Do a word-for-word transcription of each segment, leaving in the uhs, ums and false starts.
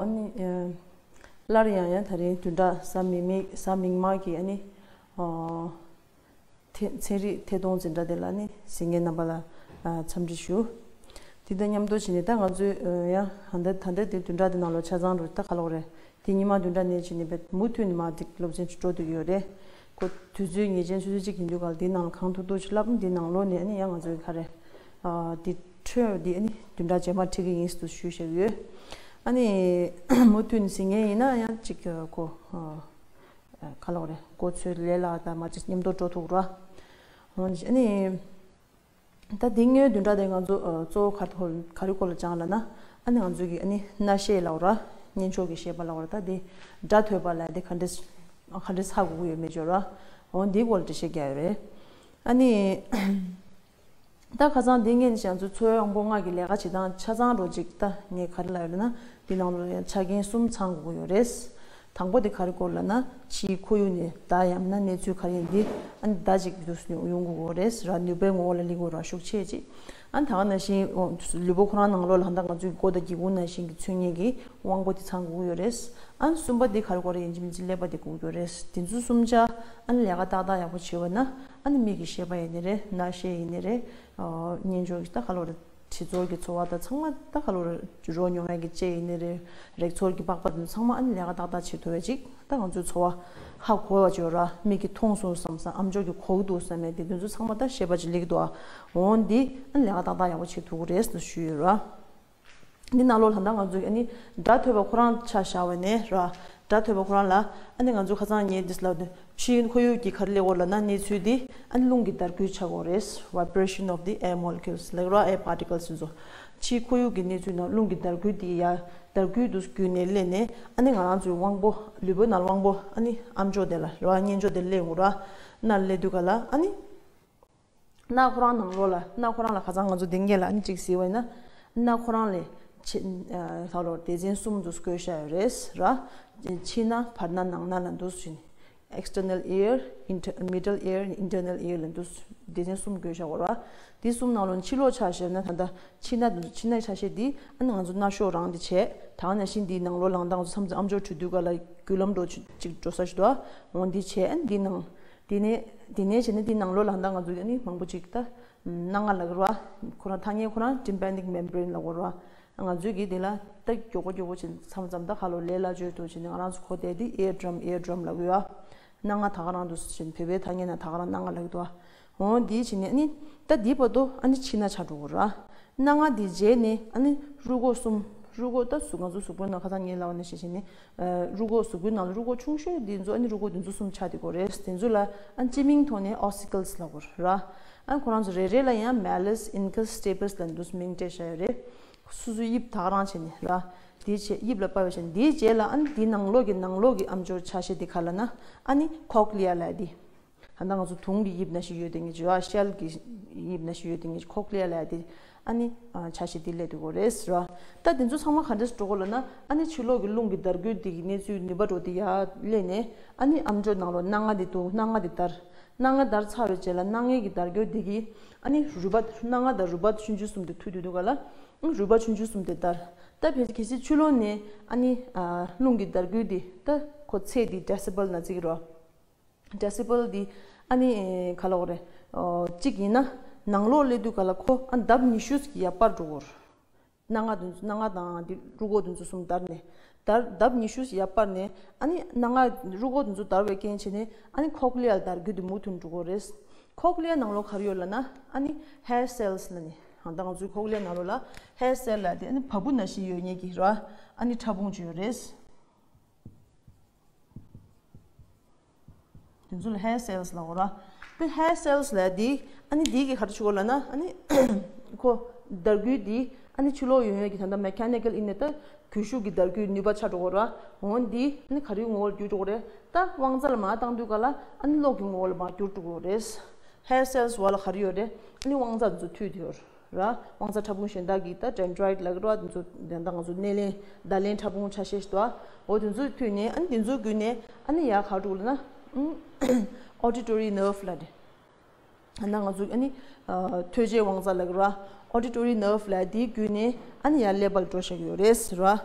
ཨ་ནི་ཨ་སླར་ཡང་ཡང་ད་རིང་བདུན་ཕྲག་གཟའ་མིག་དམར་གཟའ་མིག་དམར་གྱི་ཨ་ནི་ཨ་ཐེ་ཚན་རིག་ཐད་གཏོང་འཛིན་གྲྭ་དེ་ལ་ནི་གཟིགས་མཁན་རྣམ་པ་ལ་ཨ་འཚམས་འདྲི་ཞུ། དེ་དང་མཉམ་དུ་བྱས་ནས་ད་ང་ཚོས་ཨ་ཡང་ད་ལྟ་ད་ལྟ་དེ་བདུན་ཕྲག་དེ་ནང་ལོགས་ཆ་ཚང་རུ་ད་ག་ལོག་རེད། དེ་ཉི་མ་བདུན་ཕྲག་ནས་བྱས་ནས་བས་མུ་མཐུད་ནས་མར་དེ་སློབ་ཚན་འགྲོ་བསྡད་ཀྱི་ཡོད་རེད། ཁོ་དུས་ཚོད་ངེས་ཅན་ཆུ་ཚོད་གཅིག་ཡིན་དུས་ག་ལ་དེའི་ནང་ལ་གང་ཐུབ་ཐུབ་ཅིག་བསླབ། དེའི་ནང་ལོགས་ནས་ཨ་ནི་ཡང་ང་ཚོའི་ག་རེ་ཨ་དེ་འཕྲོས་དེ་ཨ་ནི་བདུན་ཕྲག་རྗེས་མར་ཁྲིད་ཀྱི་ཡིན་ཟེར་དུ་ཞུས་བཞག་ཡོད། ཨ་ནི་མུ་མཐུད་ནས་གཟིགས་མཁན་ཡིན་ན་ཡང་ཅིག་ཁོ་ཨ་ག་ལོག་རེད། ཁོ་ཚོའི་ལས་ལ་ད་མ་ཅིག་མཉམ་དུ་འགྲོ་ཐུབ་ར། ཨ་ནི། ད་འདི་སྔོན་བདུན་ཕྲག་དེ་ང་ཚོ་ཨ་གཙོ་བོ་ག་རེ་ག་རེ་སྐོར་ལ་སྦྱངས་ལབ་ན། ཨ་ནི་ང་ཚོ་གི་ཨ་ནི་སྣ་བཤད་ལབ་ར། སྙན་ཆོས་ཀྱི་བཤད་པ་ལབ་ར། ད་འདི་སྒྲ་ཐོས་པ་ལབ་དེ་ག་འདྲས་ག་འདྲས་ཧ་གོ་གི་ཡོད་མེད་བརྗོད་ར། འོ་འདིའི་སྐོར་ལ་འགྲེལ་བཤད་རྒྱག་ཡོད་རེད། ཨ་ནི། ད་ཁ་སང་འདི་ངས་ནི་ང་ཚོ་འཚོ་བའི་དབང་པོ་ལྔ་གི་ལས་ཀ་བྱེད་སྟངས་ཆ་ཚང་རོ་ཅིག་ད་ངས་ག་རེ་ལབ་ཡོད་ལབ་ན། འདི་ནང་ལ་ཡང་ཆ་རྐྱེན་གསུམ་ཚང་དགོས་ཀྱི་ཡོད་རེད། དང་པོ་དེ་ག་རེ་སྐོར་ལབ་ན། ཕྱིའི་ཁོར་ཡུག་ནས་བརྡ་ཡང་ན་གནས་ཚུལ་ག་རེ་ཡིན་འདི་ཨ་ནི་བརྡ་ཅིག་འདུག་ཡོང་དགོས་ཀྱི་ཡོད་རེད་ར། ནུས་པའི་ངོ་བོ་ལ་སླེབས་དགོས་ར། ཤུགས་ཆེ་ཅིག་ཨ་ནི་ད་ག་ནང་བཞིན་ལུས་པོ་ཁོ་རང་ནང་ལོགས་ལ་ད་ང་ཚོའི་མགོ་དང་སྒེའུ་ཁུང་ནང་བཞིན་གྱི་ཚུད་མཁན་གྱི་དབང་པོ་དེ་ཚང་དགོས་ཀྱི་ཡོད་རེད། ཨ་ནི་གསུམ་པ་དེ་ག་རེ་སྐོར་ཡིན་གཅིག་མིན་གཅིག་ཀླད་པ་དེ་དགོས་ཀྱི་ཡོད་རེད། དེ་ཚོ་གསུམ་ཆ་ཨ་ནི་ལས་ཀ་ཏག་ཏག་ཡག་པོ་བྱས་པ་ན། ཨ་ནི་མིག་གིས་ཤེས་པ་ཡིན་ནི་རེད། རྣ་ཤེས་ཡིན་ནི་རེད། སྙན་ཆོས་ཀྱི་ད་ག་ལོ་རེད། དྲི་ཚོར་གྱི་ཚོར་བ་དང་ཚང་མ་ད་ག་ལོ་རེད། རོ་མྱོང་ཡག་གི་ལྕེ་ཡིན་ནི་རེད། རེག་ཚོར་གྱི་པགས་པ་དེ་ཚོ་ཚང་མ་ཨ་ནི་ལས་ཀ་ཏག་ཏག་བྱེད་ཐུབ་པ་ཅིག་ད་ང་ཚོའི་ཚོར་བ་ཧ་གོ་བ་བྱོས་ར། མིག་གིས་མཐོང་སོང་བསམ་ས། ཨམ་ཅོག་གིས་གོ་གི་འདུག་བསམ་ཡག་དེ་དེ་ཚོ་ཚང་མ་ད་ཤེས་པ་ཅིག་སླེབས་ཀྱི་འདུག་འོ་འདི་ཨ་ནི་ལས་ཀ་ཏག་ཏག་ཡག་པོ་བྱེད་ཐུབ་ཀྱི་རེད་ཟེར་ཞུས་ཡོད་ར། འདི་ནང་ལོགས་ལ་ད་ང་ཚོས་ཨ་ནི་སྒྲ་ཐོས་པ་ཁོ་རང་ཆ་བཞག་པ་ནས་ར། སྒྲ་ཐོས་པ་ཁོ་རང་ལ་ཨ་ནི་ང་ཚོ་ཁ་སང་ངས་འདི་ལབ་དུས་ཕྱིའི་ཁོར་ཡུག་གི་ག་རེ་སླེབས་ཀྱི་ཡོད་ལབ་ན། གནས་ཚུལ་འདི་ཨ་ནི་རླུང་གི་འདར་སྐུད་ཆགས་ཀྱི་ཡོད་རེད། Vibration of the air molecules ལབ་ཀྱི་ར། Air particles ཟེར་ཚོ། ཕྱིའི་ཁོར་ཡུག་གི་གནས་ཚུལ་ནང་རླུང་གི་འདར་སྐུད་འདི་ཡ་འདར་སྐུད་དུ་བརྒྱུད་ནས་སླེབས་ནས་ཨ་ནི་ང་རང་ཚོའི་དབང་པོ་ལུས་པོའི་ནང་ལ་དབང་པོ་ཨ་ནི་ཨམ་ཅོག་དེ་ལ་ར། སྙན་ཅོག་དེ་སླེབས་ཡོང་གི་ར། སྣ་ལ་སླེབས་དུས་ག་ལ་ཨ་ནི། སྣ་ཁོ་རང་ནང་ལོགས་ལ། སྣ་ཁོ་རང་ལ་ཁ་སང་ང་ཚོ་དེ་སྔོན་ལ་ཨ་ནི་གཅིག་གཟིགས་པ་ཡིན་ན། སྣ་ཁོ་རང་ལས་ཕྱི་ཨ་ལྷག་ལོར་སྡེ་ཚན་གསུམ་དུ་བགོས་བཞག་ཡོད་རེད་ར། ཕྱི་སྣ། བར་སྣ། ནང་སྣ་ལ་འདུག་ཟེར་ནས། External ear, inter- middle ear, internal ear ལ་འདུག་སྡེ་ཚན་གསུམ་བགོས་བཞག་ཡོད་ར། དེ་གསུམ་ནང་ལོགས་ཕྱི་ལོགས་ཆ་བཞག་ན་ད་ལྟ་ཕྱི་སྣ་དེ་ཚོ། ཕྱི་སྣ་ཆ་ཤས་འདི་ཨ་ནི་ང་ཚོ་སྣ་གཤོག་རང་དེ་བྱས། ད་ག་ནང་བཞིན་འདིའི་ནང་ལོགས་ལ་ད་ང་ཚོ་མཚམས་མཚམས་ཨམ་ཅོག་འཁྲུད་དུས་ག་ལ་རྒྱུ་ལམ་འགྲོ་ཅིག་འགྲོ་ས་ཞིག་འདུག་འོ་འདི་བྱས། ཨ་ནི་འདིའི་ནང་དེ་ནས་དེ་ནས་བྱས་ན་དེའི་ནང་ལོགས་ལ་ད་ང་ཚོ་ཨ་ནི་མང་པོ་ཅིག་ད་སྣ་ལྔ་ལབ་ཀྱི་རེད་བ། ཁོ་རང་ཐ་སྙད་ཁོ་རང་tympanic membrane ལབ་ཀྱི་རེད་བ། ང་ཚོའི་གི་དེ་ལ་ད་མགྱོགས་པོ་མགྱོགས་པོ་བྱས་མཚམས་མཚམས་ད་ཁ་ལོ་ལས་སླ་བཅོས་དུ་བྱས་ནས་ང་རང་ཚོ་གོ་བསྡད་དེ་ear drum, ear drum ལབ་ཀྱི་ཡོད། སྣ་ལྔ་ད་ག་རང་འདུག་ཟེར་བྱས་ནས་བོད་པའི་ཐ་སྙད་ནང་ད་ག་རང་སྣ་ལྔ་ལབ་ཀྱི་འདུག་བ། འོ་འདི་བྱས་ནས་ཨ་ནི་ད་འདི་བར་དུ་ཨ་ནི་ཕྱི་སྣ་ཆགས་འགྲོ་གི་རེད། སྣ་ལྔ་འདི་རྗེས་ནས་ཨ་ནི་རུས་ཁོག་གསུམ། རུས་ཁོག་ད་གཟུགས་ང་ཚོ་གཟུགས་པོའི་ནང་ཁ་སང་ངས་ལབ་པ་ནང་བཞིན་བྱས་ནས། རུས་ཁོག་གཟུགས་པོའི་ནང་ལ་རུས་ཁོག་ཆུང་ཤོས་འདི་ཚོ་ཨ་ནི་རུས་ཁོག་འདི་ཚོ་གསུམ་ཆགས་བསྡད་ཀྱི་ཡོད་རེད། དེ་ཚོ་ལ་ཨ་ནི་སྤྱི་མིང་ཐོག་ནས་ossicles ལབ་ཀྱི་ཡོད་རེད། ཨ་ནི་ཁོ་རང་ཚོ་རེ་རེ་ལ་ཡང་malleus, incus, stapes ལབ་འདུག་མིང་སྤྲད་བཞག་ཡོད་རེད། སོ་སོའི་དབྱིབས་ད་ག་རང་བྱས་ནས་ར། དེའི་རྗེས་དབྱིབས་ལ་དཔག་པའི་ཆ་ནས་དེའི་རྗེས་ལ་ཨ་ནི་དེའི་ནང་ལོགས་ཀྱི་ནང་ལོགས་ཀྱི་ཨམ་ཅོག་ཆ་ཤས་དེ་ག་ལབ་ན། ཨ་ནི་cochlea ལབ་དེ། ད་ལྟ་ང་ཚོ་དུང་གི་དབྱིབས་ནང་བཞིན་ཡོད་དེ་ངེས་ཅིག་ཡོད། ཤེལ་གྱི་དབྱིབས་ནང་བཞིན་ཡོད་དེ་ངེས་ཅིག cochlea ལབ་དེ། ཨ་ནི་ཆ་ཤས་དེ་སླེབས་དུས་ཀྱི་ཡོད་རེད་ཟེར་བ། ད་དེ་ཚོ་ཚང་མ་ག་འདྲས་འགྲོ་གི་ལབ་ན། ཨ་ནི་ཕྱི་ལོགས་ཀྱི་རླུང་གི་འདར་སྐུད་དེ་གི་གནས་ཚུལ་ནུས་པ་འགྲོ་དེ་ཡར་སླེབས་ནས། ཨ་ནི་ཨམ་ཅོག་ནང་ལོགས་སྣ་ལྔ་དེ་འདུག་སྣ་ལྔ་དེ་འདར། སྣ་ལྔ་འདར་ཚར་བའི་རྗེས་ལ་སྣ་ལྔའི་གི་འདར་སྐུད་དེ་གིས་ཨ་ནི་རུས་པ། སྣ་ལྔ་དང་རུས་པ་ཆུང་ཆུང་གསུམ་དེ་མཐུད་དུས་དུས་ག་ལ། ཨ་རུས་པ་ཆུང་ཆུང་གསུམ་དེ་འདར། ད་ཕལ་ཆེར་གལ་སྲིད་ཕྱི་ལོགས་ནས་ཨ་ནི་ཨ་རླུང་གི་འདར་སྐུད་དེ་ད་ཁོ་ཚད་དེ་decibel ནང་བརྩི་གི་རེད། decibel འདི་ཨ་ནི་ག་ལབ་དགོས་རེད། ཨོ་གཅིག་ཡིན་ན་ནང་ལོགས་སླེབས་དུས་ག་ལ་ཁོ་ཨ་ལྡབ་ཉི་ཤུ་ཡར་སྤར་འགྲོ་གི་ཡོད་རེད། སྣ་ལྔ་དེ་ཚོ། སྣ་ལྔ་དང་འདི་རུས་ཁོག་དེ་ཚོ་གསུམ་འདར་ནས། འདར། ལྡབ་ཉི་ཤུ་ཡར་སྤར་ནས། ཨ་ནི་སྣ་ལྔ་རུས་ཁོག་དེ་ཚོ་འདར་བའི་རྐྱེན་བྱས་ནས་ཨ་ནི་cochlea ལ་འདར་སྐུད་དེ་མུ་མཐུད་འགྲོ་གི་ཡོད་རེད། cochlea ནང་ལོགས་ག་རེ་ཡོད་ལབ་ན། ཨ་ནི་hair cells ལབ་ནས། ད་ང་ཚོའི་cochlea ནང་ལོགས་ལ་hair cell ལབ་དེ་ཨ་ནི་བ་སྤུ་ནང་བཞིན་ཡོད་མཁན་གྱི་ར། ཨ་ནི་ཕྲ་ཕུང་ཅིག་ཡོད་རེད། དེ་ཚོ་ལ་hair cells ལབ་ཀྱི་ཡོད་རེད། དེ་hair cells ལབ་དེ་ཨ་ནི་དེ་གིས་ག་རེ་བྱེད་ཀྱི་ཡོད་ལབ་ན། ཨ་ནི་ཁོ་འདར་སྐུད་དེ་ཨ་ནི་ཕྱི་ལོགས་ཡོང་ཡས་ཀྱི་ད་ལྟ་mechanical ཡིན་ནའི་ད་སྒུལ་ཤུགས་ཀྱི་འདར་སྐུད་ནུས་པ་ཆག་འགྲོ་གི་ཡོད་རེད། འོ་དེ་ཨ་ནི་ག་རེའི་ངོ་བོར་འགྱུར་འགྲོ་གི་རེད། ད་དབང་རྩ་ལ་མར་བཏང་དུས་ག་ལ་ཨ་ནི་གློག་གི་ངོ་བོ་ལ་མར་འགྱུར་འགྲོ་གི་ཡོད་རེད། hair cells བར་ལ་ག་རེ་ཡོད་རེད། ཨ་ནི་དབང་རྩ་དེ་ཚོ་མཐུད་དེ་ཡོད་རེད། ར། དབང་རྩ་ཕྲ་ཕུང་གཞན་དག་གི་ད་dendrite ལབ་ཀྱི་རེད་བ། དེ་ཚོ་ད་ལྟ་ང་ཚོ་སྣེ་ལེན་བརྡ་ལེན་ཕྲ་ཕུང་ཆ་ཤས་ཤིག་འདུག་འོ་དེ་ཚོ་མཐུད་ནས་ཨ་ནི་དེ་ཚོའི་བརྒྱུད་ནས་ཨ་ནི་ཡར་ག་འགྲོ་ལབ་ན། auditory nerve ལབ་རེད། ད་ང་ཚོ་ཨ་ནི་ཨ་ཐོས་རྗེས་དབང་རྩ་ལབ་ཀྱི་རེད་བ། auditory nerve ལབ་དེའི་བརྒྱུད་ནས་ཨ་ནི་ཡར་ཀླད་པ་ལ་འགྲོ་བཞག་གི་ཡོད་རེད་ཟེར་བ།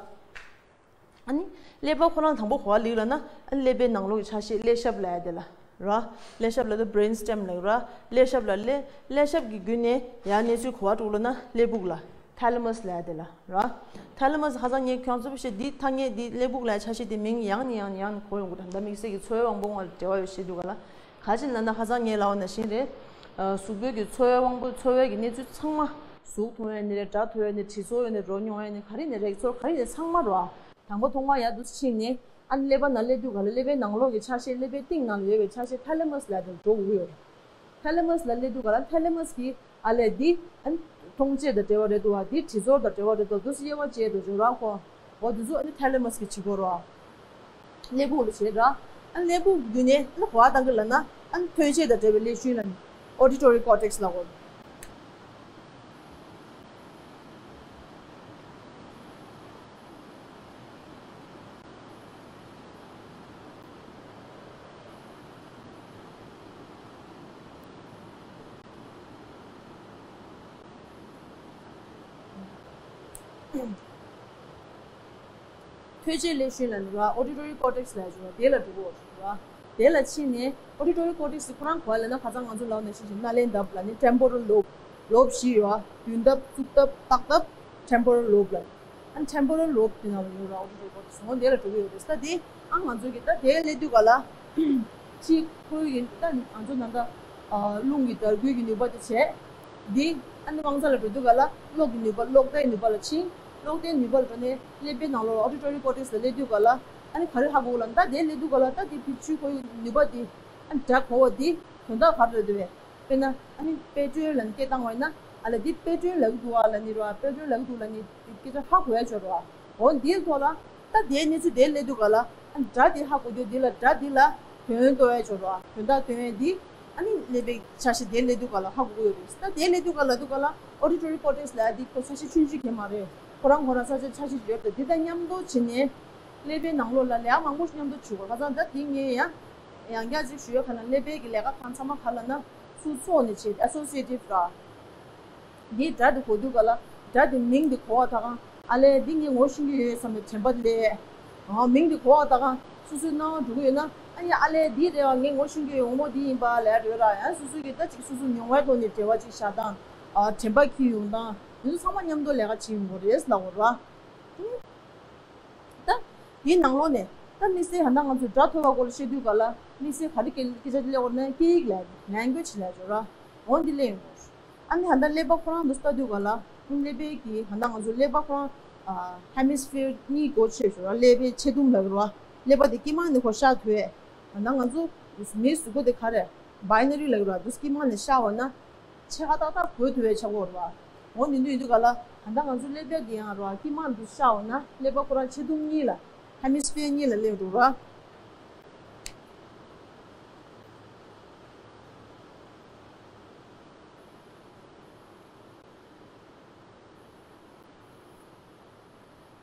ཨ་ནི་ཀླད་པ་ཁོ་རང་དང་པོ་ག་པར་སླེབས་ལབ་ན། ཨ་ནི་ཀླད་པའི་ནང་ལོགས་ཀྱི་ཆ་ཤས་ཀླད་ཤབ་ལབ་ཡ་དེ་ལ་ར། ཀླད་ཤབ་ལབ་དུས་brain stem ལབ་ར། ཀླད་ཤབ་ལ་སླེབས། ཀླད་ཤབ་ཀྱི་བརྒྱུད་ནས་ཡར་གནས་ཚུལ་ག་པར་འགྲོ་ལབ་ན་ཀླད་ཕུག་ལ། ཐ་ལེ་མ་སི་ལབ་ཡ་དེ་ལ་ར། ཐ་ལེ་མ་སི་ཧ་ཅང་ངས་ཁྱོད་ཚོ་བཤད་འདི་ཐ་སྙད་འདི་ཀླད་ཕུག་ལབ་ཡ་ཆ་ཤས་དེ་མིང་ཡང་ནས་ཡང་ནས་ཡང་ནས་གོ་ཡོང་གི་རེད། ད་དམིགས་བསལ་གྱི་ཚོར་བའི་དབང་པོ་དང་འབྲེལ་བ་ཡོད་བཤད་དུས་ག་ལ། ག་ཅི་ལབ་ན་ཧ་ཅང་ངས་ལབ་པ་ནང་བཞིན་རེད། ཨ། གཟུགས་པོའི་གི་ཚོར་བའི་དབང་པོ། ཚོར་བའི་གི་གནས་ཚུལ་ཚང་མ། གཟུགས་མཐོང་ཡ་ནི་རེད། སྒྲ་ཐོས་ཡ་ནི། དྲི་ཚོར་ཡོད་ནི། རོ་མྱོང་ཡ་ནི། ག་རེ་ནི་རེག་ཚོར་ག་རེ་ནི་ཚང་མ་རོ། དང་པོ་མཐོང་བ་ཡར་འདུག་ཕྱིན་ནས། ཨ་ནི་ཀླད་པ་ནང་སླེབས་དུས་ག་ལ་ཀླད་པའི་ནང་ལོགས་ཀྱི་ཆ་ཤས། ཀླད་པའི་གཏིང་ནང་ལ་ཡོད་པའི་ཆ་ཤས་ཐ་ལེ་མ་སི་ལབ་དེར་འགྲོ་དགོས་ཡོད་རེད། ཐ་ལེ་མ་སི་ལ་སླེབས་དུས་ག་ལ་ཐ་ལེ་མ་སི་གིས་ཨ་ལས་འདི་ཨ་ནི་མཐོང་བྱེད་དང་འབྲེལ་བ་རེད་འདུག་བ། འདི་དྲི་ཚོར་དང་འབྲེལ་བ་རེད་འདུག་འདུག་སེ་དབྱེ་བ་འབྱེད་འགྲོ་ཆོག་ར་ཁོ། འོ་འདི་ཚོ་ཨ་ནི་ཐ་ལེ་མ་སི་གིས་བྱེད་དགོས་ར། ཀླད་ཕུག་ལ་བྱེད་ར། ཨ་ནི་ཀླད་ཕུག་བརྒྱུད་ནས་ཨ་ནི་ག་པར་བཏང་གི་ལབ་ན། ཨ་ནི་ཐོས་བྱེད་དང་འབྲེལ་བའི་ཀླད་ཤུན་ལ་ནི་auditory cortex ལབ་དགོས། ཐོས་བྱེད་ཀླད་ཤུན་ལ་ནི་ར། auditory cortex ལབ་ཡ་ཅིག་ཡོད་ར། དེ་ལ་འགྲོ་གི་ཡོད་ར། དེ་ལ་ཕྱིན་ནས་auditory cortex དེ་ཁོ་རང་ག་པར་ལབ་ན། ཁ་སང་ང་ཚོ་ལབ་པ་ནང་བཞིན་ཞིག་སྣ་ལེན་ལྡབ་ལ་ནི་temporal lobe། ལོབ་བཞི་ཡོད་ར། འདོན་ལྡབ། བཙུགས་ལྡབ། བཏགས་ལྡབ། temporal lobe ལབ། ཨ་ནི་temporal lobe དེ་ནང་ལ་ཡོད་ར། auditory cortex འོ་དེ་ལ་འགྲོ་གི་ཡོད་རེད། ད་དེ་ཨ་ང་ཚོ་གི་ད་དེ་སླེབས་དུས་ག་ལ། གཅིག་ཁོའི་གི་ད་ང་ཚོ་ནང་ད་ཨ་རླུང་གི་འདར་སྐུལ་གྱི་ནུས་པ་དེ་བྱས། འདི་ཨ་ནི་དབང་རྩ་ལ་འགྲོ་དུས་ག་ལ་གློག་གི་ནུས་པ། གློག་བརྡའི་ནུས་པ་ལ་ཕྱིན། གློག་བརྡའི་ནུས་པ་ལ་འགྲོ་ནས་ཀླད་པའི་ནང་ལོགས་auditory cortex ལ་སླེབས་དུས་ག་ལ། ཨ་ནི་ག་རེ་ཧ་གོ་གི་ལབ་ན། ད་དེ་སླེབས་དུས་ག་ལ་ད་དེ་ཕི་ཆུ་ཁོའི་ནུས་པ་དེ་ཨ་ནི་སྒྲ་གོ་བ་དེ་དོན་དག་ག་རེ་རེད་འདུག་བས། དཔེར་ན་ཨ་ནི་པེ་ཏྲོན་ལབ་ནི་སྐད་བཏང་བ་ཡིན་ན། ཨ་ལ་འདི་པེ་ཏྲོན་ལབ་ཀྱི་འདུག་ཨ་ལབ་ནི་རེད་བ། པེ་ཏྲོན་ལབ་ཀྱི་འདུག་ལབ་ནི་སྐད་ཆ་ཧ་གོ་ཡ་ཆོག་རེད་བ། འོ་འདིའི་ཐོག་ལ་ད་དེའི་གནས་ཚུལ་དེ་སླེབས་དུས་ག་ལ། ཨ་ནི་སྒྲ་དེ་ཧ་གོ་རྒྱུ་དེ་ལ། སྒྲ་དེ་ལ་དོན་རྟོགས་ཡ་ཆོག་རེད་བ། དོན་དག་སྟོན་ཡ་འདི་ཨ་ནི་ཀླད་པའི་ཆ་ཤས་དེ་སླེབས་དུས་ག་ལ་ཧ་གོ་གི་ཡོད་རེད། ད་དེ་སླེབས་དུས་ག་ལ་དུས་ག་ལ་auditory cortex ལབ་ཡ་དེ་ཁོ་ཆ་ཤས་ཆུང་ཆུང་གང་ཡང་མ་རེད། ཁོ་རང་ཁོ་རང་ས་ཆ་ཆ་ཤས་ཡོད་དེ། དེ་དང་མཉམ་དུ་བྱས་ནས་ཀླད་པའི་ནང་ལོགས་ལ་ལས་ཀ་མང་པོ་ཞིག་མཉམ་དུ་བྱེད་དགོས། ཁ་སང་ད་དེ་ངས་ཡང་ཡང་བསྐྱར་ཅིག་ཞུ་ཡ་ག་ན། ཀླད་པའི་གི་ལས་ཀ་གང་ཚང་མ་ག་ལབ་ན་སུ་ཚོགས་ནས་བྱེད། associative ར། འདིའི་སྒྲ་དེ་གོ་དུས་ག་ལ། སྒྲ་དེ་མིང་དེ་གོ་བ་ད་གང་། ཨ་ལས་འདི་ངས་ངོ་ཤེས་ཀྱི་ཡོད་བསམ་པའི་དྲན་པ་སླེབས། ཨ་མིང་དེ་གོ་བ་ད་གང་སོ་སོའི་སྣང་བ་འགྲོ་གི་ཡོད་ན། ཨ་ཡ་ཨ་ལས་འདི་རེད་བ། ངས་ངོ་ཤེས་ཀྱི་ཡོད། འོ་མོ་འདི་ཡིན་པ་ལབ་ཡ་རེད་ར། ཡང་སོ་སོ་གི་ད་ཅིག་སོ་སོ་མྱོང་བའི་ཐོག་ནས་འབྲེལ་བ་ཅིག་བཞག་སྟངས། ཨ་དྲན་པ་འཁྱེར་ཡོང་སྟངས། འདི་ཚོ་ཚང་མ་མཉམ་དུ་ལས་ཀ་བྱེད་ཡོང་གི་རེད་ལབ་དགོས་ར། ད་དེའི་ནང་ལོགས་ནས་ད་དམིགས་བསལ་ད་ལྟ་ང་ཚོས་སྒྲ་ཐོས་པ་སྐོར་ལ་བཤད་དུས་ག་ལ་དམིགས་བསལ་ག་རེ་སྐད་སྐད་ཆ་དེ་སླེབས་ཡོང་ན་སྐད་ཡིག་ལབ། language ལབ་ཡ་ཅིག་ཡོད་ར། འོ་འདི་སླེབས་ཡོང་གི་རེད། ཨ་ནི་ད་ལྟ་ཀླད་པ་ཁོ་རང་དུ་ལྟ་དུས་ག་ལ། ཀླད་པའི་གི་ད་ལྟ་ང་ཚོ་ཀླད་པ་ཁོ་རང་ཨ་hemisphere གཉིས་སྒོ་ཕྱེ་ཞོར་ར། ཀླད་པའི་ཆེ་དུམ་ལབ་ཀྱི་རེད་བ། ཀླད་པ་དེ་དཀྱིལ་མ་ནས་ཁོ་ཤར་ཐུབ་ཡས། ད་ལྟ་ང་ཚོ་མིའི་གཟུགས་པོ་དེ་ག་རེ་binary ལབ་ཀྱི་རེད་བ། དུས་དཀྱིལ་མ་ནས་ཤར་བ་ན། ཕྱེད་ཀ་ཏག་ཏག་གོ་ཐུབ་པའི་ཆགས་ཀྱི་ཡོད་རེད་བ། འོ་འདི་འདྲ་ཡིན་དུས་ག་ལ་ད་ལྟ་ང་ཚོ་ཀླད་པ་འདི་ཡང་རེད་བ། དཀྱིལ་མ་འདི་ཤར་བ་ན་ཀླད་པ་ཁོ་རང་ཆེ་དུམ་གཉིས་ལ། hemisphere གཉིས་ལ་སླེབས་འགྲོ་རེད་བ།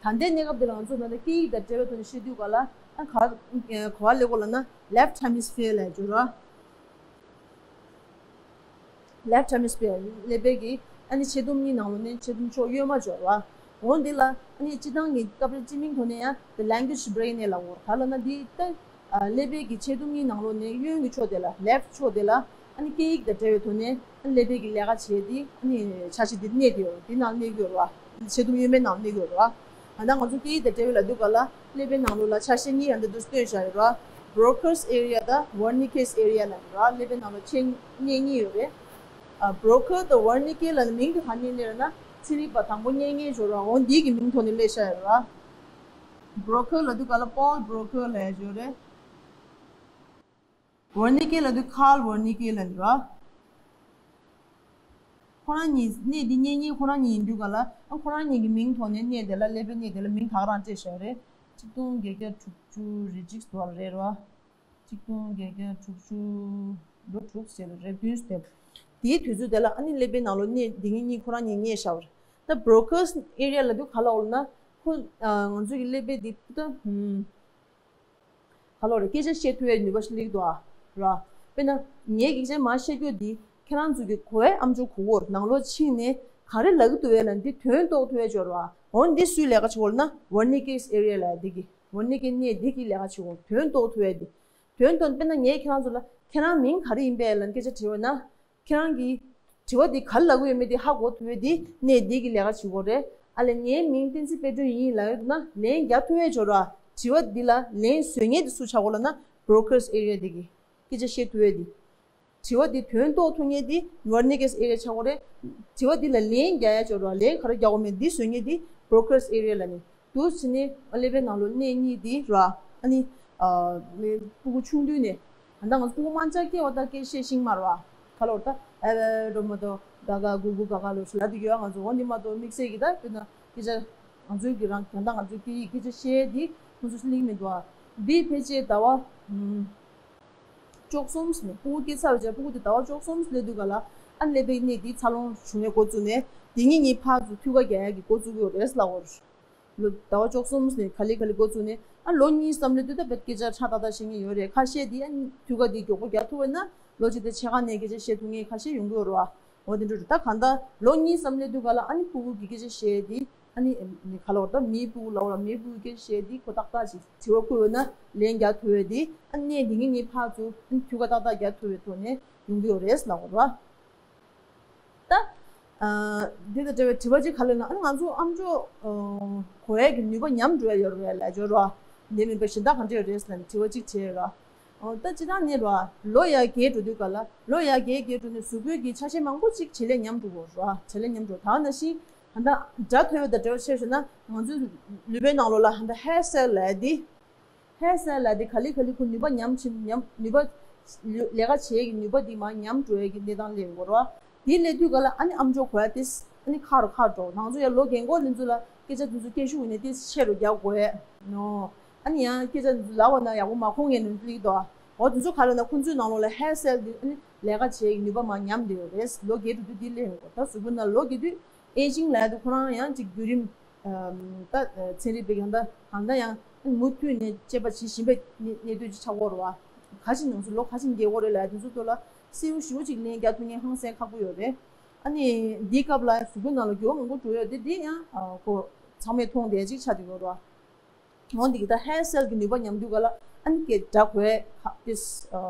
ད་ལྟའི་གནས་སྐབས་འདི་ལ་ང་ཚོ་ད་ལྟ་སྐད་ཡིག་དང་འབྲེལ་བའི་ཐོག་ནས་བཤད་དུས་ག་ལ། ཨ་ག་ག་པར་སླེབས་དགོས་ལབ་ན་left hemisphere ལབ་ཡ་ཅིག་ཡོད་རེད་བ། left hemisphere ཀླད་པའི་གི་ཨ་ནི་ཆེ་དུམ་གཉིས་ནང་ལོགས་ནས་ཆེ་དུམ་ཕྱོགས་གཡོན་མ་ཅིག་ཡོད་རེད་བ། འོ་འདི་ལ་ཨ་ནི་སྤྱིར་བཏང་གི་སྐབས་རེ་སྤྱི་མིང་ཐོག་ནས་ཡང་the language brain ལབ་ཀྱི་ཡོད་རེད། ག་ལབ་ན་འདི་ད་ཀླད་པའི་གི་ཆེ་དུམ་གཉིས་ནང་ལོགས་ནས་གཡོན་གྱི་ཕྱོགས་དེ་ལ། left ཕྱོགས་དེ་ལ་ཨ་ནི་སྐད་ཡིག་དང་འབྲེལ་བའི་ཐོག་ནས་ཨ་ནི་ཀླད་པའི་གི་ལས་ཀ་བྱེད་དེ། ཨ་ནི་ཆ་ཤས་དེ་གནས་དེ་ཡོད་རེད། དེ་ནང་གནས་ཀྱི་ཡོད་རེད་བ། ཆེ་དུམ་གཡོན་མའི་ནང་གནས་ཀྱི་ཡོད་རེད་བ། ད་ལྟ་ང་ཚོ་སྐད་ཡིག་དང་འབྲེལ་བའི་ལབ་དུས་ག་ལ་ཀླད་པའི་ནང་ལོགས་ལ་ཆ་ཤས་གཉིས་ཡང་འདི་འདུག་སྟོན་བཞག་ཡོད་རེད་བ། Broca's area དང་Wernicke's area ལབ་ཡོད་རེད་བ། ཀླད་པའི་ནང་ལོགས་ཆེ་གནས་གཉིས་ཡོད་རེད། ཨ་Broca དང་Wernicke ལབ་ནི་མིང་དེ་ག་ནས་སླེབས་རེད་ན། ཚན་རིག་པ་དང་པོ་རྙེད་མཁན་ཅིག་ཡོད་རེད་བ། འོ་འདི་གི་མིང་ཐོག་ནས་སླེབས་བཞག་ཡོད་རེད་བ། Broca ལབ་དུས་ག་ལ་Paul Broca ལབ་ཡ་ཅིག་ཡོད་རེད། Wernicke ལབ་དུས་Carl Wernicke ལབ་ནི་རེད་བ། ཁོ་རང་གཉིས་གནས་འདི་གཉེན་ཉེ་ཁོ་རང་གཉིས་ཡིན་དུས་ག་ལ། ཨ་ཁོ་རང་གཉིས་ཀྱི་མིང་ཐོག་ནས་གནས་དེ་ལ། ཀླད་པའི་གནས་དེ་ལ་མིང་ད་ག་རང་སྤྲད་བཞག་རེད། ཆིག་སྟོང་བརྒྱད་བརྒྱ་དྲུག་ཅུ་རེ་གཅིག་དུ་བ་རེད་བ། ཆིག་སྟོང་བརྒྱད་བརྒྱ་དྲུག་ཅུ། ལོ་དྲུག་ཟེར་རེ་བདུན་ཟེར། དེའི་དུས་ཚོད་དེ་ལ་ཨ་ནི་ཀླད་པའི་ནང་ལོགས་གནས་འདི་གཉེན་ཉེ་ཁོ་རང་གཉིས་གནས་བཞག་པ་རེད། ད་Broca's area ལབ་དུས་ག་ལ་འོ་ལབ་ན། ཁོ་ཨ་ང་ཚོ་གི་ཀླད་པའི་འདི་ད་ཧུམ། ག་ལོ་རེད། སྐད་ཆ་བཤད་ཐུབ་པའི་ནུས་པ་ཞིག་སླེབས་འདུག་ཨ། ར། དཔེར་ན་ངས་སྐད་ཆ་མར་བཤད་རྒྱུ་འདི་ཁྱེད་རང་ཚོ་གི་གོ་བའི་ཨམ་ཅོག་གུ་བོར་ནང་ལོགས་ཕྱིན་ནས་ག་རེ་ལབ་ཀྱི་འདུག་བས་ལབ་འདི་དོན་རྟོགས་ཐུབ་པའི་སྦྱོར་བ། འོ་འདི་སུའི་ལས་ཀ་བྱེད་དགོས་ལབ་ན་Wernicke's area ལབ་འདི་གི་ ཝར་ནི་ཀེ་སི་གནས་འདི་གི་ལས་ཀ་བྱེད་དགོས། དོན་རྟོགས་ཐུབ་ཡ་དེ། དོན་རྟོགས། དཔེར་ན་ངས་ཁྱེད་རང་ཚོ་ལ་ཁྱེད་རང་མིང་ག་རེ་ཡིན་པས་ལབ་སྐད་ཆ་དྲིས་པ་ན། ཁྱེད་རང་གིས་དྲི་བ་འདི་ག་རེ་ལབ་ཀྱི་ཡོད་མེད་འདི་ཧ་གོ་ཐུབ་ཡ་འདི་གནས་འདི་གི་ལས་ཀ་བྱེད་དགོས་རེད། ཨ་ལས་ངའི་མིང་བསྟན་འཛིན་དཔལ་སྒྲོན་ཡིན་ལབ་ཡོད་ན་ལན་རྒྱག་ཐུབ་ཡ་ཅིག་ཡོད་ར། དྲི་བ་འདི་ལ་ལན་བཟོ་མཁན་འདི་སུ་ཆགས་དགོས་ལབ་ན་བྷི་རོ་ཀར་སི་ཨེ་རི་ཡ་འདི་གི་སྐད་ཆ་བཤད་ཐུབ་ཡ་འདི། དྲི་བ་འདི་དོན་རྟོགས་ཐུབ་མཁན་འདི་ཝར་ནི་ཀེ་སི་ཨེ་རི་ཡ་ཆགས་དགོས་རེད། དྲི་བ་འདི་ལ་ལན་རྒྱག་ཡ་ཅིག་ཡོད་ར། ལན་ག་རེ་རྒྱག་དགོས་མེད་འདི་བཟོ་མཁན་འདི་བྷི་རོ་ཀར་སི་ཨེ་རི་ཡ་ལབ་ནི། འདུག་སེ་ནི་ཀླད་པའི་ནང་ལོགས་གནས་གཉིས་འདི་ར། ཨ་ནི། ཨ། ནི་སྤུ་གུ་ཆུང་དུས་ནས། ད་ལྟ་ང་ཚོ་སྤུ་གུ་དམར་འབྱར་སྐྱེ་བ་དང་སྐད་བཤད་ཤེས་ཀྱི་མ་རེད་བ། ག་ལབ་དགོས་རེད་ད། ཨེ་ཝེ་ཝེ་ཌོ་མ་ཌོ་ག་ག་གུ་གུ་ག་ག་ལབ་ལབ་ཀྱི་ཡོད། ང་ཚོ་འོ་འདི་མ་གཏོགས་དམིགས་བསལ་གྱི་ད་དཔེར་ན་སྐད་ཆ་ང་ཚོའི་གི་རང་ད་ལྟ་ང་ཚོའི་སྐད་ཡིག་སྐད་ཆ་བཤད་འདི་ཁོང་ཚོ་སླེབས་མི་འདུག་ཨ། འདི་ཕལ་ཆེར་ཟླ་བ་ཨམ་བཅུ་གསུམ་ནས་སྤུ་གུ་སྐྱེས་ཚར་བའི་རྗེས་སྤུ་གུ་དེ་ཟླ་བ་བཅུ་གསུམ་སླེབས་དུས་ག་ལ་ཨ་ནི་ཀླད་པའི་གནས་འདི་འཚར་ལོངས་བྱུང་ཡས་འགོ་བཙུགས་ནས་དེ་ཉིད་ཉིད་ཕར་ཚུར་འཐུས་ཀ་རྒྱག་ཡས་ཀྱི་འགོ་བཙུགས་ཀྱི་ཡོད་རེད་ལབ་ཀྱི་ཡོད་རེད། ལོ་ཟླ་བ་བཅུ་གསུམ་ནས་ག་ལེ་ག་ལེ་འགོ་བཙུགས་ནས་ཨ་ལོ་གཉིས་ཙམ་སླེབས་དུས་ད་བེད་སྐད་ཆ་ཧྲ་ཏག་ཏག་བཤད་མཁན་ཡོད་རེད། ཁ་ཤས་དེ་ཨ་འཐུས་ཀ་དེ་མགྱོགས་པོ་རྒྱག་ཐུབ་པ་ན་ལོ་གཅིག་དང་ཕྱེད་ཀ་ནས་སྐད་ཆ་བཤད་ཐུབ་མཁན་ཁ་ཤས་ཡོང་གི་ཡོད་རེད་བ། འོ་དེ་འདྲ་རེད། ད་གང་ལྟར་ལོ་གཉིས་ཙམ་སླེབས་དུས་ག་ལ་ཨ་ནི་སྤུ་གུ་གི་སྐད་ཆ་བཤད་དེ་ཨ་ནི་ག་ལ་བ་ད་མིའི་སྤུ་གུ་ལ་བ་ལ་མིའི་སྤུ་གུ་སྐད་ཆ་བཤད་དེ་ཁོ་ཏག་ཏག་ཅིག་དྲི་བ་བཀོད་ཡོད་ན་ལན་རྒྱག་ཐུབ་ཡོད་དེ་ཨ་ནི་གནས་འདི་ངེད་གཉིས་ཕར་ཚུར་ཨ་ནི་འཐུས་ཀ་ཏག་ཏག་རྒྱག་ཐུབ་པའི་ཐོག་ནས་ཡོང་གི་ཡོད་རེད་ལབ་དགོས་རེད་བ། ད། ཨ། འདི་དང་འབྲེལ་བའི་དྲི་བ་གཅིག་ག་རེ་ལབ་ན་ཨ་ནི་ང་ཚོ་ཨམ་ཅོག་ཨ། གོ་ཡས་ཀྱི་ནུས་པ་ཉམས་འགྲོ་ཡ་ཡོད་རེད་ལབ་ཡོད་རེད། འདི་མིན་པ་གཞན་དག་ག་འདྲ་ཡོད་རེད་ཟེར་ནས་དྲི་བ་གཅིག་བྱས་ཡོད་རེད། ཨོ་ད་སྤྱིར་བཏང་ནས་རེད། ལོ་ཡར་རྒས་འགྲོ་དུས་ག་ལ་ལོ་ཡར་རྒས་རྒས་འགྲོ་ནས་གཟུགས་པོའི་གི་ཆ་ཤས་མང་པོ་གཅིག་བྱེད་ལས་ཉམས་འགྲོ་གི་རེད། བྱེད་ལས་ཉམས་འགྲོ། ད་ནང་བཞིན་ཧ་ད་སྒྲ་ཐོས་པ་དང་འབྲེལ་བ་བྱས་ཞུ་ན་ང་ཚོའི་ལུས་པོའི་ནང་ལོགས་ལ་ཧ་ད་ཧེར་སེལ་ལབ་ཡ་འདི། ཧེར་སེལ་ལབ་དེ་ག་ལེ་ག་ལེ་ཁོ་ནུས་པ་ཉམས་ཕྱིན་ཉམས་ནུས་པ་ལས་ཀ་བྱེད་ཀྱི་ནུས་པ་འདི་མར་ཉམས་འགྲོ་ཡ་གི་གནས་སྟངས་སླེབས་ཡོང་གི་རེད་བ། དེ་སླེབས་དུས་ག་ལ་ཨ་ནི་ཨམ་ཅོག་གོ་ཡ་དེ་ཨ་ནི་ཁག་རུ་ཁག་འགྲོ། ང་ཚོ་ཡ་ལོ་རྒན་གོག་འདི་ཚོ་ལ་སྐད་ཆ་འདི་ཚོ་སྐད་ཤུགས་ཡིན་ནའི་དེ་ཆེ་རུ་རྒྱག་དགོས་ཡ་ནོ། ཨ་ནི་ཡང་སྐད་ཆ་འདི་ཚོ་ལབ་པ་ན་ཡག་པོ་མ་གོ་མཁན་འདི་ཚོ་སླེབས་ཀྱི་འདུག་འོ་དེ་ཚོ་ག་ལ་ན་ཁོང་ཚོའི་ནང་ལོགས་ལ་ཧེར་སེལ་འདི་ཨ་ནི་ལས་ཀ་བྱེད་ཀྱི་ནུས་པ་མར་ཉམས་བསྡད་ཡོད་རེད། ལོ་རྒས་འགྲོ་དུས་འདི་སླེབས་ཡོང་གི་རེད། ད་གཟུགས་པོ་ནང་ལོ་རྒས་དུས་ཨེ་ཇིང་ལབ་ཡ་དེ་ཁོ་རང་ཡང་ཅིག་བརྒྱུད་རིམ། ད་ཚན་རིག་པས་ཀྱང་ད་གང་ལྟར་ཡང་མུ་མཐུད་ནས་དཔྱད་པ་བྱེད་བཞིན་པའི་གནས་གནས་སྟངས་ཅིག་ཆགས་ཀྱི་ཡོད་རེད་བ། ག་ཅིག་ནང་སོ་ལོ་ག་ཅིག་རྒས་ཀྱི་ཡོད་རེད་ལབ་ཡ་དེ་ཚོ་ཐོག་ལ་གསལ་པོ་ཞེ་པོ་ཅིག་ལན་རྒྱག་ཐུབ་མཁན་ཧང་སང་ཁག་པོ་ཡོད་རེད། ཨ་ནི་འདིའི་སྐབས་ལ་གཟུགས་པོའི་ནང་ལ་འགྱུར་བ་མང་པོ་འགྲོ་ཡོད་དེ་འདི་ཡང་ཁོ་ཚང་མས་མཐོང་བསྡད་ཅིག་ཆགས་བསྡད་ཡོད་རེད་བ། འོ་འདི་གི་ད་ཧེར་སེལ་གྱི་ནུས་པ་ཉམས་དུས་ག་ལ་ཨ་ནི་སྐད་སྒྲ་གོ་ཡ་ཁག་ཏིས་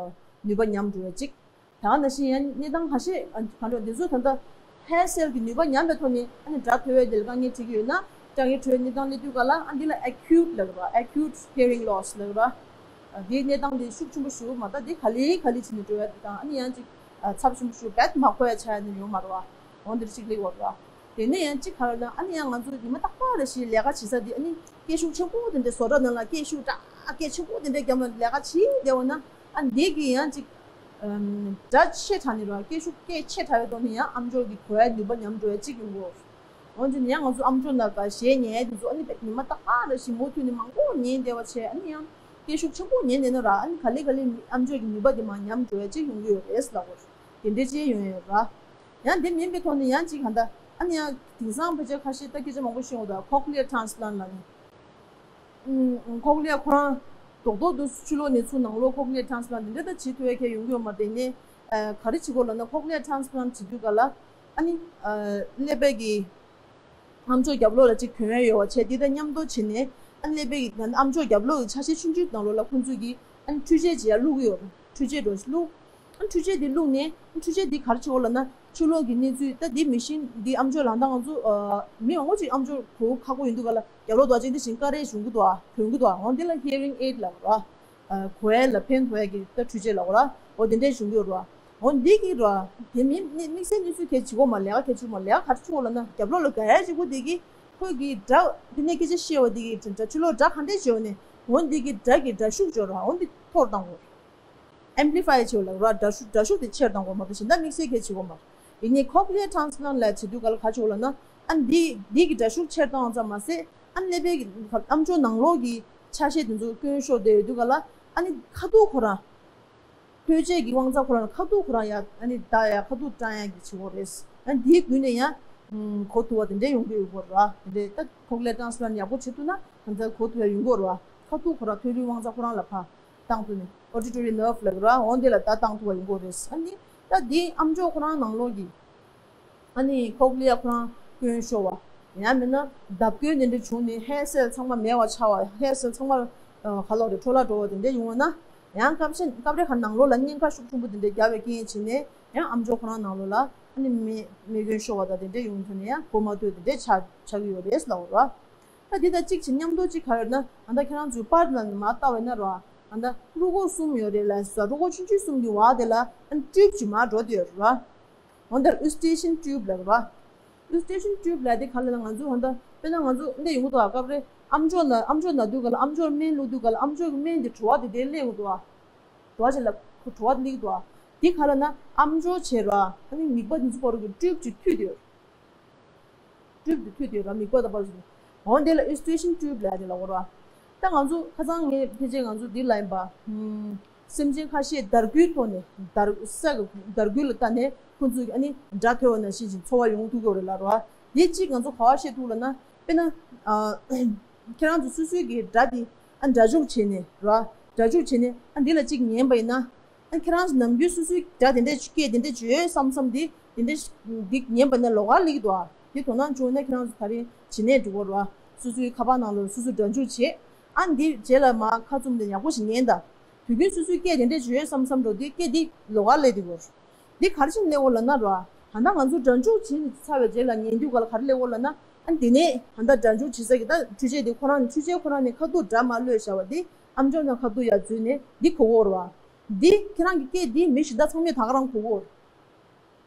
ནུས་པ་ཉམས་འགྲོ་ཡ་གཅིག་ད་ག་ནང་བཞིན་ཡང་གནས་སྟངས་ཁ་ཤས་ཨ་ག་འགྲོ་འདི་ཚོ་ད་ལྟ་ཧེར་སེལ་གྱི་ནུས་པ་ཉམས་པའི་ཐོག་ནས་ཨ་ནི་སྒྲ་ཐོས་པའི་དེ་ལ་དཀའ་ངལ་འཕྲད་ཀྱི་ཡོད་ན་དཀའ་ངལ་འཕྲད་པའི་གནས་སྟངས་སླེབས་དུས་ག་ལ་ཨ་འདི་ལ་ཨེ་ཁིའུ་ཊི་ལབ་ར། ཨེ་ཁིའུ་ཊི་ཧི་ཡ་རིང་ལོ་སི་ལབ་ར། འདིའི་གནས་སྟངས་འདི་ཤུགས་ཆེན་པོ་ཞེ་པོ་མ་ད་འདི་ག་ལེ་ག་ལེ་བྱས་ནས་འགྲོ་ཡ་དེ་དང་ཨ་ནི་ཡང་ཅིག་ཚབས་ཆེན་པོ་ཞེ་པོ་རྦད་མ་གོ་ཡ་ཆགས་ཡ་ནི་ཡོད་མ་རེད་བ། འོ་འདིར་གཅིག་སླེབས་ཡོད་རེད་བ། དེ་ནས་ཡང་གཅིག་ག་རེ་ལབ་ན་ཨ་ནི་ཡང་ང་ཚོ་ཉི་མ་རྟག་པར་རེ་བཞིན་ལས་ཀ་བྱེད་ས་དེ་ཨ་ནི་སྐད་ཤུགས་ཆེན་པོ་དེ་འདྲའི་བཟོ་གྲྭ་ནང་ལ་སྐད་ཤུགས་དྲག་སྐད་ཆེན་པོ་དེ་འདྲའི་རྒྱབ་ལ་ལས་ཀ་བྱེད་བསྡད་པ་ན་ཨ་འདི་གི་ཡང་ཅིག་སྒྲ་ཆེ་དྲགས་ནས་རེད་བ། སྐད་ཤུགས་སྐད་ཆེ་དྲགས་པའི་ཐོག་ནས་ཡང་ཨམ་ཅོག་གི་གོ་ཡ་ནུས་པ་ཉམས་འགྲོ་ཡ་གཅིག་ཡོང་གི་ཡོད། འོན་ཀྱང་ཡང་ང་ཚོ་ཨམ་ཅོག་ནང་ག་གཞས་ཉན་ཡ་དེ་ཚོ་ཨ་ནི་ཉི་མ་རྟག་པར་རེ་བཞིན་མུ་མཐུད་ནས་མང་པོ་ཉན་བསྡད་པ་བྱས་ཨ་ནི་ཡང་སྐད་ཤུགས་ཆེན་པོ་ཉན་བསྡད་ན་ར་ཨ་ནི་ག་ལེ་ག་ལེ་ཨམ་ཅོག་གི་ནུས་པ་དེ་མར་ཉམས་འགྲོ་ཡ་གཅིག་ཡོང་གི་ཡོད་རེད་ལབ་དགོས་རེད། དེ་འདྲའི་ཅིག་ཡོང་ཡོད་ར། ཡང་དེ་མིན་པའི་ཐོག་ནས་ཡང་ཅིག་ག་འདྲ་ཨ་ནི་ཡང་དེང་སང་ཕལ་ཆེར་ཁ་ཤས་ད་སྐད་ཆ་མང་པོ་ཤེས་འོང་ད་ཁོག་ལི་ཡར་ཊན་སི་པ་ལན་ཊི་ལབ་ནས། ཁོག་ལི་ཡར་ཁོ་རང་རྡོག་རྡོག་ཏུ་ཕྱི་ལོགས་ནས་ཚུར་ནང་ལོགས་ཁོག་ལི་ཡར་ཊན་སི་པ་ལན་ཊི་འདི་འདྲ་ད་བྱེད་ཐུབ་ཡ་ཁྱེད་ཡོང་གི་ཡོད་མ་རེད། དེ་ནས་ག་རེ་བྱེད་དགོས་ལབ་ན་ཁོག་ལི་ཡར་ཊན་སི་པ་ལན་ཊི་བྱེད་དུས་ག་ལ་ཨ་ནི་ཀླད་པའི་གི་ཨམ་ཅོག་རྒྱབ་ལོགས་ལ་ཅིག་གྱོན་ཡ་ཡོད་པ་བྱས་འདི་དང་མཉམ་དུ་བྱས་ནས་ཨ་ནི་ཀླད་པའི་གི་ཨམ་ཅོག་རྒྱབ་ལོགས་ཀྱི་ཆ་ཤས་ཆུང་ཆུང་ནང་ལོགས་ལ་ཁོང་ཚོས་ཀྱི་ཨ་ནི་འཕྲུལ་ཆས་ཅིག་ཡར་བླུག་གི་ཡོད་རེད། འཕྲུལ་ཆས་འགྲོ་བླུག་ཨ་འཕྲུལ་ཆས་འདི་བླུགས་ནས་ཨ་འཕྲུལ་ཆས་འདི་ག་རེ་བྱེད་དགོས་ལབ་ན་ཕྱི་ལོགས་ཀྱི་གནས་ཚུལ་ད་འདི་མེ་ཤིན་འདི་ཨམ་ཅོག་ལ་ད་ང་ཚོ་མི་མང་པོ་ཅིག་ཨམ་ཅོག་གོ་ཁག་པོ་ཡིན་དུས་ག་ལ་རྒྱབ་ལོགས་དུ་ཅིག་འདི་བཞིན་ཀ་རེ་བྱུང་གི་འདུག་ཨ་གྱོན་གི་འདུག་ཨ། འོ་འདི་ལ་ཧི་ཡ་རིང་ཨེ་ཌི་ལབ་ར། གོ་ཡ་ལ་ཕན་ཐོགས་ཡ་གི་ད་འཕྲུལ་ཆས་ལབ་ར། འོ་འདི་འདྲས་བྱུང་གི་ཡོད་ར། འོ་འདི་གི་ར་དེ་མིན་དམིགས་བསལ་གནས་ཚུལ་གལ་ཆེ་གོ་མ་ལས་ཀ་གལ་ཆེ་མ་ལས་ཀ་ག་རེ་བྱེད་དགོས་ལབ་ན་རྒྱབ་ལོགས་ལ་ག་ཡ་བྱེད་དགོས་དེ་གི་ཁོས་གི་སྒྲ་དེ་ནས་སྐད་ཆ་བཤད་པ་དེ་གི་སྒྲ་ཕྱི་ལོགས་སྒྲ་ག་འདྲས་བྱེད་པ་ནས་འོ་འདི་གི་སྒྲ་གི་སྒྲ་ཤུགས་བྱོས་ར་འོ་འདི་མཐོ་རུ་བཏང་དགོས། ཨེམ་པི་ལི་ཕའི་བྱེད་པ་ལ་ར་སྒྲ་ཤུགས་སྒྲ་ཤུགས་དེ་ཆེར་བཏང་དགོས་མ་གཏོགས་གཞན་དག་དམིགས་བསལ་གལ་ཆེ་གོ་མ་རེད། ཡིན་ནའི་ཁོག་ལི་ཡར་ཊན་སི་པ་ལན་ཊི་ལ་བྱེད་དུས་ག་ལ་ག་བྱེད་དགོས་ལབ་ན་ཨ་འདི་འདི་གི་སྒྲ་ཤུགས་ཆེར་བཏང་ཙམ་མ་ཟད་ཨ་ཀླད་པའི་ཨམ་ཅོག་ནང་ལོགས་ཀྱི་ཆ་ཤས་དེ་ཚོ་སྐྱོན་ཤོར་བསྡད་ཡོད་དུས་ག་ལ་ཨ་ནི་ཁ་ཐུག་ཁོ་རང་། ཐོས་རྗེས་ཀྱི་དབང་རྩ་ཁོ་རང་ཁ་ཐུག་ཁོ་རང་ཡ་ཨ་ནི་ད་ཡ་ཁ་ཐུག་སྐྲངས་ཡ་གི་བྱེད་སྒོ་རེད། ཨ་འདིའི་བརྒྱུད་ནས་ཡང་གོ་ཐུབ་པ་དེ་འདྲས་ཡོང་གི་ཡོད་སྐོར་ར། དེ་འདྲས་ད་ཁོག་ལི་ཡར་ཊན་སི་པ་ལན་ཊི་ཡག་པོ་བྱེད་ཐུབ་ན་གང་ལྟར་གོ་ཐུབ་ཡ་ཡོང་གི་ཡོད་ར། ཁ་ཐུག་ཁོ་རང་ཐོས་རྒྱུའི་དབང་རྩ་ཁོ་རང་ལ་ཕར་བཏང་ཐུབ་ནས་ཨོ་ཌི་ཊོ་རི་ནར་ཝ་ལབ་ར་འོ་འདི་ལ་ད་བཏང་ཐུབ་པ་ཡོང་གི་ཡོད་རེད། ཨ་ནི་ད་འདི་ཨམ་ཅོག་ཁོ་རང་ནང་ལོགས་ཀྱི་ཨ་ནི་ཁོག་ལི་ཡར་ཁོ་རང་སྐྱོན་ཤོར་བ། ཡང་མིན་ན་འདབ་སྐྱོན་དེ་འདྲ་བྱུང་ནས་ཧེར་སེལ་ཚང་མ་མེད་པ་ཆགས་པ། ཧེར་སེལ་ཚང་མ་ཨ་ག་ལོག་རེད། འཕྲོ་བརླག་འགྲོ་བ་དེ་འདྲ་ཡོང་བ་ན། ཡང་སྐབས་ཤ་སྐབས་རེ་ཁ་ནང་ལོགས་ལ་གཉན་ཁ་ཤུགས་ཆེན་པོ་དེ་འདྲ་རྒྱག་པའི་རྐྱེན་བྱས་ནས་ཡང་ཨམ་ཅོག་ཁོ་རང་ནང་ལོགས་ལ་ཨ་ནི་རྨས་རྨས་སྐྱོན་ཤོར་བ་དང་དེ་འདྲ་ཡོང་ཐུབ་ནས་ཡང་གོ་མ་ཐོས་དེ་འདྲ་ཆགས་ཆགས་ཀྱི་ཡོད་རེད་ལབ་པ་རེད། ད་འདི་དང་གཅིག་བྱས་མཉམ་དུ་གཅིག་ག་རེ་ཡོད་ན། ད་ལྟ་ཁྱེད་རང་ཚོའི་པར་ལ་མར་ལྟ་བས་ན་ར། ད་ལྟ་རུས་ཁོག་གསུམ་ཡོད་རེད་ལ། རུས་ཁོག་ཆུང་ཆུང་གསུམ་གྱི་འོག་དེ་ལ་ཨ་ནི་ཊིའུབ་ཅིག་མར་འགྲོ་བསྡད་ཡོད་རེད་ར། འོ་འདིར་ཨུ་སི་ཊེ་ཤན་ཊིའུབ་ལབ་ར། ཨུ་སི་ཊེ་ཤན་ཊིའུབ་ལབ་དེ་ག་ལ་ལ་ང་ཚོ་ད་ལྟ་དཔེར་ན་ང་ཚོ་འདི་ཡོང་གི་འདུག་ཨ། སྐབས་རེ་ཨམ་ཅོག་ན་ཨམ་ཅོག་ན་དུས་ག་ལ་ཨམ་ཅོག་སྨན་བླུགས་དུས་ག་ལ་ཨམ་ཅོག་གི་སྨན་དེ་བྲོ་བ་དེ་དེ་སླེབས་ཡོང་གི་འདུག་ཨ། བྲོ་བ་ཅིག་ལ་ཁོ་བྲོ་བ་དེ་སླེབས་ཀྱི་འདུག་ཨ། དེ་ག་ལ་ན་ཨམ་ཅོག་བྱས་ར། ཨ་ནི་མིད་པ་དེ་ཚོ་བར་གྱི་ཊིའུབ་ཅིག་མཐུད་དེ་ཡོད། ཊིའུབ་དེ་མཐུད་དེ་ར་མིད་པ་དང་བར་གྱི། འོ་དེ་ལ་ཨུ་སི་ཊེ་ཤན་ཊིའུབ་ལབ་དེ་ལབ་ཀྱི་ར། ད་ང་ཚོ་ཁ་སང་ངས་ཕལ་ཆེར་ང་ཚོ་འདི་ལ་ཡིན་པ། ཧུམ། སེམས་ཅན་ཁ་ཤས་དར་རྒུད་ཐོག་ནས་དར་ས་གི་དར་རྒུད་ལ་ལྟ་ནས་ཁོ་ཚོས་ཨ་ནི་སྒྲ་ཐོས་པ་ནང་བཞིན་ཅིག་ཚོར་བ་ཡོང་ཐུབ་ཀྱི་ཡོད་རེད་ལབ་ར། དེ་གཅིག་ང་ཚོ་ག་པར་ཤེས་ཐུབ་ལབ་ན། དཔེར་ན། ཨ། ཁྱེད་རང་ཚོ་སོ་སོའི་གི་སྒྲ་དེ་ཨ་སྒྲ་འཇུག་བྱས་ནས་ར། སྒྲ་འཇུག་བྱས་ནས་ཨ་འདི་ལ་གཅིག་ཉན་པ་ཡིན་ན། ཨ་ཁྱེད་རང་ཚོ་ནམ་རྒྱུན་སོ་སོའི་སྒྲ་དེ་འདྲ་སྐད་དེ་འདྲ་བརྗོད་བསམ་བསམ་དེ་དེ་འདྲ་འདི་ཉན་པ་ན་ལོགས་ཀ་སླེབས་ཀྱི་འདུག་ཨ། དེ་དོ་སྣང་བྱུང་ན་ཁྱེད་རང་ཚོ་ད་རེས་བྱེད་གནས་འགྲོ་གི་རེད་བ། སོ་སོའི་ཁ་པར་ནང་ལ་སོ་སོ་སྒྲ་འཇུག་བྱེད། ཨ་འདི་རྗེས་ལ་མར་ཁ་བཙུམ་དེ་ཡག་པོ་ཞིག་ཉན་དང་། དུས་རྒྱུན་སོ་སོའི་སྐད་དེ་འདྲ་བརྗོད་བསམ་བསམ་འགྲོ་དུས་སྐད་འདི་ལོགས་ཀ་སླེབས་ཀྱི་ཡོད། འདི་ག་རེ་བྱས་ནས་སླེབས་ཡོད་ལབ་ན་ར། ད་ལྟ་ང་ཚོ་སྒྲ་འཇུག་བྱས་ནས་ཚར་བའི་རྗེས་ལ་ཉན་དུས་ག་ལ་ག་རེ་སླེབས་ཡོད་ལབ་ན། ཨ་འདི་ནས་ད་ལྟ་སྒྲ་འཇུག་བྱེད་ས་གི་ད་འཕྲུལ་ཆས་དེ་ཁོ་རང་ནས་འཕྲུལ་ཆས་ཁོ་རང་ནས་ཁ་ཐུག་སྒྲ་མར་གློད་བཞག་པ་འདི་ཨམ་ཅོག་ནང་ཁ་ཐུག་ཡར་འཛུལ་ནས་འདི་གོ་གི་ཡོད་རེད་བ། འདི་ཁྱེད་རང་གི་སྐད་འདི་མི་གཞན་དག་ཚང་མས་ད་ག་རང་གོ་གི་ཡོད་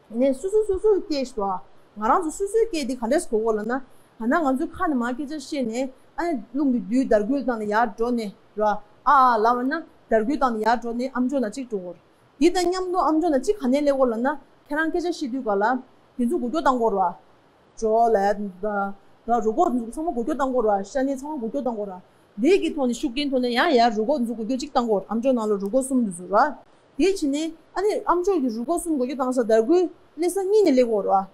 རེད། ནས་སོ་སོ་སོ་སོའི་སྐད་ཞིག་འདུག་ཨ། ང་རང་ཚོ་སོ་སོའི་སྐད་འདི་ག་འདྲས་གོ་གི་ཡོད་ལབ་ན། ད་ལྟ་ང་ཚོའི་ཁ་ནས་མར་སྐད་ཆ་བཤད་ནས་ཨ་ནི་རླུང་གི་རྡུལ་དར་རྒུད་བཏང་ནས་ཡར་འགྲོ་ནས་ར། ཨ་ཨ་ལབ་པ་ན་དར་རྒུད་བཏང་ནས་ཡར་འགྲོ་ནས་ཨམ་ཅོག་ནང་གཅིག་འགྲོ་གི་ཡོད་རེད། འདི་དང་མཉམ་དུ་ཨམ་ཅོག་ནང་གཅིག་ག་ནས་སླེབས་ཡོད་ལབ་ན། ཁྱེད་རང་སྐད་ཆ་བཤད་དུས་ག་ལ་དེ་ཚོ་འགུལ་སྐྱོད་བཏང་གི་ཡོད་རེད་བ། ཇོ་ལ་ད་ད་རུས་ཁོག་འཛུགས་ཚང་མ་འགུལ་སྐྱོད་བཏང་གི་ཡོད་རེད་བ། ཤ་གནད་ཚང་མ་འགུལ་སྐྱོད་བཏང་གི་ཡོད་རེད་བ། དེ་གི་ཐོག་ནས་ཤུགས་རྐྱེན་ཐོག་ནས་ཡང་ཡར་རུས་ཁོག་འཛུགས་འགུལ་སྐྱོད་གཅིག་བཏང་གི་ཡོད་རེད། ཨམ་ཅོག་ནང་ལ་རུས་ཁོག་གསུམ་འདུག་ཟེར་ར། དེ་བྱས་ནས་ཨ་ནི་ཨམ་ཅོག་གི་རུས་ཁོག་གསུམ་འགུལ་སྐྱོད་བཏང་ས་དར་རྒུད་སླེབས་ས་གཉིས་ནས་སླེབས་ཀྱི་ཡོད་རེད་བ།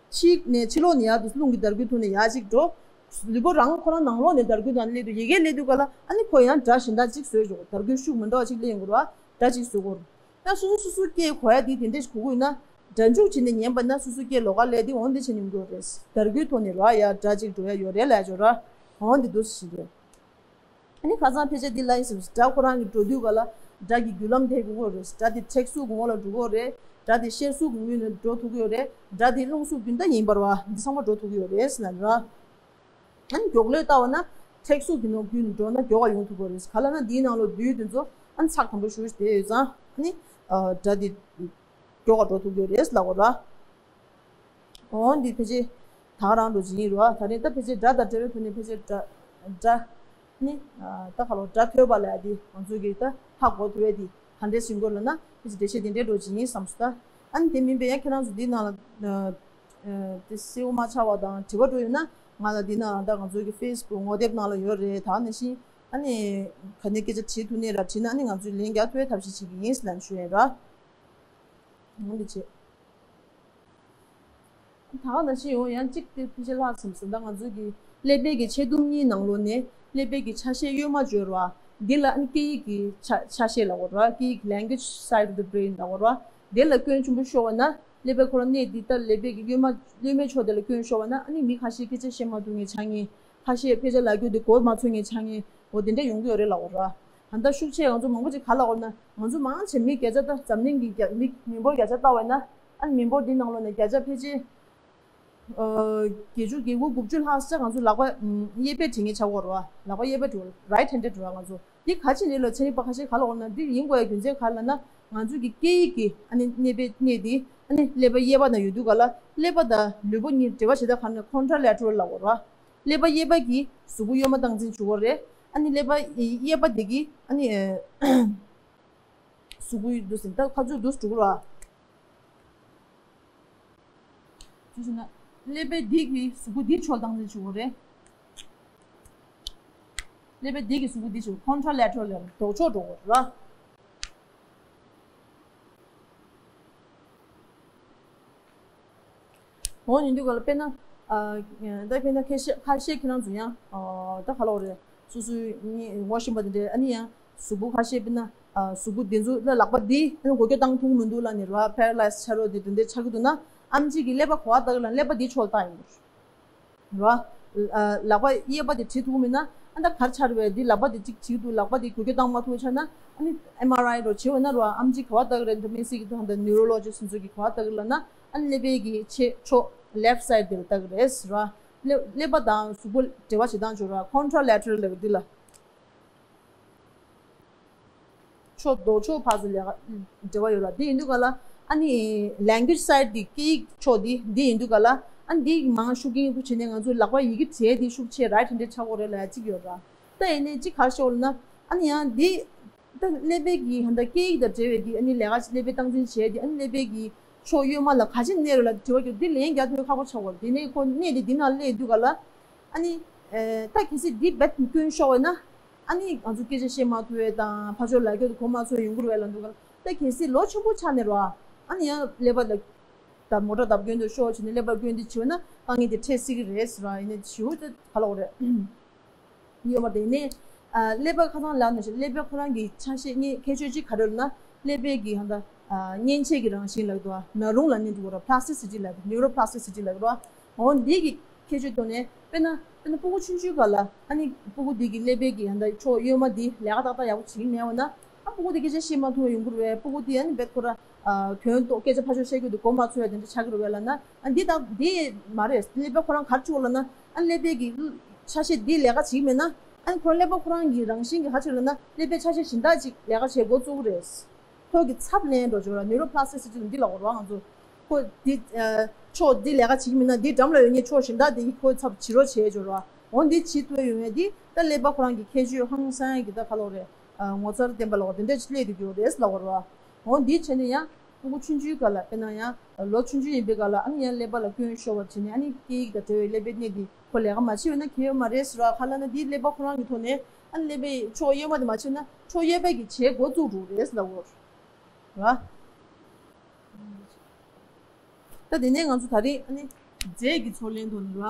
ཕྱི་ནས་ཕྱི་ལོགས་ནས་ཡར་དུ་རླུང་གི་དར་རྒུད་ཐོག་ནས་ཡར་གཅིག་འགྲོ། ལུས་པོ་རང་ཁོ་རང་ནང་ལོགས་ནས་དར་རྒུད་དང་སླེབས་དུས་ཡ་གིར་སླེབས་དུས་ག་ལ་ཨ་ནི་ཁོ་ཡང་སྒྲ་གཞན་དག་གཅིག་བཟོས་འགྲོ། དར་རྒུད་ཤུགས་མི་འདྲ་བ་གཅིག་སླེབས་ཡོང་གི་རེད་བ། སྒྲ་གཅིག་བཟོ་གི་ཡོད་རེད། ད་སོ་སོ་སོ་སོའི་སྐད་གོ་ཡ་དེ་དེ་འདྲས་ཞིག་གོ་གི་ཡོད་ན། སྒྲ་འཇུག་བྱས་ནས་ཉན་པ་ན་སོ་སོའི་སྐད་ལོགས་ཀ་སླེབས་དེ་འོང་དེ་བྱས་ནས་ཡོང་གི་ཡོད་རེད། དར་རྒུད་ཐོག་ནས་ར་ཡ་སྒྲ་གཅིག་འགྲོ་ཡ་ཡོད་རེད་ལབ་ཡ་ཅོ་ར། འོང་དེ་འདུག་ཞིག་རེད། ཨ་ནི་ཁ་སང་ཕལ་ཆེར་འདི་ལ་ཡིན་ཟེར་སྒྲ་ཁོ་རང་གི་འགྲོ་དུས་ག་ལ་སྒྲ་གི་རྒྱུ་ལམ་དེ་གོ་གི་ཡོད་རེད། སྒྲ་དེ་ཊེག་སུ་གི་ངོ་ལ་འགྲོ་གི་ཡོད་རེད། སྒྲ་དེ་ཤེར་སུ་གི་ངོས་ནས་འགྲོ་ཐུབ་ཀྱི་ཡོད་རེད། སྒྲ་དེ་རླུང་སུ་རྒྱུན་ལྟ་ཡིན་པར་བ་འདི་ཚང་མ་འགྲོ་ཐུབ་ཀྱི་ཡོད་རེད་ཟེར་ན་ར། ཨ་ནི་མགྱོགས་ལོས་ལྟ་བ་ན་ཊེག་སུ་གི་ནང་རྒྱུན་འགྲོ་ན་མགྱོགས་པ་ཡོང་ཐུབ་པ་རེད། ག་ལ་ན་འདིའི་ནང་ལོ་རྡུལ་དེ་ཚོ་ཨ་ནི་ཚགས་དམ་པོ་ཞུ་བྱས་དེ་ཡོད་ཙང་ཨ་ནི་སྒྲ་དེ་མགྱོགས་པ་འགྲོ་ཐུབ་ཀྱི་རེད་ལབ་པ་ར། འོ་འདི་ཕལ་ཆེར་ད་ག་རང་འགྲོ་བཞིན་ཡིན་ར། ད་རེས་ད་ཕལ་ཆེར་སྒྲ་དང་འབྲེལ་བའི་ཐོག་ནས་ཕལ་ཆེར་སྒྲ་སྒྲ་ནི་ད་ག་ལོ་སྒྲ་ཐོས་པ་ལ་ཡ་དེ་ང་ཚོ་གི་ད་ཧ་གོ་ཐུབ་པའི་དེ་ག་འདྲས་ཟིན་དགོས་ལབ་ན་ཕལ་ཆེར་འགྲེལ་བཤད་དེ་འདྲས་འགྲོ་བཞིན་ཡིན་བསམ་སོང་། ད་ཨ་ནི་དེ་མིན་པའི་ཡང་ཁྱེད་རང་ཚོ་འདི་ནང་ལ། དེ་གསལ་པོ་མ་ཆགས་པ་དང་དྲི་བ་འགྲོ་ཡོད་ན་ང་ལ་འདི་ན་ད་ང་ཚོའི་གི་ཕེ་སི་བུག་ངོ་དེབ་ནང་ལ་ཡོད་རེད། ད་ནང་བཞིན་ཨ་ནི་ག་ནས་སྐད་ཆ་དྲིས་ཐུབ་ནའི་ར་དྲིས་ན་ཨ་ནི་ང་ཚོས་ལན་རྒྱག་ཐུབ་པའི་ཐབས་ཤེས་བྱེད་ཀྱི་ཡིན་ལབ་ཞུ་ཡིན་ར། འོ་འདི་བྱེད། ད་ག་ནང་བཞིན་ཡང་ཡང་གཅིག་དེ་ཕལ་ཆེར་ལྷག་ཙམ་ཟིན་ད་ང་ཚོའི་གི་ཀླད་པའི་གི་ཆེ་དུམ་གཉིས་ནང་ལོགས་ནས་ཀླད་པའི་གི་ཆ་ཤས་གཡོན་མ་བརྗོད་ར། འདི་ལ་ཨ་ནི་སྐད་ཡིག་གི་ཆ་ཆ་ཤས་ལབ་དགོས་ར། སྐད་ཡིག་language side of the brain ལབ་དགོས་ར། དེ་ལ་སྐྱོན་ཆེན་པོ་ཤོར་བ་ན་ཀླད་པའི་ཁོ་རང་གནས་འདི་ལྟར་ཀླད་པའི་གི་གཡོན་མ་གཡོན་མའི་ཕྱོགས་དེ་ལ་སྐྱོན་ཤོར་བ་ན་ཨ་ནི་མི་ཁ་ཤས་སྐད་ཆ་བཤད་མ་ཐུབ་མཁན་ཆགས་མཁན། ཁ་ཤས་ཕལ་ཆེར་ལབ་རྒྱུ་དེ་གོ་མ་ཚོད་མཁན་ཆགས་མཁན་འོ་དེ་འདྲ་ཡོང་གི་ཡོད་རེད་ལབ་དགོས་ར། ད་ལྟ་ཤུགས་ཆེ་ང་ཚོ་མང་པོ་ཅིག་ག་ལབ་དགོས་ན་ང་ཚོ་མང་ཆེ་མི་བརྒྱ་ཆ་ད་འཛམ་གླིང་གི་བརྒྱ་མི་མི་འབོར་བརྒྱ་ཆ་ལྟ་བས་ན་ཨ་ནི་མི་འབོར་འདི་ནང་ལོགས་ནས་བརྒྱ་ཆ་ཕལ་ཆེར། ཨ། བརྒྱད་ཅུ་གྱ་དགུ་དགུ་བཅུ་ལྷག་ཙམ་ང་ཚོ་ལག་པ་ཨམ་གཡས་པས་བྲིས་མཁན་ཆགས་ཀྱི་ཡོད་རེད་བ། ལག་པ་གཡས་པས་བྲིས་པ་right handed རེད་བ་ང་ཚོ། འདི་ག་ཅི་རེད་ལབ་ཚན་རིག་པ་ཁ་ཤས་ག་ལབ་ཡོད་ན་འདི་ཡིན་དགོས་ཡ་རྒྱུ་མཚན་ག་རེ་ལབ་ན་ང་ཚོ་གི་སྐད་ཡིག་གི་ཨ་ནི་གནས་པའི་གནས་འདི་ཨ་ནི་ཀླད་པ་གཡས་པ་ན་ཡོད་དུས་ག་ལ་ཀླད་པ་དང་ལུས་པོ་གཉིས་འབྲེལ་བ་བྱེད་སྟངས་ག་རེ་ན་contralateral ལབ་ཡོད་རེད་བ། ཀླད་པ་གཡས་པ་གིས་གཟུགས་པོ་གཡོན་མ་སྟངས་འཛིན་བྱེད་ཀྱི་ཡོད་རེད། ཨ་ནི་ཀླད་པ་གཡས་པ་འདི་གིས་ཨ་ནི་གཟུགས་པོ་འདུག་ཟིན་ད་ཁ་ཚུར་འདུག་འགྲོ་གི་རེད་བ། ཅི་ཞུ་ན། ཀླད་པའི་འདི་གི་གཟུགས་པོ་འདི་ཕྱོགས་སྟངས་འཛིན་བྱེད་ཀྱི་རེད། ཀླད་པའི་འདི་གི་གཟུགས་པོ་འདི་ཕྱོགས་contralateral ལབ་ལྡོག་ཕྱོགས་འགྲོ་གི་རེད། འོ་ཡིན་དུས་ག་ལ་དཔེར་ན། ཨ། ད་དཔེར་ན་ཁ་ཤས་ཁ་ཤས་ཁྱེད་རང་ཚོ་ཡང་ཨ། ད་ག་ལབ་དགོས་རེད། སོ་སོའི་ངོ་ཤེས་པ་དེ་འདྲས་ཨ་ནི་ཡང་གཟུགས་པོ་ཁ་ཤས་དཔེར་ན་ཨ། གཟུགས་པོ་འདི་ཚོ་ལ་ལག་པ་འདི་ཨ་ནི་འགུལ་སྐྱོད་བཏང་ཐུབ་ཀྱི་མི་འདུག་ལབ་ནས་ར་paralyze ཆགས་རོགས་དེ་དེ་འདྲས་ཆགས་ཀྱི་འདུག་ན་ཨེམ་ཆི་གི་ཀླད་པ་ག་པར་ལྟ་གི་ལབ་ན་ཀླད་པ་འདི་ཕྱོགས་ལ་ལྟ་ཡིན་པ་རེད། ར། ལག་པ་གཡས་པ་དེ་བྲིས་ཐུབ་མིན་ན་ཨ་ད་གར་ཆར་བས་འདི་ལག་པ་དེ་གཅིག་བྲིས་འདུག་ལག་པ་དེ་འགུལ་སྐྱོད་བཏང་མ་ཐུབ་ཆ་ན་ཨ་ནི་ཨེམ་ཨར་ཨའི་རོ་བྱེད་འོ་ན་ར་ཨམ་ཆི་ག་བ་ལྟ་གི་རེད་འདི་མིན་སྲིད་ཀྱི་ཐོག་འདི་ནིའུ་རོ་ལོ་ཇི་སི་འདི་ཚོ་གི་ག་བ་ལྟ་གི་ལབ་ན་ཨ་ནི་ཀླད་པའི་གི་ཆེ་ཕྱོགས་ལེབ་སའིད་དེ་ལ་ལྟ་གི་རེད་ར། ཀླད་པ་དང་གཟུགས་པོ་འབྲེལ་བ་བྱེད་སྟངས་ཆོག་ར་ཁོན་ཊྲ་ལེ་ཊ་རལ་ལབ་གི་འདི་ལ། ཕྱོགས་ལྡོག་ཕྱོགས་ཕར་ཚུར་ལས་ཀ་འབྲེལ་བ་ཡོད་ལ་འདི་ཡིན་དུས་ག་ལ་ཨ་ནི་ལེང་གུ་ཨེཇ་སའིད་འདི་སྐད་ཡིག་ཕྱོགས་འདི་འདི་ཡིན་དུས་ག་ལ་ཨ་ནི་འདི་མང་ཤུགས་རྐྱེན་ཁུ་བྱས་ནས་ང་ཚོའི་ལག་པ་ཡི་གེ་བྲིས་འདི་ཤུགས་ཆེ་རའིཊ་ཧེན་ཌེཌ་ཆགས་ཀྱི་རེད་ལབ་ཡ་གཅིག་ཡོད་ར། ད་ཡིན་ནའི་གཅིག་ག་རེ་ཤོད་ལབ་ན་ཨ་ནི་ཡང་འདི་ད་ཀླད་པའི་གི་ཧན་ད་སྐད་ཡིག་དང་འབྲེལ་བའི་གི་ཨ་ནི་ལས་ཀ་ཀླད་པའི་སྟངས་འཛིན་བྱས་འདི་ཨ་ནི་ཀླད་པའི་གི་ཕྱོགས་གཡོན་མ་ལ་ག་ཅི་གནས་རེད་ལབ་དྲི་བ་རྒྱབ་འདི་ལན་རྒྱག་ཐུབ་ཁག་པོ་ཆགས་པ་རེད། དེ་ནས་ཁོ་གནས་འདི་འདི་ནང་སླེབས་དུས་ག་ལ་ཨ་ནི་ད་གལ་སྲིད་འདི་རྦད་བསྐྱོན་ཤོག་པ་ན། ཨ་ནི་ང་ཚོ་སྐད་ཆ་བཤད་མ་ཐུབ་པའི་དང་ཕར་ཕྱོགས་ལ་སྐྱོད་དུ་གོ་མ་ཚོད་ཡོང་གི་རེད་ལབ་འདུག་ག་ད་གལ་སྲིད་ལོ་ཆེན་པོ་ཆགས་ནས་རོ། ཨ་ནི་ཡང་ཀླད་པ་ལ་ད་མོ་ཊ་བརྡབ་སྐྱོན་དུ་ཤོག་བྱས་ནས་ཀླད་པ་སྐྱོན་འདི་བྱེད་ན་དཀའ་ངལ་དེ་འཕྲད་སྲིད་ཀྱི་རེད་ཟེར་ར། ཡིན་ནའི་ཞེ་པོ་ཅིག་ག་ལབ་དགོས་རེད། ཡོད་པ་དེ་ནས་ཀླད་པ་ཁ་སང་ལབ་ནང་བཞིན་ཀླད་པའི་ཁོ་རང་གི་ཆ་ཤས་ཁྱད་ཆོས་གཅིག་ག་རེ་ལབ་ན་ཀླད་པའི་གི་ཧ་ད་མཉེན་ཆས་ཀྱི་རང་བཞིན་ལབ་འདུག་ན་རུང་ལབ་ནི་འདུག་ར། པ་ལ་སི་ཊི་སི་ཊི་ལབ་འདུག་ནིའུ་རོ་པ་ལ་སི་ཊི་སི་ཊི་ལབ་ར། འོ་འདི་གི་ཁྱད་ཆོས་ཐོག་ནས་དཔེར་ན་དཔེར་ན་སྤུ་གུ་ཆུང་ཆུང་སྒང་ལ་ཨ་ནི་སྤུ་གུ་འདི་གི་ཀླད་པའི་གི་ཡང་ད་ཕྱོགས་གཡོན་མ་འདི་ལས་ཀ་ཏག་ཏག་ཡག་པོ་བྱེད་ཀྱི་མེད་པ་ན་ཨ་སྤུ་གུ་འདི་སྐད་ཆ་བཤད་མ་ཐུབ་པ་ཡོང་གི་རེད་པས། སྤུ་གུ་འདི་ཨ་ནི་རྦད་ཁོ་ར་དོན་རྟོགས་སྐད་ཆ་ཕར་ཕྱོགས་བཤད་རྒྱུ་འདི་གོ་མ་ཚོད་པ་དེ་འདྲ་ཆགས་ཀྱི་རེད་པས་ལབ་ན་ཨ་འདི་དང་འདི་མ་རེད། ཀླད་པ་ཁོ་རང་ག་རེ་བྱེད་དགོས་ལབ་ན་ཨ་ཀླད་པའི་གི་ཆ་ཤས་འདི་ལས་ཀ་བྱེད་ཀྱི་མེད་ན་ཨ་ནི་ཁོ་རང་ཀླད་པ་ཁོ་རང་གི་རང་བཞིན་གྱི་ག་རེ་བྱེད་ལབ་ན་ཀླད་པའི་ཆ་ཤས་གཞན་དག་ཅིག་ལས་ཀ་བྱེད་འགོ་བཙུགས་ཀྱི་རེད། ཁོ་གི་ཚབ་ལེན་འགྲོ་ཆོག་ར། ནིའུ་རོ་པ་ལ་སི་ཊི་སི་ཊི་འདི་ལ་གོ་ར་ང་ཚོ། ཁོ་འདི་ཕྱོགས་འདི་ལས་ཀ་བྱེད་ཀྱི་མིན་ན་འདི་འགྲམ་ལ་ཡོད་མཁན་ཕྱོགས་གཞན་དག་འདི་ཁོའི་ཚབ་བྱེད་རོགས་བྱས་ཆོག་ར། འོ་འདི་བྱེད་ཐུབ་ཡོང་ཡ་འདི་ད་ཀླད་པ་ཁོ་རང་གི་ཁྱད་ཆོས་ཧང་སང་ཡ་གི་ད་ག་ལབ་རེད། ངོ་མཚར་ལྡན་པ་ལ་གོ་དེ་འདྲ་ཅིག་སླེབས་འདུག་ཡོད་རེད་ལབ་ར། འོ་འདི་བྱས་ནས་ཡང་སྤུ་གུ་ཆུང་ཆུང་སྒང་ལ་དཔེར་ན་ཡང་ལོ་ཆུང་ཆུང་ཡིན་པའི་སྒང་ལ་ཨ་ནི་ཡང་ཀླད་པ་ལ་སྐྱོན་ཤོར་བ་བྱས་ནས་ཨ་ནི་སྐད་ཡིག་དང་འབྲེལ་བའི་ཀླད་པའི་གནད་འདི་ཁོ་ལས་ཀ་མ་བྱས་པ་ན་ཁྱད་ཡོད་མ་རེད་ཟེར་བ། ག་ལབ་ན་འདི་ཀླད་པ་ཁོ་རང་གི་ཐོག་ནས་ཨ་ནི་ཀླད་པའི་ཕྱོགས་གཡོན་མ་དེ་མ་བྱས་ན་ཕྱོགས་གཡས་པའི་གི་བྱེད་འགོ་བཙུགས་འགྲོ་རེད་ལབ་འོ། ར། ད་དེ་ནས་ང་ཚོ་ད་རེས་ཨ་ནི་རྫས་ཀྱི་ཚོར་ལེན་ཐོག་ནས་ར།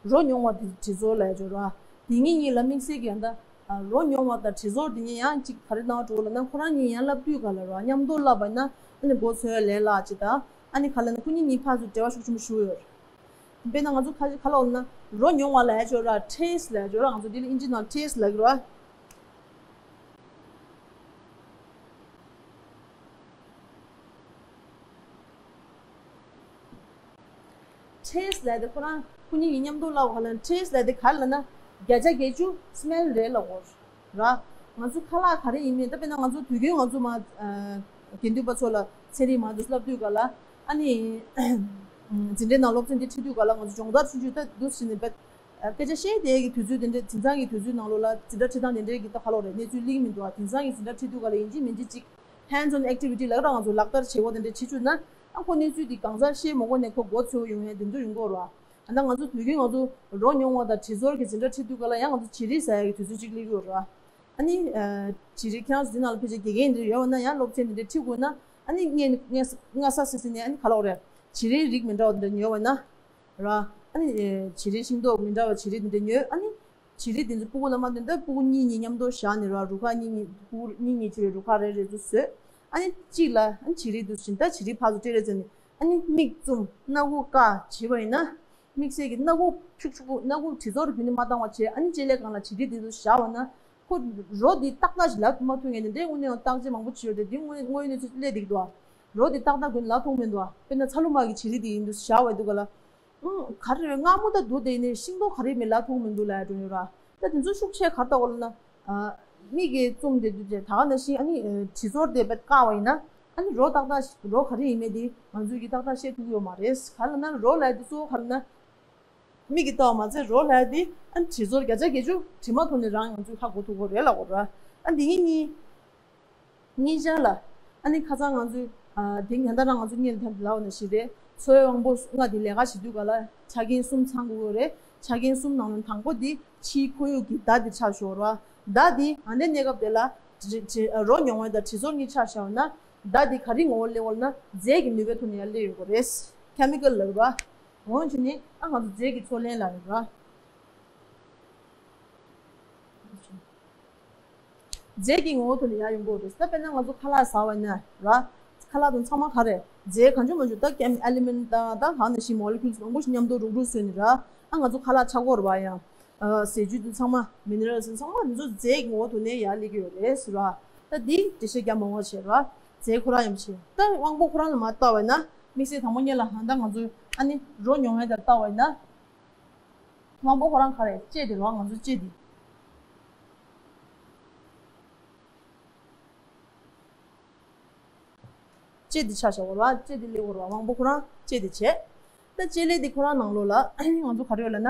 རོ་མྱོང་བ་དེ་དྲི་ཚོར་ལབ་ཡ་ཅིག་ཡོད་ར། དེ་གཉིས་གཉིས་ལ་དམིགས་བསལ་གྱི་ཡང་ད་རོ་མྱོང་བ་དང་དྲི་ཚོར་དེ་གཉིས་ཡང་གཅིག་ག་རེ་གནང་བ་འགྲོ་ལབ་ན་ཁོ་རང་གཉིས་ཡང་བསླབ་དུས་སྒང་ལ་ར་མཉམ་དུ་བསླབས་པ་ཡིན་ན་ཨ་ནི་མགོ་ཚོས་ལས་སླ་ཅིག་དང་ཨ་ནི་ག་ལབ་ན་ཁོ་གཉིས་གཉིས་ཕར་ཚུར་འབྲེལ་བ་ཤུགས་ཆེན་པོ་ཞིག་ཡོད་རེད། དཔེར་ན་ང་ཚོ་ག་ག་ལབ་ན་རོ་མྱོང་བ་ལབ་ཡ་ཅིག་ཡོད་ར། ཊེ་སི་ཊི་ལབ་ཡ་ཅིག་ཡོད་ར། ང་ཚོ་འདི་ལ་ཨིན་ཇི་ནང་ཊེ་སི་ཊི་ལབ་ཀྱི་རེད་བ། ཊེ་སི་ཊི་ལབ་དེ་ཁོ་རང་ཁོ་གཉིས་ཀྱིས་མཉམ་དུ་ལབ་ག་ལབ་ན་ཊེ་སི་ཊི་ལབ་དེ་ག་རེ་ལབ་ན་བརྒྱ་ཆ་བརྒྱད་ཅུ་སི་མེལ་རེད་ལབ་གོ་ར། ང་ཚོ་ཁ་ལག་ག་རེ་ཡིན་མིན་ད་དཔེར་ན་ང་ཚོ་དུས་རྒྱུན་ང་ཚོ་མ་དགེ་འདུན་པ་ཚོ་ལ་ཚན་རིག་མང་དུ་བསླབ་དུས་སྒང་ལ་ཨ་ནི་འཛིན་གྲྭའི་ནང་སློབ་ཚན་འདི་ཁྲིད་དུས་སྒང་ལ་ང་ཚོ་སྦྱོང་བརྡར་ཆུང་ཆུང་ད་འདུག་ཟེར་ནས་བས། སྐད་ཆ་བཤད་དེ་གི་དུས་ཚོད་དེ་འདྲའི་དེང་སང་གི་དུས་ཚོད་ནང་ལོགས་ལ་འཛིན་གྲྭ་ཁྲིད་སྟངས་དེ་འདྲའི་གི་ད་ག་ལབ་རེད། གནས་ཚུལ་སླེབས་མི་འདུག་ཨ། དེང་སང་གི་འཛིན་གྲྭ་ཁྲིད་དུས་སྒང་ལ་ཡིན་གཅིག་མིན་གཅིག་ཅིག་hands on activity་ལབ་ར་ང་ཚོ་ལག་བསྟར་བྱེད་སྒོ་དེ་འདྲ་བྱེད་བཅུག་ན་ཨ་ཁོ་གནས་ཚུལ་དེ་གང་ཟག་ཤེས་མ་དགོས་ནས་ཁོ་མགོ་ཚོས་ཡོང་ཡ་དེ་འདྲ་ཡོང་གི་ཡོད་རེད་བ། ཨ་ད་ང་ཚོ་དུས་རྒྱུན་ང་ཚོ་རོ་མྱོང་བ་དང་དྲི་ཚོར་གྱི་འཛིན་གྲྭ་ཁྲིད་དུས་སྒང་ལ་ཡང་ང་ཚོ་བྱི་རིལ་ཟ་ཡ་གི་དུས་ཚོད་ཅིག་སླེབས་ཀྱི་ཡོད་རེད་བ། ཨ་ནི་བྱི་རིལ་ཁྱེད་རང་ཚོ་དེ་ནང་ལ་ཕལ་ཆེར་དགེ་རྒན་འདྲ་ཡོད་པ་ན་ཡང་སློབ་ཚན་དེ་འདྲ་ཁྲིད་དགོས་ན་ཨ་ནི་སྔས་སྔས་སྔ་ས་སི་སི་ནས་ཨ་ནི་ག་ལབ་རེད། བྱི་རིལ་རིགས་མི་འདྲ་བ་དེ་འདྲ་ཉོས་པ་ན། ར། ཨ་ནི་བྱི་རིལ་ཤིང་ཏོག་མི་འདྲ་བ་བྱི་རིལ་དེ་འདྲ་ཉོས། ཨ་ནི་བྱི་རིལ་དེ་ཚོ་སྤུ་གུ་ལ་མ་བསྟན་ད་སྤུ་གུ་གཉིས་གཉིས་མཉམ་དུ་བཞག་ནས་ར་རུ་ཁག་གཉིས་གཉིས་སྤུ་གུ་གཉིས་གཉིས་བྱས་པའི་རུ་ཁག་རེ་རེ་ཚོ་བཟོས། ཨ་ནི་གཅིག་ལ་ཨ་ནི་བྱི་རིལ་དེ་ཚོ་བྱིན་ད་བྱི་རིལ་ཕར་ཚུར་སྤྲད་རེ་བྱས་ནས་ཨ་ནི་མིག་བཙུམ་སྣ་ཁུག་བཀག་བྱས་པ་ཡིན་ན། དམིགས་བསལ་གྱི་སྣ་ཁུག་ཕྱུག་ཕྱུག་སྣ་ཁུག་དྲི་ཚོར་རྒྱུན་ནས་མ་བཏང་བ་བྱས་ཨ་ནི་ལྕེ་ལེ་སྒང་ལ་བྱི་རིལ་དེ་ཚོ་བཞག་པ་ན། ཁོ་རོ་འདི་ཏག་ཏག་ཞིག་ལབ་མ་ཐུབ་མཁན་དེ་འདྲའི་དངོས་གནས་ཡང་བརྟག་དཔྱད་མང་པོ་བྱས་ཡོད་དེ་འདི་དངོས་དངོས་གནས་ཚུལ་སླེབས་བསྡད་ཀྱི་འདུག་ཨ། རོ་འདི་ཏག་ཏག་ཀུན་ལབ་ཐུབ་མི་འདུག་ཨ། དཔེར་ན་ཚ་ལུ་མ་གི་བྱི་རིལ་འདི་ཡིན་དུས་བཞག་པ་འདུག་ག་ལ། ཨང་ག་རེ་རེད་མངར་མོ་ད་འདུག་དེ་ནས་ཤིང་ཏོག་ག་རེ་མེད་ལབ་ཐུབ་མི་འདུག་ལབ་ཡ་འགྲོ་ཡོད་ར། ད་དེ་ཚོ་ཤུགས་ཆེ་ག་རེ་ལྟ་བ་ལབ་ན། མིག་གིས་བཙུམས་ཏེ་འདུག་ཅེས་ད་ག་ནང་བཞིན་ཨ་ནི་དྲི་ཚོར་དེ་བཀག་པ་ཡིན་ན་ཨ་ནི་རོ་ཏག་ཏག་རོ་ག་རེ་ཡིན་མིན་དེ་ང་ཚོས་ཀྱིས་ཏག་ཏག་ཤེས་ཐུབ་ཀྱི་ཡོད་མ་རེད། ག་རེ་ལབ་ན་རོ་ལབ་ཡ་དེ་གཙོ་བོ་ག་རེ་ལབ་ན། མིག་གིས་ལྟ་བ་མ་ཚད་རོ་ལབ་ཡ་དེ་ཨ་ནི་དྲི་ཚོར་བརྒྱ་ཆ་བརྒྱད་ཅུ་དྲི་མ་ཐོག་ནས་རང་ང་ཚོས་ཧ་གོ་ཐུབ་ཀྱི་རེད་ལབ་དགོས་ར། ཨ་འདི་གཉིས་གཉིས། གཉིས་ཆ་ལ། ཨ་ནི་ཁ་སང་ང་ཚོས་ཨ་དེ་ཉན་ད་རང་ང་ཚོ་གཉེར་ཐབས་ལབ་ནས་ཞིག་རེད། འཚོ་བའི་དབང་པོ་ལྔ་དེ་ལས་ཀ་བྱེད་དུས་ག་ལ་ཆ་རྐྱེན་གསུམ་ཚང་དགོས་རེད། ཆ་རྐྱེན་གསུམ་ནང་ནས་དང་པོ་དེ་ཕྱིའི་ཁོར་ཡུག་གི་བརྡ་དེ་ཆ་ཤོར་བ། བརྡ་དེ་ཨ་ནི་གནས་སྐབས་དེ་ལ་དྲི་དྲི་རོ་མྱོང་བ་དང་དྲི་ཚོར་གཉིས་ཆ་བཞག་ན་བརྡ་དེ་ག་རེ་ངོ་བོ་སླེབས་པ་ལབ་ན་རྫས་ཀྱི་ནུས་པའི་ཐོག་ནས་ཡར་སླེབས་ཡོང་གི་རེད། ཁེ་མི་ཀལ་ལབ་ར། འོན་ཀྱང་ནི་ཨ་ང་ཚོ་རྫས་ཀྱི་ཚོར་ལེན་ལབ་ཡོད་ར། རྫས་ཀྱི་ངོ་བོ་ཐོག་ནས་ཡར་ཡོང་གི་ཡོད་རེད། ད་དཔེར་ན་ང་ཚོ་ཁ་ལག་ཟ་བ་ཡིན་ན་ར། ཁ་ལག་དང་ཚང་མ་ག་རེ་རྫས་གང་བྱུང་མང་བྱུང་ད་ཀེམ་ཨེ་ལི་མེན་ཊི་དང་ད་གང་ནང་བཞིན་མོ་ལེ་ཀུལ་མང་པོ་ཞིག་མཉམ་དུ་རུག་རུག་བཟོས་ནས་ར། ཨ་ང་ཚོ་ཁ་ལག་ཆགས་ཀྱི་ཡོད་རེད་པ། ཡང་ཟས་བཅུད་དེ་ཚང་མ་མི་ནི་རལ་སི་ཚང་མ་འདི་ཚོ་རྫས་ཀྱི་ངོ་བོ་ཐོག་ནས་ཡར་སླེབས་ཀྱི་ཡོད་རེད་ཟེར་བ། ད་འདི་འགྲེལ་བཤད་རྒྱག་མང་བ་བྱས་ར། རྫས་ཁོ་རང་ཡིན་པ་བྱས། ད་དབང་པོ་ཁོ་རང་ལ་མར་བལྟ་བ་ཡིན་ན། དམིགས་བསལ་དང་པོ་ཉིད་ལ་ཧང་ད་ང་ཚོ་ཨ་ནི་རོ་མྱོང་ཡས་དེར་བལྟ་བ་ཡིན་ན། དབང་པོ་ཁོ་རང་ག་རེ་ལྕེ་དེ་རོ། ང་ཚོ་ལྕེ་དེ། ལྕེ་དེ་ཆ་བཞག་པ་རེད་པ། ལྕེ་དེ་སླེབས་པ་རེད་པ། དབང་པོ་ཁོ་རང་ལྕེ་དེ་བྱས། ད་ལྕེ་ལེ་དེ་ཁོ་རང་ནང་ལོགས་ལ་ང་ཚོ་ག་རེ་ཡོད་ལབ་ན།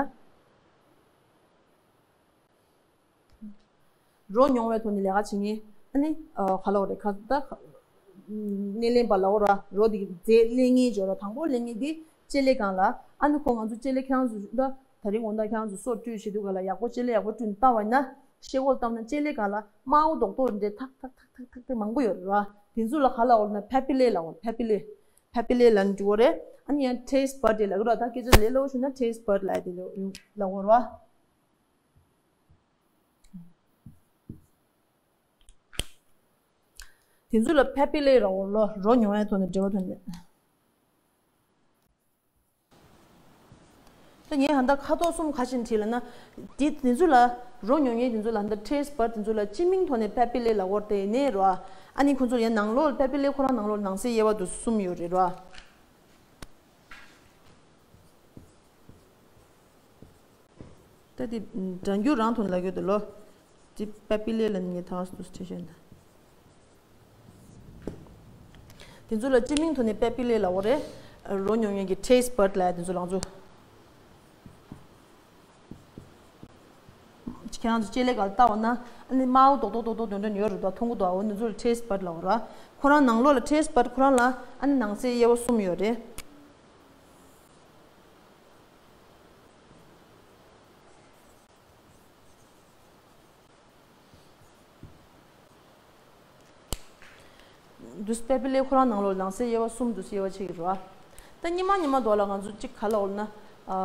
རོ་མྱོང་བའི་ཐོག་ནས་ལས་ཀ་བྱེད་མཁན་ཨ་ནི་ག་ལབ་དགོས་རེད། ག་ད་སྣེ་ལེན་པ་ལབ་དགོས་རེད་པ། རོ་དེ་རྫས་ལེན་མཁན་ཅིག་ཡོད་རེད་པ། དང་པོ་ལེན་མཁན་དེ་ལྕེ་ལེ་སྒང་ལ། ཨ་ནི་ཁོ་ང་ཚོ་ལྕེ་ལེ་ཁྱེད་རང་ཚོ་ད་དེ་རིང་དགོང་དག་ཁྱེད་རང་ཚོ་སོ་བཀྲུས་བྱེད་དུས་སྒང་ལ་ཡག་པོ་ལྕེ་ལེ་ཡག་པོ་བཀྲུས་ནས་བལྟ་བ་ཡིན་ན། ཤེལ་སྒོ་བཏབ་ན་ལྕེ་ལེ་སྒང་ལ་དམར་པོ་རྡོག་རྡོག་འདྲ་ཐག་ཐག་ཐག་ཐག་ཐག་དེ་མང་པོ་ཡོད་རེད་པ། དེ་ཚོ་ལ་ག་ལབ་དགོས་ལབ་ན་པ་པི་ལེ་ལབ་དགོས། པ་པི་ལེ། པ་པི་ལེ་ལབ་ནས་འགྲིག་གི་རེད། ཨ་ནི་ཡང་ཊེ་སི་ཊི་བཌ་དེ་ལབ་ཀྱི་རེད་པ། ད་སྐད་ཆ་ལས་སླ་པོ་ཞུས་ན་ཊེ་སི་ཊི་བཌ་ལབ་ཡས་དེ་ལབ་ཀྱི་རེད་པ། དེ་ཚོ་ལ་པ་པི་ལེ་ལབ་དགོས་རེད་པ། རོ་མྱོང་ཡས་ཐོག་ནས་འབྲེལ་བ་ཐོག་ནས། ད་ངས་ཧང་ད་ཁ་དོག་གསུམ་ག་རེ་བྲིས་ལབ་ན། དེ་དེ་ཚོ་ལ་རོ་མྱོང་མཁན་དེ་ཚོ་ལ་ཧང་ད་ཊེ་སི་ཊི་བཌ་དེ་ཚོ་ལ་སྤྱི་མིང་ཐོག་ནས་པ་པི་ལེ་ལབ་ཀྱི་ཡོད་རེད་དེ་ཡིན་ནའི་རེད་པ། ཨ་ནི་ཁོ་ཚོ་ཡང་ནང་ལོགས་ལ་པ་པི་ལེ་ཁོ་རང་ནང་ལོགས་ལ་ནང་གསེས་དབྱེ་བ་དེ་གསུམ་ཡོད་རེད་རེད་པ། ད་དེ་སྒྲ་འགྱུར་རང་ཐོག་ནས་ལབ་ཀྱི་ཡོད་དེ་ལོ། དེ་པ་པི་ལེ་ལབ་ནས་ངས་ད་ག་སེ་འདུག་སེ་བྲིས་བཞག་ཡིན་ད། དེ་ཚོ་ལ་སྤྱི་མིང་ཐོག་ནས་པ་པི་ལེ་ལབ་ཀྱི་ཡོད་རེད། རོ་མྱོང་མཁན་གྱི་ཊེ་སི་ཊི་བཌ་ལབ་ཡས་དེ་ཚོ་ལ་ང་ཚོ། ཁྱེད་རང་ཚོ་ལྕེ་ལེ་སྒང་ལ་བལྟ་བ་ན་ཨ་ནི་དམར་པོ་རྡོག་རྡོག་རྡོག་རྡོག་འདྲ་འདྲ་ཡོད་རེད་པ། མཐོང་གི་འདུག་པ། འོ་འདི་ཚོ་ལ་ཊེ་སི་ཊི་བཌ་ལབ་ཀྱི་ཡོད་རེད་པ། ཁོ་རང་ནང་ལོགས་ལ་ཊེ་སི་ཊི་བཌ་ཁོ་རང་ལ་ཨ་ནི་ནང་གསེས་དབྱེ་བ་གསུམ་ཡོད་རེད། འདུག་སེ་པ་པི་ལེ་ཁོ་རང་ནང་ལོགས་ནང་གསེས་དབྱེ་བ་གསུམ་འདུག་སེ་དབྱེ་བ་ཕྱེ་གི་རེད་པ། ད་སྔོན་མ་སྔོན་མ་དུས་ལ་ང་ཚོ་གཅིག་ག་ལབ་ཀྱི་ཡོད་ལབ་ན། ཨ་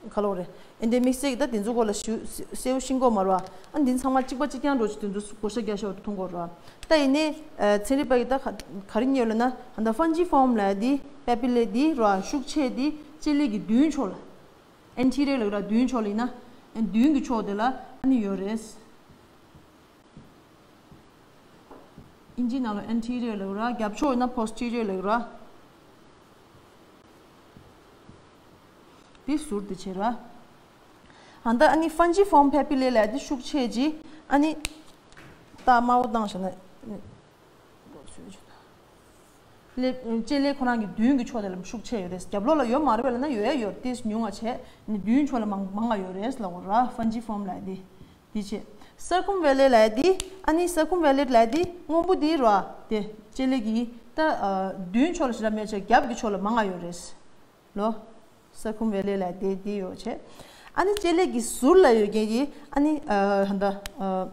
ག་ལབ་ཀྱི་ཡོད་རེད། ཨེ་འདྲའི་དམིགས་བསལ་གྱི་ད་དེ་ཚོའི་སྐོར་ལ་ཞུ་གསལ་པོ་ཤེས་ཀྱི་ཡོད་མ་རེད་པ། ཨ་འདི་ཚང་མ་གཅིག་པ་གཅིག་རྐྱང་འདྲ་པོ་ཞིག་དེ་ཚོ་བགོ་བཤའ་རྒྱག་ཤོག་མཐོང་གི་ཡོད་རེད་པ། ད་ཡིན་ནའི་ཚན་རིག་པ་ཡིས་ད་ག་ག་རེ་རྙེད་ཡོད་ལབ་ན། ད་ཧྥན་ཇི་ཕོམ་ལབ་ཡས་དེ་པ་པི་ལེ་དེ་རེད་པ། ཤུགས་ཆེ་དེ་ལྕེ་ལེ་གི་མདུན་ཕྱོགས་ལ། ཨེན་ཊི་རི་ཡར་ལབ་ཀྱི་རེད་པ། མདུན་ཕྱོགས་ལ་ཡིན་ན། མདུན་གྱི་ཕྱོགས་དེ་ལ་ཨ་ནི་ཡོད་རེད། ཨིན་ཇི་ནང་ལ་ཨེན་ཊི་རི་ཡར་ལབ་ཀྱི་རེད་པ། རྒྱབ་ཕྱོགས་ཡིན་ན་པོ་སི་ཊི་རི་ཡར་ལབ་ཀྱི་རེད་པ། དེ་ཟུར་དེ་བྱས་རེད་པ། ཨ་ད་ཨ་ནི་ཧྥན་ཇི་ཕོམ་པ་པི་ལེ་ལབ་ཡས་དེ་ཤུགས་ཆེ་ཅིག་ཨ་ནི་ད་དམར་པོ་བཏང་བཞག་ན། ལེ་ལྕེ་ལེ་ཁོ་རང་གི་མདུན་གྱི་ཕྱོགས་དེ་ལ་ཤུགས་ཆེ་ཡོད་རེད། རྒྱབ་ལོགས་ལ་ཡོད་མ་རེད་པས་ལབ་ན་ཡོད་ཡ་ཡོད། ཏོག་ཙམ་ཉུང་བ་བྱས་ནས་མདུན་ཕྱོགས་ལ་མང་མང་བ་ཡོད་རེད་ལབ་ཀྱི་ཡོད་རེད་པ། ཧྥན་ཇི་ཕོམ་ལབ་ཡས་དེ། དེ་བྱས། སར་ཁམ་ཝེ་ལེ་ལབ་ཡས་དེ། ཨ་ནི་སར་ཁམ་ཝེ་ལེ་ལབ་ཡས་དེ་སྔོན་པོ་དེ་རེད་པ། དེ་ལྕེ་ལེ་གི་ད་མདུན་ཕྱོགས་ལ་ཞེ་དྲག་མེད་བྱས་རྒྱབ་ཀྱི་ཕྱོགས་ལ་མང་བ་ཡོད་རེད། ལོ། སར་ཁམ་ཝེ་ལེ་ལབ་ཡས་དེ་དེ་ཡོད་བྱས། ཨ་ནི་ལྕེ་ལེ་གི་ཟུར་ལ་ཡོད་མཁན་གྱི་ཨ་ནི་ཨ་ད་ཨ་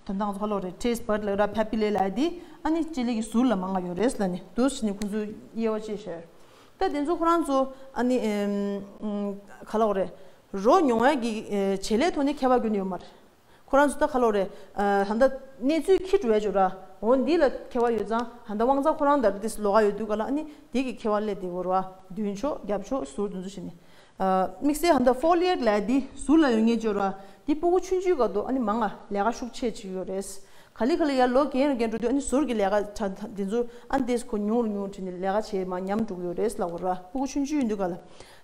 ད་ང་ཚོ་ག་ལབ་ཀྱི་ཡོད་རེད། ཊེ་སི་ཊི་བཌ་ལབ་ཀྱི་རེད་པ། པ་པི་ལེ་ལབ་ཡས་དེ་ཨ་ནི་ལྕེ་ལེ་གི་ཟུར་ལ་མང་བ་ཡོད་རེད་ལབ་ནས་འདུག་སེ་བྱས་ནས་ཁོང་ཚོས་དབྱེ་བ་ཕྱེ་བཞག་ཡོད་རེད། ད་དེ་ཚོ་ཁོ་རང་ཚོ་ཨ་ནི་ཨམ་ཨམ་ག་ལབ་ཀྱི་ཡོད་རེད། རོ་མྱོང་ཡས་ཀྱི་ཨེ་བྱེད་ལས་ཐོག་ནས་ཁྱད་པར་ཁྱོན་ནས་ཡོད་མ་རེད། ཁོ་རང་ཚོ་ད་ག་ལབ་ཀྱི་ཡོད་རེད། ཨ་ད་ལྟ་གནས་ཚུལ་འཁྱེར་འགྲོ་ཡས་ཅིག་ཡོད་རེད་པ། འོ་འདི་ལ་ཁྱད་པར་ཡོད་ཙང་ད་ལྟ་དབང་རྩ་ཁོ་རང་ལྟར་ཏོག་ཙམ་ལོགས་ཀ་ཡོད་དུས་སྒང་ལ་ཨ་ནི་དེ་གི་ཁྱད་པར་སླེབས་བསྡད་ཀྱི་ཡོད་རེད་པ། མདུན་ཕྱོགས་རྒྱབ་ཕྱོགས་ཟུར་དེ་ཚོ་བྱས་ནས། ཨ་དམིགས་བསལ་ཧང་ད་ཕོ་ལི་ཡར་ལབ་ཡས་དེ་ཟུར་ལ་ཡོད་མཁན་ཅིག་ཡོད་རེད་པ། དེ་ཕྲུ་གུ་ཆུང་ཆུང་སྐབས་དུས་ཨ་ནི་མང་ང་ལས་ཀ་ཤུགས་ཆེ་བྱེད་ཀྱི་ཡོད་རེད། ག་ལེ་ག་ལེ་ཡར་ལོ་རྒན་རུ་རྒན་འགྲོ་དུས་ཨ་ནི་ཟུར་གྱི་ལས་ཀ་ཆ་དེ་ཚོ་ཨ་ནི་ཏོག་ཙམ་ཁོ་ཉུང་རུ་ཉུང་རུ་བྱས་ནས་ལས་ཀ་བྱེད་མ་ཉམས་འགྲོ་གི་ཡོད་རེད་ལབ་ཀྱི་ཡོད་རེད་པ། ཕྲུ་གུ་ཆུང་ཆུང་ཡིན་དུས་སྒང་ལ།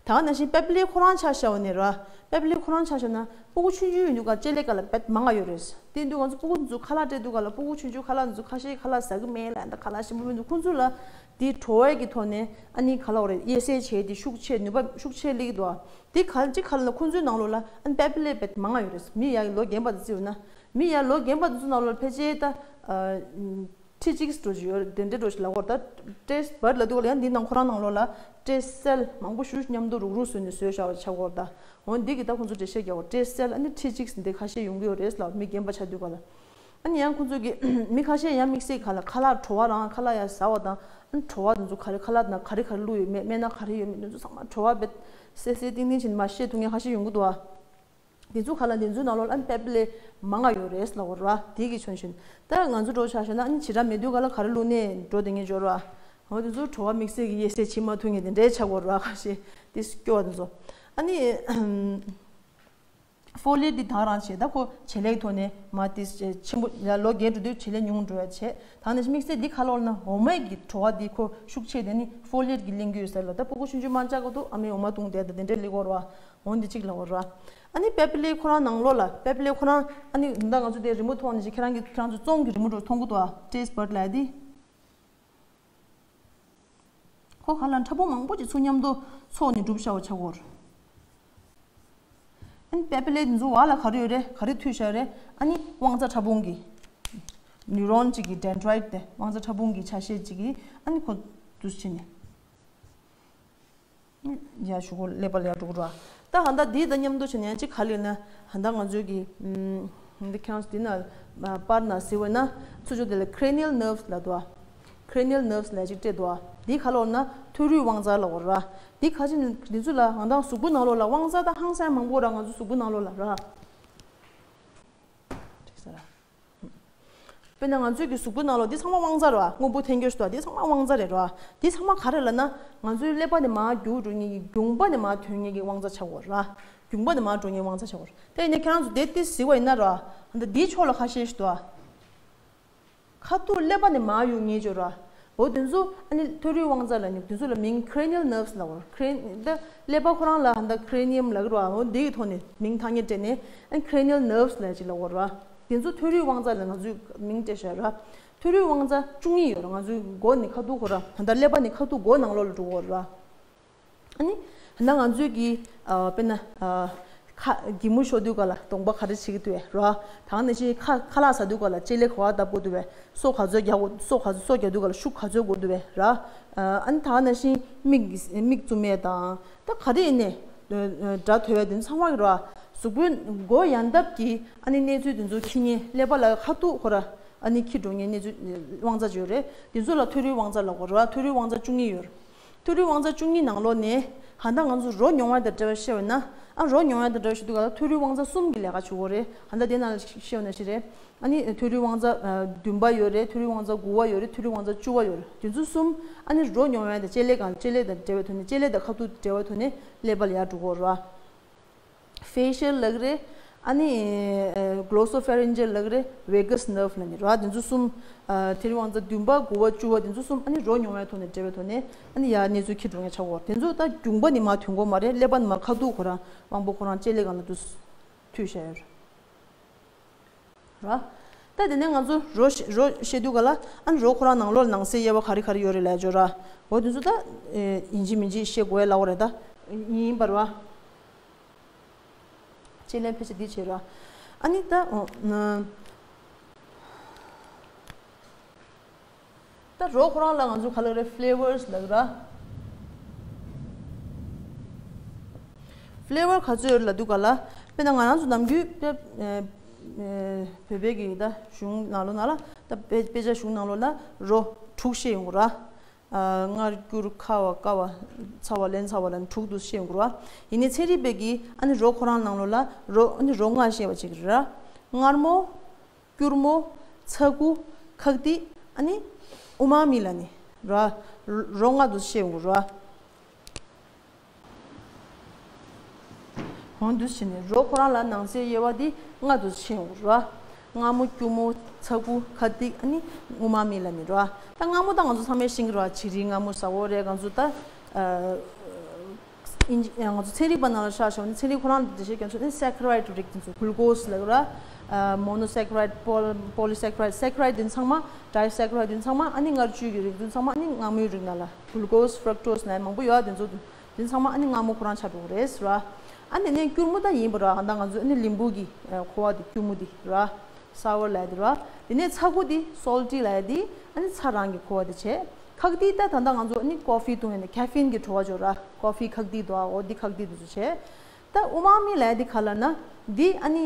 ད་ག་ནང་བཞིན་པ་པི་ལེ་ཁོ་རང་ཆ་བཞག་པ་ཡིན་ན་རེད་པ། པ་པི་ལེ་ཁོ་རང་ཆ་བཞག་ན་ཕྲུ་གུ་ཆུང་ཆུང་ཡིན་དུས་སྒང་ལྕེ་ལེ་སྒང་ལ་དཔེ་མང་ང་ཡོད་རེད། དེ་ཡིན་དུས་ང་ཚོ་ཕྲུ་གུ་འདི་ཚོ་ཁ་ལག་སྤྲད་དུས་སྒང་ལ་ཕྲུ་གུ་ཆུང་ཆུང་ཁ་ལག་འདི་ཚོ་ཁ་ཤས་ཁ་ལག་ཟ་གི་མེད་ལབ། ད་ཁ་ལག་ཞིམ་པོ་མི་འདུག་ཁོང་ཚོ་ལ་དེ་བྲོ་བའི་གི་ཐོག་ནས་ཨ་ནི་ག་ལབ་དགོས་རེད། དབྱེ་གསེས་བྱས་དེ་ཤུགས་ཆེ་ནུས་པ་ཤུགས་ཆེ་སླེབས་ཀྱི་འདུག་ཨ། དེ་ག་གཅིག་ག་ལབ་ན་ཁོང་ཚོའི་ནང་ལོགས་ལ་ཨ་ནི་པ་པི་ལེ་དཔེ་མང་ང་ཡོད་རེད། མི་ཡར་ལོ་རྒན་པ་དེ་ཚོ་ཡོད་ན། མི་ཡར་ལོ་རྒན་པ་དེ་ཚོ་ནང་ལོགས་ལ་ཕལ་ཆེར་ད་ཨ། ཊི་ཅིག་འདྲ་ཅིག་ཡོད་རེད། དེ་འདྲ་འདྲ་ཅིག་ལབ་དགོས་རེད། ད་ཊེ་སི་ཊི་བཌ་ལབ་དུས་སྒང་ལ་ཡང་འདི་ནང་ཁོ་རང་ནང་ལོགས་ལ་ཊེ་སི་ཊི་སེལ་མང་པོ་ཞིག་མཉམ་དུ་རུག་རུག་བཟོས་ནས་བཟོས་བཞག་པ་ཆགས་ཀྱི་ཡོད་རེད། ད་འོ་འདི་གི་ད་ཁོང་ཚོ་འགྲེལ་བཤད་རྒྱག་དགོས། ཊེ་སི་ཊི་སེལ་ཨ་ནི་ཊི་ཅིག་འདི་ཁ་ཤས་ཡོང་གི་ཡོད་རེད་ལབ། མི་རྒན་པ་ཆགས་དུས་སྒང་ལ། ཨ་ནི་ཡང་ཁོང་ཚོ་གི་མི་ཁ་ཤས་ཡང་དམིགས་བསལ་ག་ལ་ཁ་ལག་བྲོ་བ་རང་ཁ་ལག་ཡར་ཟ་བ་དང་ཨ་ནི་བྲོ་བ་དེ་ཚོ་ག་རེ་ཁ་ལག་ནང་ག་རེ་ག་རེ་བླུགས་ཡོད་མེད་སྨན་སྣ་ག་རེ་ཡོད་མེད་དེ་ཚོ་ཚང་མ་བྲོ་བ་དཔེ་གསལ་གསལ་ཏིང་ཏིང་བྱས་ནས་མར་ཤེས་ཐུབ་མཁན་ཁ་ཤས་ཡོང་གི་འདུག་ཨ། དེ་ཚོ་ག་ལ་དེ་ཚོའི་ནང་ལོགས་ལ་པེ་པི་ལེ་མང་ང་ཡོད་རེད་ལབ་དགོས་རེད་བ། དེ་གི་ཆོན་ཆོན། ད་ང་ཚོ་འགྲོ་ཆ་ཤོད་ན་ཨ་ནི་བྱེ་བྲག་མེད་དུས་ག་ལ་ག་རེ་བླུགས་ནས་འགྲོ་དེ་ངས་འབྱོར་བ། འོ་དེ་ཚོ་བྲོ་བ་དམིགས་བསལ་གྱི་དབྱེ་གསལ་ཕྱེ་མ་ཐུབ་མཁན་དེ་འདྲའི་ཆགས་དགོས་རེད་བ། ཁ་ཤས་དེ་སྐྱོ་བ་དེ་ཚོ། ཨ་ནི་ཧྥོ་ལི་ཡེ་ཊི་འདི་དག་རང་བྱས། ད་ཁོ་བྱེད་ལས་ཐོག་ནས་མ་དེ་ཆེན་པོ་ལོ་རྒས་འགྲོ་དུས་བྱེད་ལས་ཉུང་འགྲོ་ཡ་བྱས། ད་ནི་དམིགས་བསལ་འདི་ག་ལོར་ན་འོ་མའི་གི་བྲོ་བ་འདི་ཁོ་ཤུགས་ཆེ་དེ་ནི་ཧྥོ་ལི་ཡེ་ཊི་གི་ལིང་གི་ཡོད་ས་ལ། ད་ཕྲུ་གུ་ཆུང་ཆུང་མ་ཆགས་གོ་དུ་ཨ་མའི་འོ་མ་བཏུང་དེ་ད་དེ་འདྲའི་ལི་གོ་ར། འོ་འདི་གཅིག་ལ་འོ་ར། ཨ་ནི་པེ་པི་ལེ་ཁོ་རང་ནང་ལོགས་ལ་པེ་པི་ལེ་ཁོ་རང་ཨ་ནི་ད་ང་ཚོ་དེ་རི་མོ་མཐོང་ནས་ཁྱེད་རང་གི་ཁྱེད་རང་ཚོ་བཙོང་གི་རི་མོ་འགྲོ་མཐོང་གི་འདུག་ཨ། ཊེ་སི་ཊི་བཌ་ལ་ཡ་དེ། ཁོ་ག་ལ་ཕྲ་ཕུང་མང་པོ་ཅིག་ཚུར་མཉམ་དུ་ཚོགས་ནས་གྲུབ་བཞག་པ་ཆགས་ཡོད་རེད། ཨ་ནི་པེ་པི་ལེ་འདི་ཚོ་བར་ལ་ག་རེ་ཡོད་རེད། ག་རེ་མཐུད་བཞག་རེད། ཨ་ནི་དབང་རྩ་ཕྲ་ཕུང་གི་ནིའུ་རོན་གཅིག་གི་ཌེན་ཌྲའིཊ་དེ། དབང་རྩ་ཕྲ་ཕུང་གི་ཆ་ཤས་གཅིག་གིས་ཨ་ནི་ཁོ་འདུས་བྱས་ནས་ཡར་ཞུ་གོ་ཀླད་པ་ལ་ཡར་འགྲོ་གི་རེད། ད་ཧ་ད་འདི་དང་མཉམ་དུ་བྱས་ནས་ཡང་གཅིག་ག་ལེར་ན། ཧ་ད་ང་ཚོའི་གི་ཨམ། འདི་ཁྱེད་རང་ཚོ་འདི་ན་པར་ན་གཟིགས་པ་ན་ཚུར་ཕྱོགས་དེ་ལ་ཁྲེ་ནི་ཡལ་ནརབ་སི་ལབ་འདུག་ཨ། ཁྲེ་ནི་ཡལ་ནརབ་སི་ལབ་ཅིག་སྤྲད་འདུག་ཨ། འདི་ག་ལོར་ན་ཐོ་རུས་དབང་རྩ་ལབ་དགོས་རེད་བ། འདི་ག་ཅི་ནི་འདི་ཚོ་ལ་ང་ཚོ་གཟུགས་པོ་ནང་ལོགས་ལ་དབང་རྩ་ད་ཧང་སང་མང་པོ་ར་ང་ཚོ་གཟུགས་པོ་ནང་ལོགས་ལ་ར། འགྲིག་ས་ར། དཔེར་ན་ང་ཚོའི་གི་གཟུགས་པོའི་ནང་ལོགས་འདི་ཚང་མ་དབང་རྩ་རེད་བ། སྔོན་པོ་འཐེན་རྒྱུ་ཞིག་འདུག་འདི་ཚང་མ་དབང་རྩ་རེད་ར། འདི་ཚང་མ་ག་རེ་ལབ་ན་ང་ཚོའི་ཀླད་པ་ནས་མར་རྒྱུག་འགྲོ་མཁན་གྱི་རྒྱུངས་པ་ནས་མར་ཐོན་མཁན་གྱི་དབང་རྩ་ཆགས་ཡོད་ར། རྒྱུངས་པ་ནས་མར་འགྲོ་མཁན་དབང་རྩ་ཆགས་ཡོད་ར། དེ་ཡིན་ན་ཁྱེད་རང་ཚོ་དེ་དེ་གཟིགས་པ་ཡིན་ན་ར། ད་འདིའི་ཕྱོགས་ལ་ཁ་ཤས་ཤིག་འདུག་ཁ་ཐུག་ཀླད་པ་ནས་མར་གཡུག་མཁན་ཅིག་ཡོད་ར། འོ་དེ་ཚོ་ཨ་ནི་ཐོ་རུས་དབང་རྩ་ལབ་ནི། དེ་ཚོ་ལ་མིང་ཁྲེ་ནི་ཡལ་ནརབ་སི་ལབ་ཡོད་ར། ཁྲེ་ད་ཀླད་པ་ཁོ་རང་ལ་ཧ་ད་ཁྲེ་ནི་ཡམ་ལབ་ཀྱི་ར། འོ་འདི་གི་ཐོག་ནས་མིང་ཐ་སྙད་སྤྲད་ནས་ཨ་ནི་ཁྲེ་ནི་ཡལ་ནརབ་སི་ལབ་ཅིག་ལབ་ཡོད་ར། དེ་ཚོ་ཐོ་རུས་དབང་རྩ་ལ་ང་ཚོས་མིང་སྤྲད་བཞག་ར། ཐོ་རུས་དབང་རྩ་བཅུ་གཉིས་ཡོད་ར། ང་ཚོའི་མགོ་ནས་ཁ་ཐུག་ཁོ་ར། ད་ལྟ་ཀླད་པ་ནས་ཁ་ཐུག་མགོ་ནང་ལོགས་ལ་འགྲོ་གི་ཡོད་ར། ཨ་ནི་ད་ང་ཚོའི་གི་ཨ་དཔེར་ན་ཨ་ཁ་གད་མོ་ཤོར་དུས་ག་ལ་གདོང་པ་ག་རེ་བྱེད་ཀྱི་འདུག་བས་ར། ད་ནང་བཞིན་ཁ་ཁ་ལག་ཟ་དུས་ག་ལ་ལྕེ་ལེ་ག་བ་ལྟ་བུ་འདུག་བས། སོ་ག་ཚོད་རྒྱག་དགོས། སོ་ག་ཚོད་སོ་རྒྱག་དུས་ག་ལ་ཤུགས་ག་ཚོད་དགོས་འདུག་བས་ར། ཨ་ནི་ད་ནང་བཞིན་མིག་མིག་བཙུམ་ཡས་དང་། ད་ག་རེ་ཡིན་ནས་སྒྲ་ཐོས་པ་དེ་ཚང་མ་གི་ར། གཟུགས་པོའི་མགོ་ཡན་འདབས་ཀྱི་ཨ་ནི་གནས་ཚུལ་དེ་ཚོ་འཁྱེར་མཁན་ཀླད་པ་ལ་ཁ་ཐུག་ཁོ་ར་ཨ་ནི་འཁྱེར་འགྲོ་མཁན་གནས་ཚུལ་དབང་རྩ་ཅིག་ཡོད་རེད། དེ་ཚོ་ལ་ཐོ་རུས་དབང་རྩ་ལབ་དགོས་རེད་བ། ཐོ་རུས་དབང་རྩ་བཅུ་གཉིས་ཡོད་རེད། ཐོ་རུས་དབང་རྩ་བཅུ་གཉིས་ནང་ལོགས་ནས་ཧ་ད་ང་ཚོ་རོ་མྱོང་བ་དང་འབྲེལ་བ་བཤད་པ་ན། ཨ་རོ་མྱོང་བ་དང་འབྲེལ་བ་བཤད་དུས་ག་ལ་ཐོ་རུས་དབང་རྩ་གསུམ་གྱི་ལས་ཀ་བྱེད་ཀྱི་ཡོད་རེད། ཧ་ད་དེ་ནང་ལ་བཤད་པ་ན་ཞིག་རེད། ཨ་ནི་ཐོ་རུས་དབང་རྩ་ཨ་བདུན་པ་ཡོད་རེད། ཐོ་རུས་དབང་རྩ་དགུ་པ་ཡོད་རེད། ཐོ་རུས་དབང་རྩ་བཅུ་པ་ཡོད་རེད། དེ་ཚོ་གསུམ་ཨ་ནི་རོ་མྱོང་བ་དང་ལྕེ་ལེ་གང་ལྕེ་ལེ་དང་འབྲེལ་བའི་ཐོག་ནས་ཀླད་པ་ལ་ཡར་འགྲོ་གི་ཡོད་རེད་བ། ཕེ་ཤལ་ལབ་ཀྱི་རེད། ཨ་ནི་གློ་སོ་ཕེ་རིན་ཇལ་ལབ་ཀྱི་རེད། ཝེ་གས་ནརབ་ལབ་ནི་རེད་བ། དེ་ཚོ་གསུམ་ཨ་ཐོ་རུས་དབང་རྩ་བདུན་པ་དགུ་པ་བཅུ་པ་དེ་ཚོ་གསུམ་ཨ་ནི་རོ་མྱོང་བའི་ཐོག་ནས་འབྲེལ་བའི་ཐོག་ནས་ཨ་ནི་ཡར་གནས་ཚུལ་འཁྱེར་འགྲོ་མཁན་ཆགས་ཀྱི་ཡོད་རེད། དེ་ཚོ་ད་རྒྱུངས་པ་ནི་མར་ཐོན་གྱི་ཡོད་མ་རེད། ཀླད་པ་ནི་མར་ཁ་ཐུག་ཁོ་རང་དབང་པོ་ཁོ་རང་ལྕེ་ལེ་གང་ལ་འདུག་མཐུད་བཞག་ཡོད་རེད། ར། ད་དེ་ནས་ང་ཚོ་རོ་ཤེ་རོ་བཤད་དུས་ག་ལ་ཨ་ནི་རོ་ཁོ་རང་ནང་ལོགས་ལ་ནང་གསེས་དབྱེ་བ་ག་རེ་ག་རེ་ཡོད་རེད་ལབ་ཅོ་ར། འོ་དེ་ཚོ་ད་ཨེ་ཡིན་གཅིག་མིན་གཅིག་བཤད་དགོས་ལབ་པ་རེད་ད། ཡིན་པ་རེད་བ། དཔྱད་གླེང་ཕལ་ཆེར་འདི་བྱེད་ར། ཨ་ནི་ད་འོ་ན། ད་རོ་ཁོ་རང་ལ་ང་ཚོ་ག་ལབ་རེད། ཕི་ལེ་ཝར་སི་ལབ་ར། ཕི་ལེ་ཝར་ག་ཚོད་ཡོད་ལབ་དུས་ག་ལ། དཔེར་ན་ང་རང་ཚོ་ནམ་རྒྱུན་དཔེ་ཨེ་བོད་པའི་གི་ད་གཞུང་ནང་ལོགས་ན་ལ་ད་དཔེ་དཔེ་ཆ་གཞུང་ནང་ལོགས་ན་རོ་དྲུག་བཤད་ཡོང་གི་ར། ཨ་མངར་སྐྱུར་ཁ་བ་ཀ་བ་ཚ་བ་ལན་ཚ་བ་ལན་དྲུག་ཏུ་བཤད་ཡོང་གི་ར། ཡིན་ནའི་ཚན་རིག་པའི་གི་ཨ་ནི་རོ་ཁོ་རང་ནང་ལོགས་ལ་རོ་ཨ་ནི་རོ་ལྔ་བཤད་པ་ཅིག་ར། མངར་མོ། སྐྱུར་མོ། ཚ་ཁུ། ཁག་ཏིག་ཨ་ནི་ཨུ་མ་མི་ལབ་ནི་ར། རོ་ལྔ་དུ་བཤད་ཡོང་གི་ར། འོ་འདུག་བྱས་ནས་རོ་ཁོ་རང་ལ་ནང་གསེས་དབྱེ་བ་འདི་ལྔ་དུ་ཕྱེ་ཡོང་གི་ར། མངར་མོ། སྐྱུར་མོ། ཚ་ཁུ། ཁག་ཏིག་ཨ་ནི་ཨུ་མ་མི་ལབ་ནི་ར། ད་མངར་མོ་ད་ང་ཚོ་ཚང་མས་ཤེས་ཀྱི་ར། བྱི་རིལ་མངར་མོ་ཟ་འོ་རེད། ང་ཚོ་ད་ཨ། ཨིན་ཇི་ང་ཚོ་ཚན་རིག་པ་ནང་ལ་ཆ་བཞག་ན་ཚན་རིག་ཁོ་རང་ལ་འགྲེལ་བཤད་རྒྱག་ཆོག་ནི་སེ་ཀ་རའིཌ་རིགས་དེ་ཚོ་གུ་ལུ་ཀོ་སི་ལབ་ར། མོ་ནོ་སེ་ཀ་རའིཌ། པོ་ལི་སེ་ཀ་རའིཌ། སེ་ཀ་རའིཌ་དེ་ཚང་མ། ཌའི་སེ་ཀ་རའིཌ་དེ་ཚང་མ་ཨ་ནི་མངར་བཅུད་ཀྱི་རིགས་དེ་ཚང་མ་ཨ་ནི་མངར་མོའི་རིགས་ནང་ལ་གུ་ལུ་ཀོ་སི། ཕ་རག་ཊོ་སི་ནང་མང་པོ་ཡོད། དེ་ཚོ་དེ་ཚང་མ་ཨ་ནི་མངར་མོ་ཁོ་རང་ཆགས་འགྲོ་གི་རེད་ཟེར་བ། ཨ་ནི་ནས་སྐྱུར་མོ་ད་ཡིན་པ་ར། ད་ང་ཚོ་ཨ་ནི་ལིམ་བུ་གི་ཁོ་བ་དེ་སྐྱུར་མོ་དེ་ར། སའོར་ལབ་ཡ་དེ་ར། དེ་ནས་ཚ་ཁུ་དེ་སོལ་ཊི་ལབ་ཡ་དེ་ཨ་ནི་ཚ་རང་གི་ཁོ་བ་དེ་བྱས། ཁག་ཏིག་ད་ད་ལྟ་ང་ཚོ་ཨ་ནི་ཀོ་ཧྥི་བཏུང་ཡ་ནས་ཁེ་ཕིན་གི་བྲོ་བ་ཅིག་ཡོད་ར། ཀོ་ཧྥི་ཁག་ཏིག་འདུག་ཨ། འོ་འདི་ཁག་ཏིག་དེ་ཚོ་བྱས། ད་ཨུ་མ་མི་ལབ་ཡ་དེ་ག་ལབ་ན་འདི་ཨ་ནི་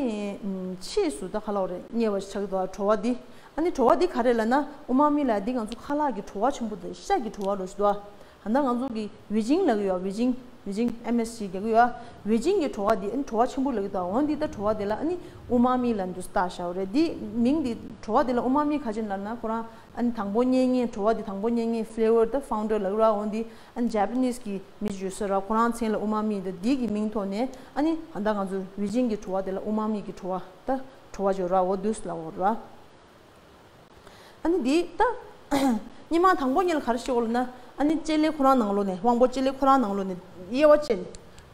ཕྱིས་སུ་ད་ག་ལབ་རེད། མཉེ་བ་ཆགས་འདུག་ཨ། བྲོ་བ་འདི། ཨ་ནི་བྲོ་བ་འདི་ག་རེ་ལབ་ན་ཨུ་མ་མི་ལབ་ཡ་འདི་ང་ཚོ་ཁ་ལག་གི་བྲོ་བ་ཆེན་པོ་དེ་ཤ་གི་བྲོ་བ་ལོ་ཞིག་འདུག་ཨ། ད་ལྟ་ང་ཚོ་གི་ཝི་ཇིང་ལབ་ཀྱི་ཡོད། ཝི་ཇིང་ ཝེ་ཇིང་ཨེམ་ཨེས་ཇི་རྒྱག་གི་ཡོད། ཝེ་ཇིང་གི་བྲོ་བ་འདི་ཨ་ནི་བྲོ་བ་ཆེན་པོ་ལབ་ཀྱི་འདུག་འོ་འདི་ད་བྲོ་བ་འདི་ལ་ཨ་ནི་ཨུ་མ་མི་ལབ་འདུག་བཏགས་བཞག་པ་རེད། འདི་མིང་འདི་བྲོ་བ་འདི་ལ་ཨུ་མ་མི་ག་ཅི་ལབ་ན་ཁོ་རང་ཨ་ནི་དང་པོ་རྙེད་མཁན་བྲོ་བ་འདི་དང་པོ་རྙེད་མཁན་ཕི་ལེ་ཝར་ད་ཕའུན་ཌར་ལབ་ཀྱི་རེད། འོ་འདི་ཨ་ནི་ཇ་པ་ནིས་གི་མི་ཞིག་ཡོད་ས་རེད། ཁོ་རང་མཚན་ལ་ཨུ་མ་མི་ད་འདི་གི་མིང་ཐོག་ནས་ཨ་ནི་ད་ལྟ་ང་ཚོ་ཝེ་ཇིང་གི་བྲོ་བ་འདི་ལ་ཨུ་མ་མི་གི་བྲོ་བ་ད་བྲོ་བ་ཅིག་ཡོད་རེད། འོ་འདུག་ལབ་ཀྱི་ཡོད་རེད། ཨ་ནི་འདི་ད་སྔོན་མ་དང་པོ་ཉིད་ལ་ག་རེ་བཤད་ཀྱི་ཡོད་ལབ་ན། ཨ་ནི་ལྕེ་ལེ་ཁོ་རང་ནང་ལོགས་ནས་དབང་པོ་ལྕེ་ལེ་ཁོ་རང་ནང་ལོགས་ནས་དབྱེ་བ་ཕྱེ་ནས།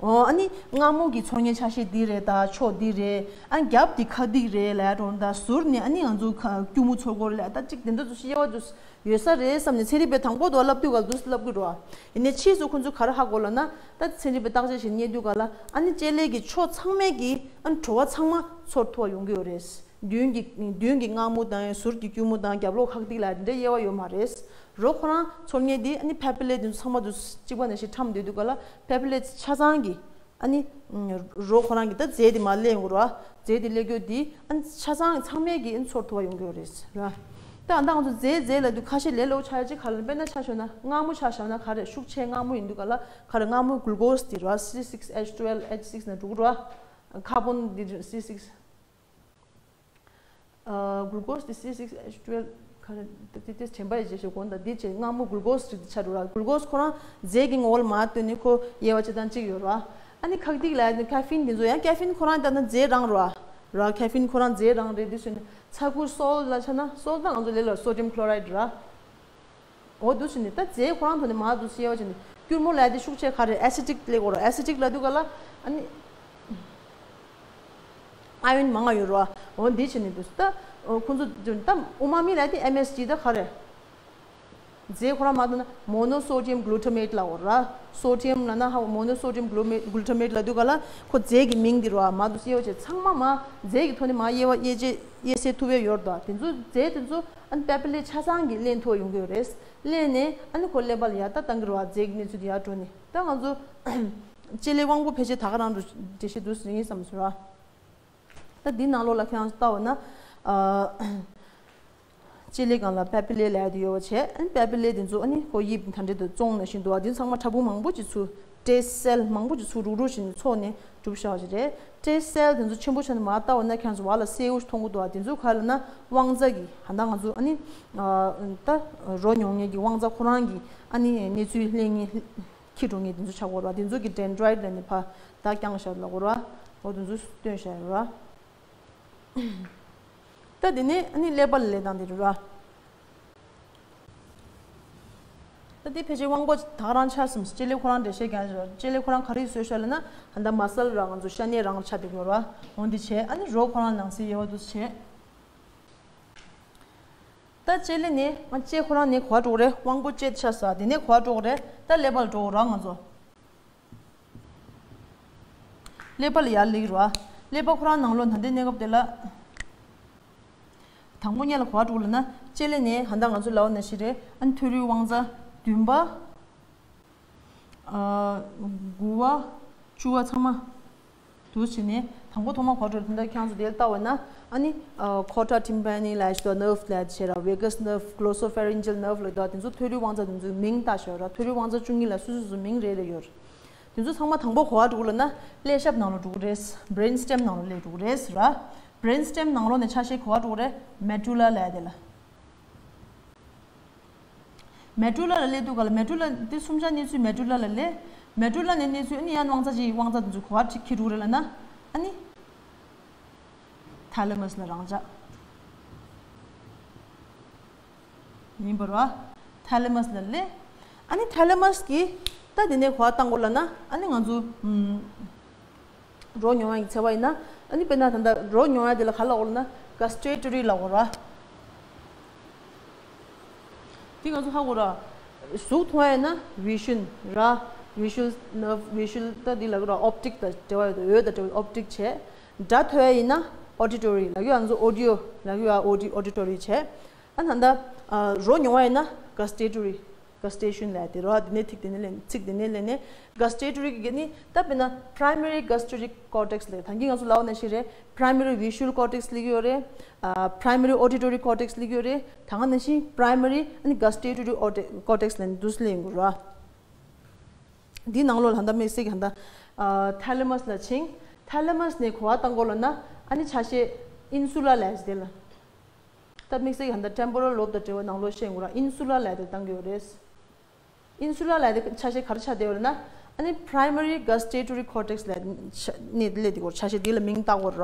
འོ་ཨ་ནི་མངར་མོ་གི་ཚོར་སྣང་ཆ་ཤས་འདི་རེད། ད་མཆོག་འདི་རེད། ཨ་ནི་རྒྱབ་འདི་ཁ་སྡིག་རེད་ལབ་ཡ་འགྲོ་ད། ཟུར་ནས་ཨ་ནི་ང་ཚོ་ཁ་སྐྱུར་མོ་ཚོར་གྱི་ཡོད་རེད་ལབ་ཡ། ད་ཅིག་དེ་འདྲ་ཚོ་ཞིག་དབྱེ་བ་འདུག་ཡོད་ས་རེད་བསམ་ནས་ཚན་རིག་པས་དང་པོ་དུ་བ་ལབ་དུས་ག་ལ་འདུག་ལབ་ཀྱི་འགྲོ། ཡིན་ནའི་ཕྱིས་སུ་ཁོ་ཚོས་ག་རེ་ཧ་གོ་ལབ་ན། ད་ཚན་རིག་པས་བརྟག་དཔྱད་བྱས་རྙེད་དུས་ག་ལ་ཨ་ནི་ལྕེ་ལེ་གི་ཕྱོགས་ཚང་མས་ཀྱི་ཨ་ནི་བྲོ་བ་ཚང་མ་ཚོར་ཐུབ་པ་ཡོང་གི་ཡོད་རེད། མདུན་གྱི་མདུན་གྱི་མངར་མོ་དང་ཟུར་གྱི་སྐྱུར་མོ་དང་རྒྱབ་ལོགས་ཁ་སྡིག་ལབ་དེ་འདྲ་དབྱེ་བ་ཡོད་མ་རེད། རོ་ཁོ་རང་ཚོར་སྣང་འདི་ཨ་ནི་པེ་པི་ལེ་དེ་ཚོ་ཚང་མ་དུ་གཅིག་པ་ནང་བཞིན་ཁྲམ་སྡོད་དུས་ག་ལ་པེ་པི་ལེ་ཆ་ཚང་གི་ཨ་ནི་རོ་ཁོ་རང་གི་ད་རྫས་དེ་མར་སླེབས་ཡོང་གི་རེད་བ། རྫས་དེ་སླེབས་རྒྱུ་དེ་ཨ་ནི་ཆ་ཚང་ཚང་མས་ཀྱི་ཨ་ནི་ཚོར་ཐུབ་པ་ཡོང་གི་ཡོད་རེད་ར། ད་ཨ་ད་ང་ཚོ་རྫས་རྫས་ལབ་དུས་ཁ་ཤས་ལས་སླ་པོ་ཆགས་ཡ་ཅིག་ག་ལ་དཔེར་ན་ཆ་བཞག་ན་མངར་མོ་ཆ་བཞག་ན་ག་རེ་ཤུགས་ཆེ་མངར་མོ་ཡིན་དུས་ག་ལ་ག་རེ་མངར་མོ་གུ་ལུ་ཀོ་སི་དེ་ར། སི་སིགས་ཨེཆ་ཊུ་ཨེལ་ཨེཆ་སིགས་ནས་འགྲོ་གི་ར། ཀར་བོན་དེ་སི་སིགས། ཨ་གུ་ལུ་ཀོ་སི་དེ་སི་སིགས་ཨེཆ་ཊུ་ཨེལ་ག་རེ་དེ་དེ་དྲན་པ་ཡི་རྗེས་ཤོད་གོང་དང་དེ་བྱས་མངར་མོ་གུ་ལུ་ཀོ་སི་ཅིག་ཆགས་འགྲོ་ར། གུ་ལུ་ཀོ་སི་ཁོ་རང་རྫས་ཀྱི་ངོ་བོ་ལ་མར་བཏོན་ནས་ཁོ་དབྱེ་བ་ཕྱེ་སྟངས་གཅིག་ཡོད་ར། ཨ་ནི་ཁ་སྡིག་ལབ་ཡ་ཀེ་ཕིན་དེ་ཚོ་ཡང་ཀེ་ཕིན་ཁོ་རང་ད་ནི་རྫས་རང་ར། ར་ཀེ་ཕིན་ཁོ་རང་རྫས་རང་རེད། དེ་བྱས་ནས་ཚ་ཁུ་སོལ་ལ་ཆ་ན་སོལ་ད་ང་ཚོ་ལས་ལ་སོ་ཌི་ཡམ་ཁློ་རའི་ཌི་ར། འོ་འདུག་བྱས་ནས་ད་རྫས་ཁོ་རང་ཐོག་ནས་མར་འདུག་དབྱེ་བ་ཕྱེ་ནས་སྐྱུར་མོ་ལབ་ཡ་དེ་ཤུགས་ཆེ་ག་རེ་ཨེ་སི་ཌིག་ལབ་དགོས་ར། ཨེ་སི་ཌིག་ལབ་དུས་ག་ལ་ཨ་ནི་ཨ་ཡོན་མང་ང་ཡོད་ར། འོ་འདི་བྱས་ནས་འདུག་ད་ཁོ་ཚོ་ད་ཨུ་མ་མི་ལབ་ཡ་དེ་ཨེམ་ཨེས་ཇི་ད་ག་རེ། རྫས་ཁོ་རང་མར་འདུག་ན་མོ་ནོ་སོ་ཌི་ཡམ་གུ་ལུ་ཊ་མེཊ་ལབ་དགོས་ར། སོ་ཌི་ཡམ་ལབ་ན་ཧ་མོ་ནོ་སོ་ཌི་ཡམ་གུ་ལུ་ཊ་མེཊ་ལབ་དུས་ག་ལ་ཁོ་རྫས་ཀྱི་མིང་འདི་ར་མར་འདུག་དབྱེ་བ་ཕྱེ་ཚང་མ་མར་རྫས་ཀྱི་ཐོག་ནས་མར་དབྱེ་བ་དབྱེ་ཕྱེ་དབྱེ་གསལ་ཐུབ་ཡ་ཡོད་ར། ད་དེ་ཚོ་རྫས་དེ་ཚོ་ཨ་ནི་པེ་པི་ལེ་ཆ་ཚང་གི་ལེན་ཐུབ་ཡོང་གི་ཡོད་རེད། ལེན་ནས་ཨ་ནི་ཁོ་ཀླད་པ་ལ་ཡར་ལྟ་བཏང་གི་རེད་བ། རྫས་ཀྱི་གནས་ཚུལ་དེ་ཡར་འགྲོ་ནས་ད་ང་ཚོ་ལྕེ་ལེ་དབང་པོ་ཕལ་ཆེར་ད་ག་རང་འགྲོ་འགྲེལ་བཤད་འདུག་ཟེར་ཡིན་བསམ་སོང་ར། ད་འདི་ནང་ལོགས་ལ་ཁྱེད་རང་ཚོ་ལྟ་བ་ན་ཨ་ལྕེ་ལེ་སྒང་ལ་པེ་པི་ལེ་ལབ་ཡ་དེ་ཡོད་པ་བྱས། ཨ་ནི་པེ་པི་ལེ་དེ་ཚོ་ཨ་ནི་ཁོ་དབྱིབས་ད་འདྲ་དུ་བཙོང་ནང་བཞིན་འདུག་བ། དེ་ཚང་མ་ཕྲ་ཕུང་མང་པོ་ཅིག་ཚུར་ཊི་སེལ་མང་པོ་ཅིག་ཚུར་རུག་རུག་བྱས་ནས་ཚོགས་ནས་གྲུབ་བཞག་པ་ཅིག་རེད། ཊི་སེལ་དེ་ཚོ་ཆེན་པོ་ཆགས་ནས་མར་ལྟ་བ་ན་ཁྱེད་ཚོ་བར་ལ་སེའུ་མཐོང་གི་འདུག་བ། དེ་ཚོ་ག་ལབ་ན་དབང་རྩ་གི་ཧ་ད་ང་ཚོ་ཨ་ནི་ཨ་ད་རོ་མྱོང་མཁན་གྱི་དབང་རྩ་ཁོ་རང་གི་ཨ་ནི་གནས་ཚུལ་ལེན་མཁན་འཁྱེར་འགྲོ་མཁན་དེ་ཚོ་ཆགས་ཀྱི་ཡོད་རེད་བ། དེ་ཚོ་གི་ཌེན་ཌ་རའིཊ་ལབ་ནས་ཕར་ད་བརྐྱངས་བཞག་ལབ་ཀྱི་ཡོད་རེད་བ། འོ་དེ་ཚོ་བཏོན་བཞག་ཡོད་རེད་བ། ད་དེ་ནས་ཨ་ནི་ཀླད་པ་ལ་ལབ་སྟངས་དེ་རེད་བ། ད་དེ་ཕལ་ཆེར་དབང་པོ་ད་ག་རང་ཆགས་སོང་། ལྕེ་ལེ་ཁོ་རང་འགྲེལ་བཤད་རྒྱག་ཡོད་རེད། ལྕེ་ལེ་ཁོ་རང་ག་རེ་བཟོས་བཞག་ལབ་ན་ད་ལྟ་མ་སལ་ར་ང་ཚོ་ཤ་གནད་རང་ཆགས་བསྡད་ཀྱི་ཡོད་རེད་བ། འོ་འདི་བྱས། ཨ་ནི་རོ་ཁོ་རང་ནང་གསེས་དབྱེ་བ་འདུག་བྱས། ད་ལྕེ་ལེ་ནས་ང་ལྕེ་ཁོ་རང་ནས་ག་པར་འགྲོ་གི་རེད། དབང་པོ་ལྕེ་ཆགས་ས་དེ་ནས་ག་པར་འགྲོ་གི་རེད། ད་ཀླད་པ་ལ་འགྲོ་གི་རེད་བ་ང་ཚོ། ཀླད་པ་ལ་ཡར་སླེབས་ཀྱི་རེད་བ། ཀླད་པ་ཁོ་རང་ནང་ལོགས་ད་ལྟའི་གནས་སྐབས་དེ་ལ། དང་པོ་ཉིད་ལ་ག་པར་འགྲོ་གི་ལབ་ན་ལྕེ་ལེ་ནས་ད་ལྟ་ང་ཚོ་ལབ་པ་ནང་བཞིན་རེད། ཨ་ནི་ཐོ་རུས་དབང་རྩ་བདུན་པ། ཨ་དགུ་པ། བཅུ་པ་ཚང་མ་འདུག་བྱས་ནས་དང་པོ་ཐོག་མ་ག་པར་འགྲོ་གི་རེད། ད་ལྟ་ཁྱེད་རང་ཚོ་དེ་ལ་ལྟ་བ་ན་ཨ་ནི་ཨ་ཀོར་ཊ་ཊིམ་པ་ནི་ལབ་ཡ་ཞིག་འདུག་ནརབ་ལབ་ཡ་དེ་བྱས་ར། ཝེ་གས་ནརབ། གློ་སོ་ཕེ་རིན་ཇལ་ནརབ་ལབ་འདུག་དེ་ཚོ་ཐོ་རུས་དབང་རྩ་དེ་ཚོའི་མིང་བཏགས་བཞག་ཡོད་ར། ཐོ་རུས་དབང་རྩ་བཅུ་གཉིས་ལ་སོ་སོ་སོ་སོ་མིང་རེ་རེ་ཡོད་ར། དེ་ཚོ་ཚང་མ་དང་པོ་ག་པར་འགྲོ་གི་ལབ་ན་ཀླད་ཞབས་ནང་ལ་འགྲོ་གི་རེད། བྷི་རེན་སི་ཊེམ་ནང་ལ་སླེབས་འགྲོ་གི་རེད་ར། བྷི་རེན་སི་ཊེམ་ནང་ལོགས་ནས་ཆ་ཤས་ག་པར་འགྲོ་གི་རེད། མེ་ཌུ་ལ་ལབ་ཡ་དེ་ལ། མེ་ཌུ་ལ་ལ་སླེབས་དུས་ག་ལ། མེ་ཌུ་ལ་དེ་གསུམ་ཆར་གནས་ཚུལ་མེ་ཌུ་ལ་ལ་སླེབས། མེ་ཌུ་ལ་ནས་གནས་ཚུལ་ཨ་ནི་ཡང་དབང་རྩ་ཅིག་དབང་རྩ་དེ་ཚོ་ག་པར་འཁྱེར་འགྲོ་གི་རེད་ལབ་ན་ཨ་ནི་ཐ་ལེ་མ་སི་ལ་རང་འཇགས། ཡིན་པ་རེད་བ། ཐ་ལེ་མ་སི་ལ་སླེབས། ཨ་ནི་ཐ་ལེ་མ་སི་གིས་ད་དེ་ནས་ག་པར་བཏང་དགོས་ལབ་ན་ཨ་ནི་ང་ཚོ་ཨམ་རོ་མྱོང་ཡ་གི་ཚོར་བ་ཡིན་ན། ཨ་ནི་དཔེར་ན་ད་ལྟ་རོ་མྱོང་ཡ་དེ་ལ་ག་ལབ་དགོས་ལབ་ན་ག་སི་ཊེ་ཊོ་རི་ལབ་དགོས་རེད་བ། དེ་ང་ཚོ་ཧ་གོ་ར། གཟུགས་མཐོང་ཡ་ཡིན་ན་བི་ཤུལ་ར། བི་ཤུལ་ནརབ། བི་ཤུལ་ད་འདི་ལབ་ཀྱི་ར། ཨོབ་ཊིག་དང་འབྲེལ་བ་ཡོད་དོ། འོད་དང་འབྲེལ་བའི་ཨོབ་ཊིག་བྱས། སྒྲ་ཐོས་ཡ་ཡིན་ན་ཨོ་ཌི་ཊོ་རི་ལབ་ཀྱི་ཡོད། ང་ཚོ་ཨོ་ཌི་ཡོ་ལབ་ཀྱི་ཡོད། ཨོ་ཌི་ཨོ་ཌི་ཊོ་རི་བྱས། ཨ་ད་ལྟ་རོ་མྱོང་བ་ཡིན་ན་ག་སི་ཊེ་ཊོ་རི། ག་སི་ཊེ་ཤན་ལབ་ཡ་དེ་རོ། དེ་ནས་ཐིག་དེ་ནས་ལེན། ཚིག་དེ་ནས་ལེན་ནས་ག་སི་ཊེ་ཊོ་རི་གི་ནི་ད་དཔེར་ན་པི་རའི་མ་རི་ག་སི་ཊེ་ཊོ་རིག་ཀོར་ཊེག་སི་ལབ། ད་གིན་ང་ཚོ་ལབ་པ་ནང་བཞིན་རེད། པི་རའི་མ་རི་བི་ཤུལ་ཀོར་ཊེག་སི་ལབ་ཀྱི་ཡོད་རེད། ཨ་པི་རའི་མ་རི་ཨོ་ཌི་ཊོ་རི་ཀོར་ཊེག་སི་ལབ་ཀྱི་ཡོད་རེད། ད་ག་ནང་བཞིན་པི་རའི་མ་རི་ཨ་ནི་ག་སི་ཊེ་ཊོ་རི་ཀོར་ཊེག་སི་ལབ་ནས་འདུག་སེ་ལེན་དགོས་ར། འདི་ནང་ལོགས་ལ་ད་དམིགས་བསལ་གྱི་ད་ལྟ་ཐ་ལེ་མ་སི་ལ་ཕྱིན། ཐ་ལེ་མ་སི་ནས་གོ་བ་བཏང་གོ་ལ་ན་ཨ་ནི་ཆ་ཤས་ཨིན་སུ་ལ་ལས་དེ་ལ། ད་དམིགས་བསལ་གྱི་ད་ལྟ་ཊེམ་པོ་རལ་ལོབ་དང་འབྲེལ་བའི་ནང་ལོགས་བཤད་དགོས་ར། ཨིན་སུ་ལ་ལས་དེ་བཏང་གི་ཡོད་རེད། ཨིན་སུ་ལ་ལས་དེ་ཆ་ཤས་ག་རེ་ཆགས་བསྡད་ཡོད་རེད་ན། ཨ་ནི་པི་རའི་མ་རི་གྷ་སི་ཊེ་ཊོ་རི་ཀོར་ཊེག་སི་ལས་ཆ་ནས་དེ་ལས་དེ་གོ་ཆ་ཤས་དེ་ལ་མིང་བཏགས་གོ་ར།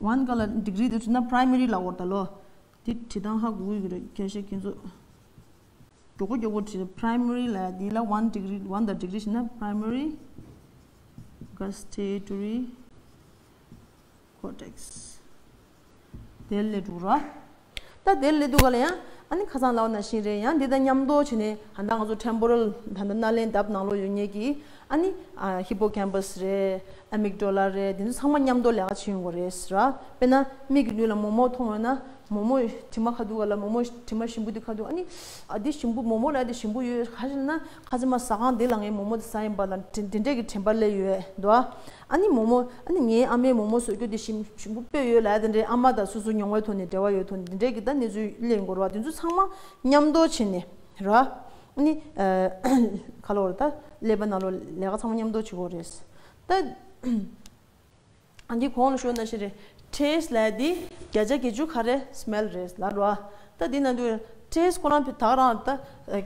ཝན་ག་ལ་ཌི་གི་རི་དེ་བྲིས་ན་པི་རའི་མ་རི་ལ་འོར་ད་ལོ། དེ་བྲིས་སྟངས་ཧ་གོ་གི་རེད། ཁྱེད་ཤེས་ཁྱེད་ཚོ། མགྱོགས་པོ་མགྱོགས་པོ་བྲིས། པི་རའི་མ་རི་ལ་འདི་ལ་ཝན་ཌི་གི་རི། ཝན་དང་ཌི་གི་རི་བྱས་ན་པི་རའི་མ་རི་གྷ་སི་ཊེ་ཊོ་རི་ཀོར་ཊེག་སི། དེ་ལས་འགྲོ་ར། ད་དེ་ལས་འདུག་ག་ལ་ཡང་ཨ་ནི་ཁ་སང་ལབ་ནང་བཞིན་རེད། ཡང་འདི་དང་མཉམ་དུ་བྱས་ནས་ད་ལྟ་ང་ཚོ་ཊེམ་པོ་རལ་ད་ལྟ་སྣ་ལེན་འདབས་ནང་ལོགས་ཡོད་མཁན་གྱི་ཨ་ནི་ཧི་པོ་ཀེམ་པ་སི་རེད། ཨ་མིག་ཌོ་ལ་རེད། འདི་ཚོ་ཚང་མ་མཉམ་དུ་ལས་ཀ་བྱེད་ཡོང་གི་རེད་ཟེར་ར། དཔེར་ན་མིག་གི་མདུན་ལ་མོག་མོག་མཐོང་ཡོད་ན། མོག་མོག་དྲི་མ་ཁ་ཐུག་ག་ལ་མོག་མོག་དྲི་མ་ཞིམ་པོ་འདི་ཁ་ཐུག་ཨ་ནི་ཨ་འདི་ཞིམ་པོ། མོག་མོག་ལ་འདི་ཞིམ་པོ་ཡོད། ག་ཞིག་ན་ཁ་ཅིག་མ་ཟ་ཁང་འདི་ལ་ངའི་མོག་མོག་འདི་ཟ་ཡིན་པ་ལ་འདི་འདི་འདྲས་ཀྱི་དྲན་པ་སླེབས་ཡོད་འདུག་ཨ། ཨ་ནི་མོག་མོག་ཨ་ནི་ངའི་ཨ་མའི་མོག་མོག་བཟོ་རྒྱུ་འདི་ཞིམ་ཞིམ་པོ་དཔེ་ཡོད་ལབ་ཡ་དེ་འདྲས། ཨ་མ་དང་སོ་སོ་མྱོང་བའི་ཐོག་ནས་འབྲེལ་བ་ཡོད་ཐོག་ནས་འདི་འདྲས་ཀྱི་ད་གནས་ཚུལ་སླེབས་ཡོང་གི་རེད་བ། དེ་ཚོ་ཚང་མ་མཉམ་དུ་བྱས་ནས་ར། ཨ་ནི་ག་ལ་བར་ད་ཀླད་པ་ནང་ལོགས་ལས་ཀ་ཚང་མ་མཉམ་དུ་བྱེད་དགོས་རེད། ད། ཨ་འདི་གོང་ལ་ཞུས་ནང་བཞིན་རེད། ཊེ་སི་ཊི་ལབ་ཡ་འདི་བརྒྱ་ཆ་བརྒྱད་ཅུ་ག་རེ་སི་མེལ་རེད་ལབ་རོ། ད་འདི་ནང་དུ་ཊེ་སི་ཊི་ཁོ་རང་ད་ག་རང་ད་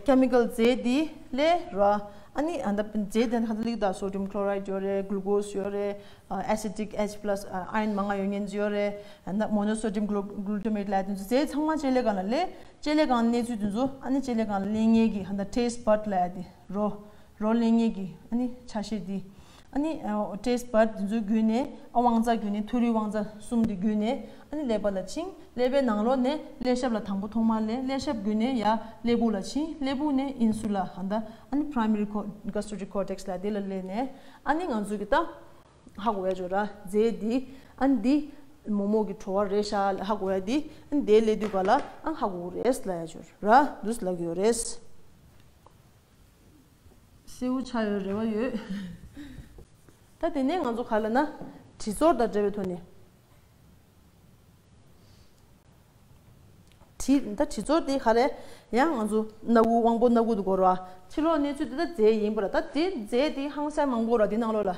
ཀེ་མི་ཀལ་རྫས་འདི་ལས་རོ། ཨ་ནི་ཨ་ད་རྫས་དེ་ཧ་ད་ལིག་ད་སོ་ཌི་ཡམ་ཁློ་རའིཌ་ཡོད་རེད། གླུ་ཀོ་སི་ཡོད་རེད། ཨ་སི་ཊིག་ཨེཆ་པི་ལ་སི་ཨ་ཡོན་མང་ང་ཡོད་མཁན་ཅིག་ཡོད་རེད། ཨ་ད་མོ་ནོ་སོ་ཌི་ཡམ་གླུ་ཀོ་ཊ་མེཊ་ལབ་ཡ་དེ་ཚོ་རྫས་ཚང་མ་ལྕེ་ལེ་སྒང་ལ་ལས། ལྕེ་ལེ་སྒང་གནས་ཚུལ་དེ་ཚོ་ཨ་ནི་ལྕེ་ལེ་སྒང་ལ་ལེན་མཁན་གྱི་ཧ་ད་ཊེ་སི་ཊི་བཌ་ལབ་ཡ་དེ་རོ། རོ་ལེན་མཁན་གྱི་ཨ་ནི་ཆ་ཤས་འདི། ཨ་ནི་ཨ་ཊེ་སི་ཊི་བཌ་འདི་ཚོའི་བརྒྱུད་ནས། ཨ་དབང་རྩ་བརྒྱུད་ནས། ཐོ་རུས་དབང་རྩ་གསུམ་འདི་བརྒྱུད་ནས་ཨ་ནི་ཀླད་པ་ལ་ཕྱིན། ཀླད་པའི་ནང་ལོགས་ནས་ཀླད་ཤབ་ལ་དང་པོ་ཐོག་མར་སླེབས། ཀླད་ཤབ་བརྒྱུད་ནས་ཡར་ཀླད་པ་ལ་ཕྱིན། ཀླད་པ་ནས་ཨིན་སུ་ལ་ཧ་ད་ཨ་ནི་པི་རའི་མ་རི་གྷ་སི་ཊ་རི་ཀོར་ཊེག་སི་ལ་དེ་ལ་སླེབས་ནས་ཨ་ནི་ང་ཚོ་གི་ད་ཧ་གོ་ཡ་ཅོ་ར་རྫས་འདི་ཨ་ནི་འདི་མོག་མོག་གི་བྲོ་བ་རེད་ཤག་ལ་ཧ་གོ་ཡ་འདི་ཨ་ནི་དེ་སླེབས་དུས་ག་ལ་ཨ་ཧ་གོ་གི་རེད་ལབ་ཡ་ཅོ་ར་འདུག་ལབ་གི་ཡོད་རེད། གསལ་པོ་ཆགས་ཡོད་རེ་བ་ཡོད། ད་དེ་ནས་ང་ཚོ་ག་ལ་ན་དྲི་ཚོར་དང་འབྲེལ་བའི་ཐོག་ནས། དྲི་ད་དྲི་ཚོར་དེ་ག་རེ། ཡང་ང་ཚོ་སྣ་ཁུག་དབང་པོ་སྣ་ཁུག་ཏུ་གོ་ར། ཕྱི་ལོགས་གནས་ཚུལ་དེ་ད་རྫས་ཡིན་པ་ར། ད་དེ་རྫས་དེ་ཧང་སང་མང་པོ་ར་དེ་ནང་ལོགས་ལ།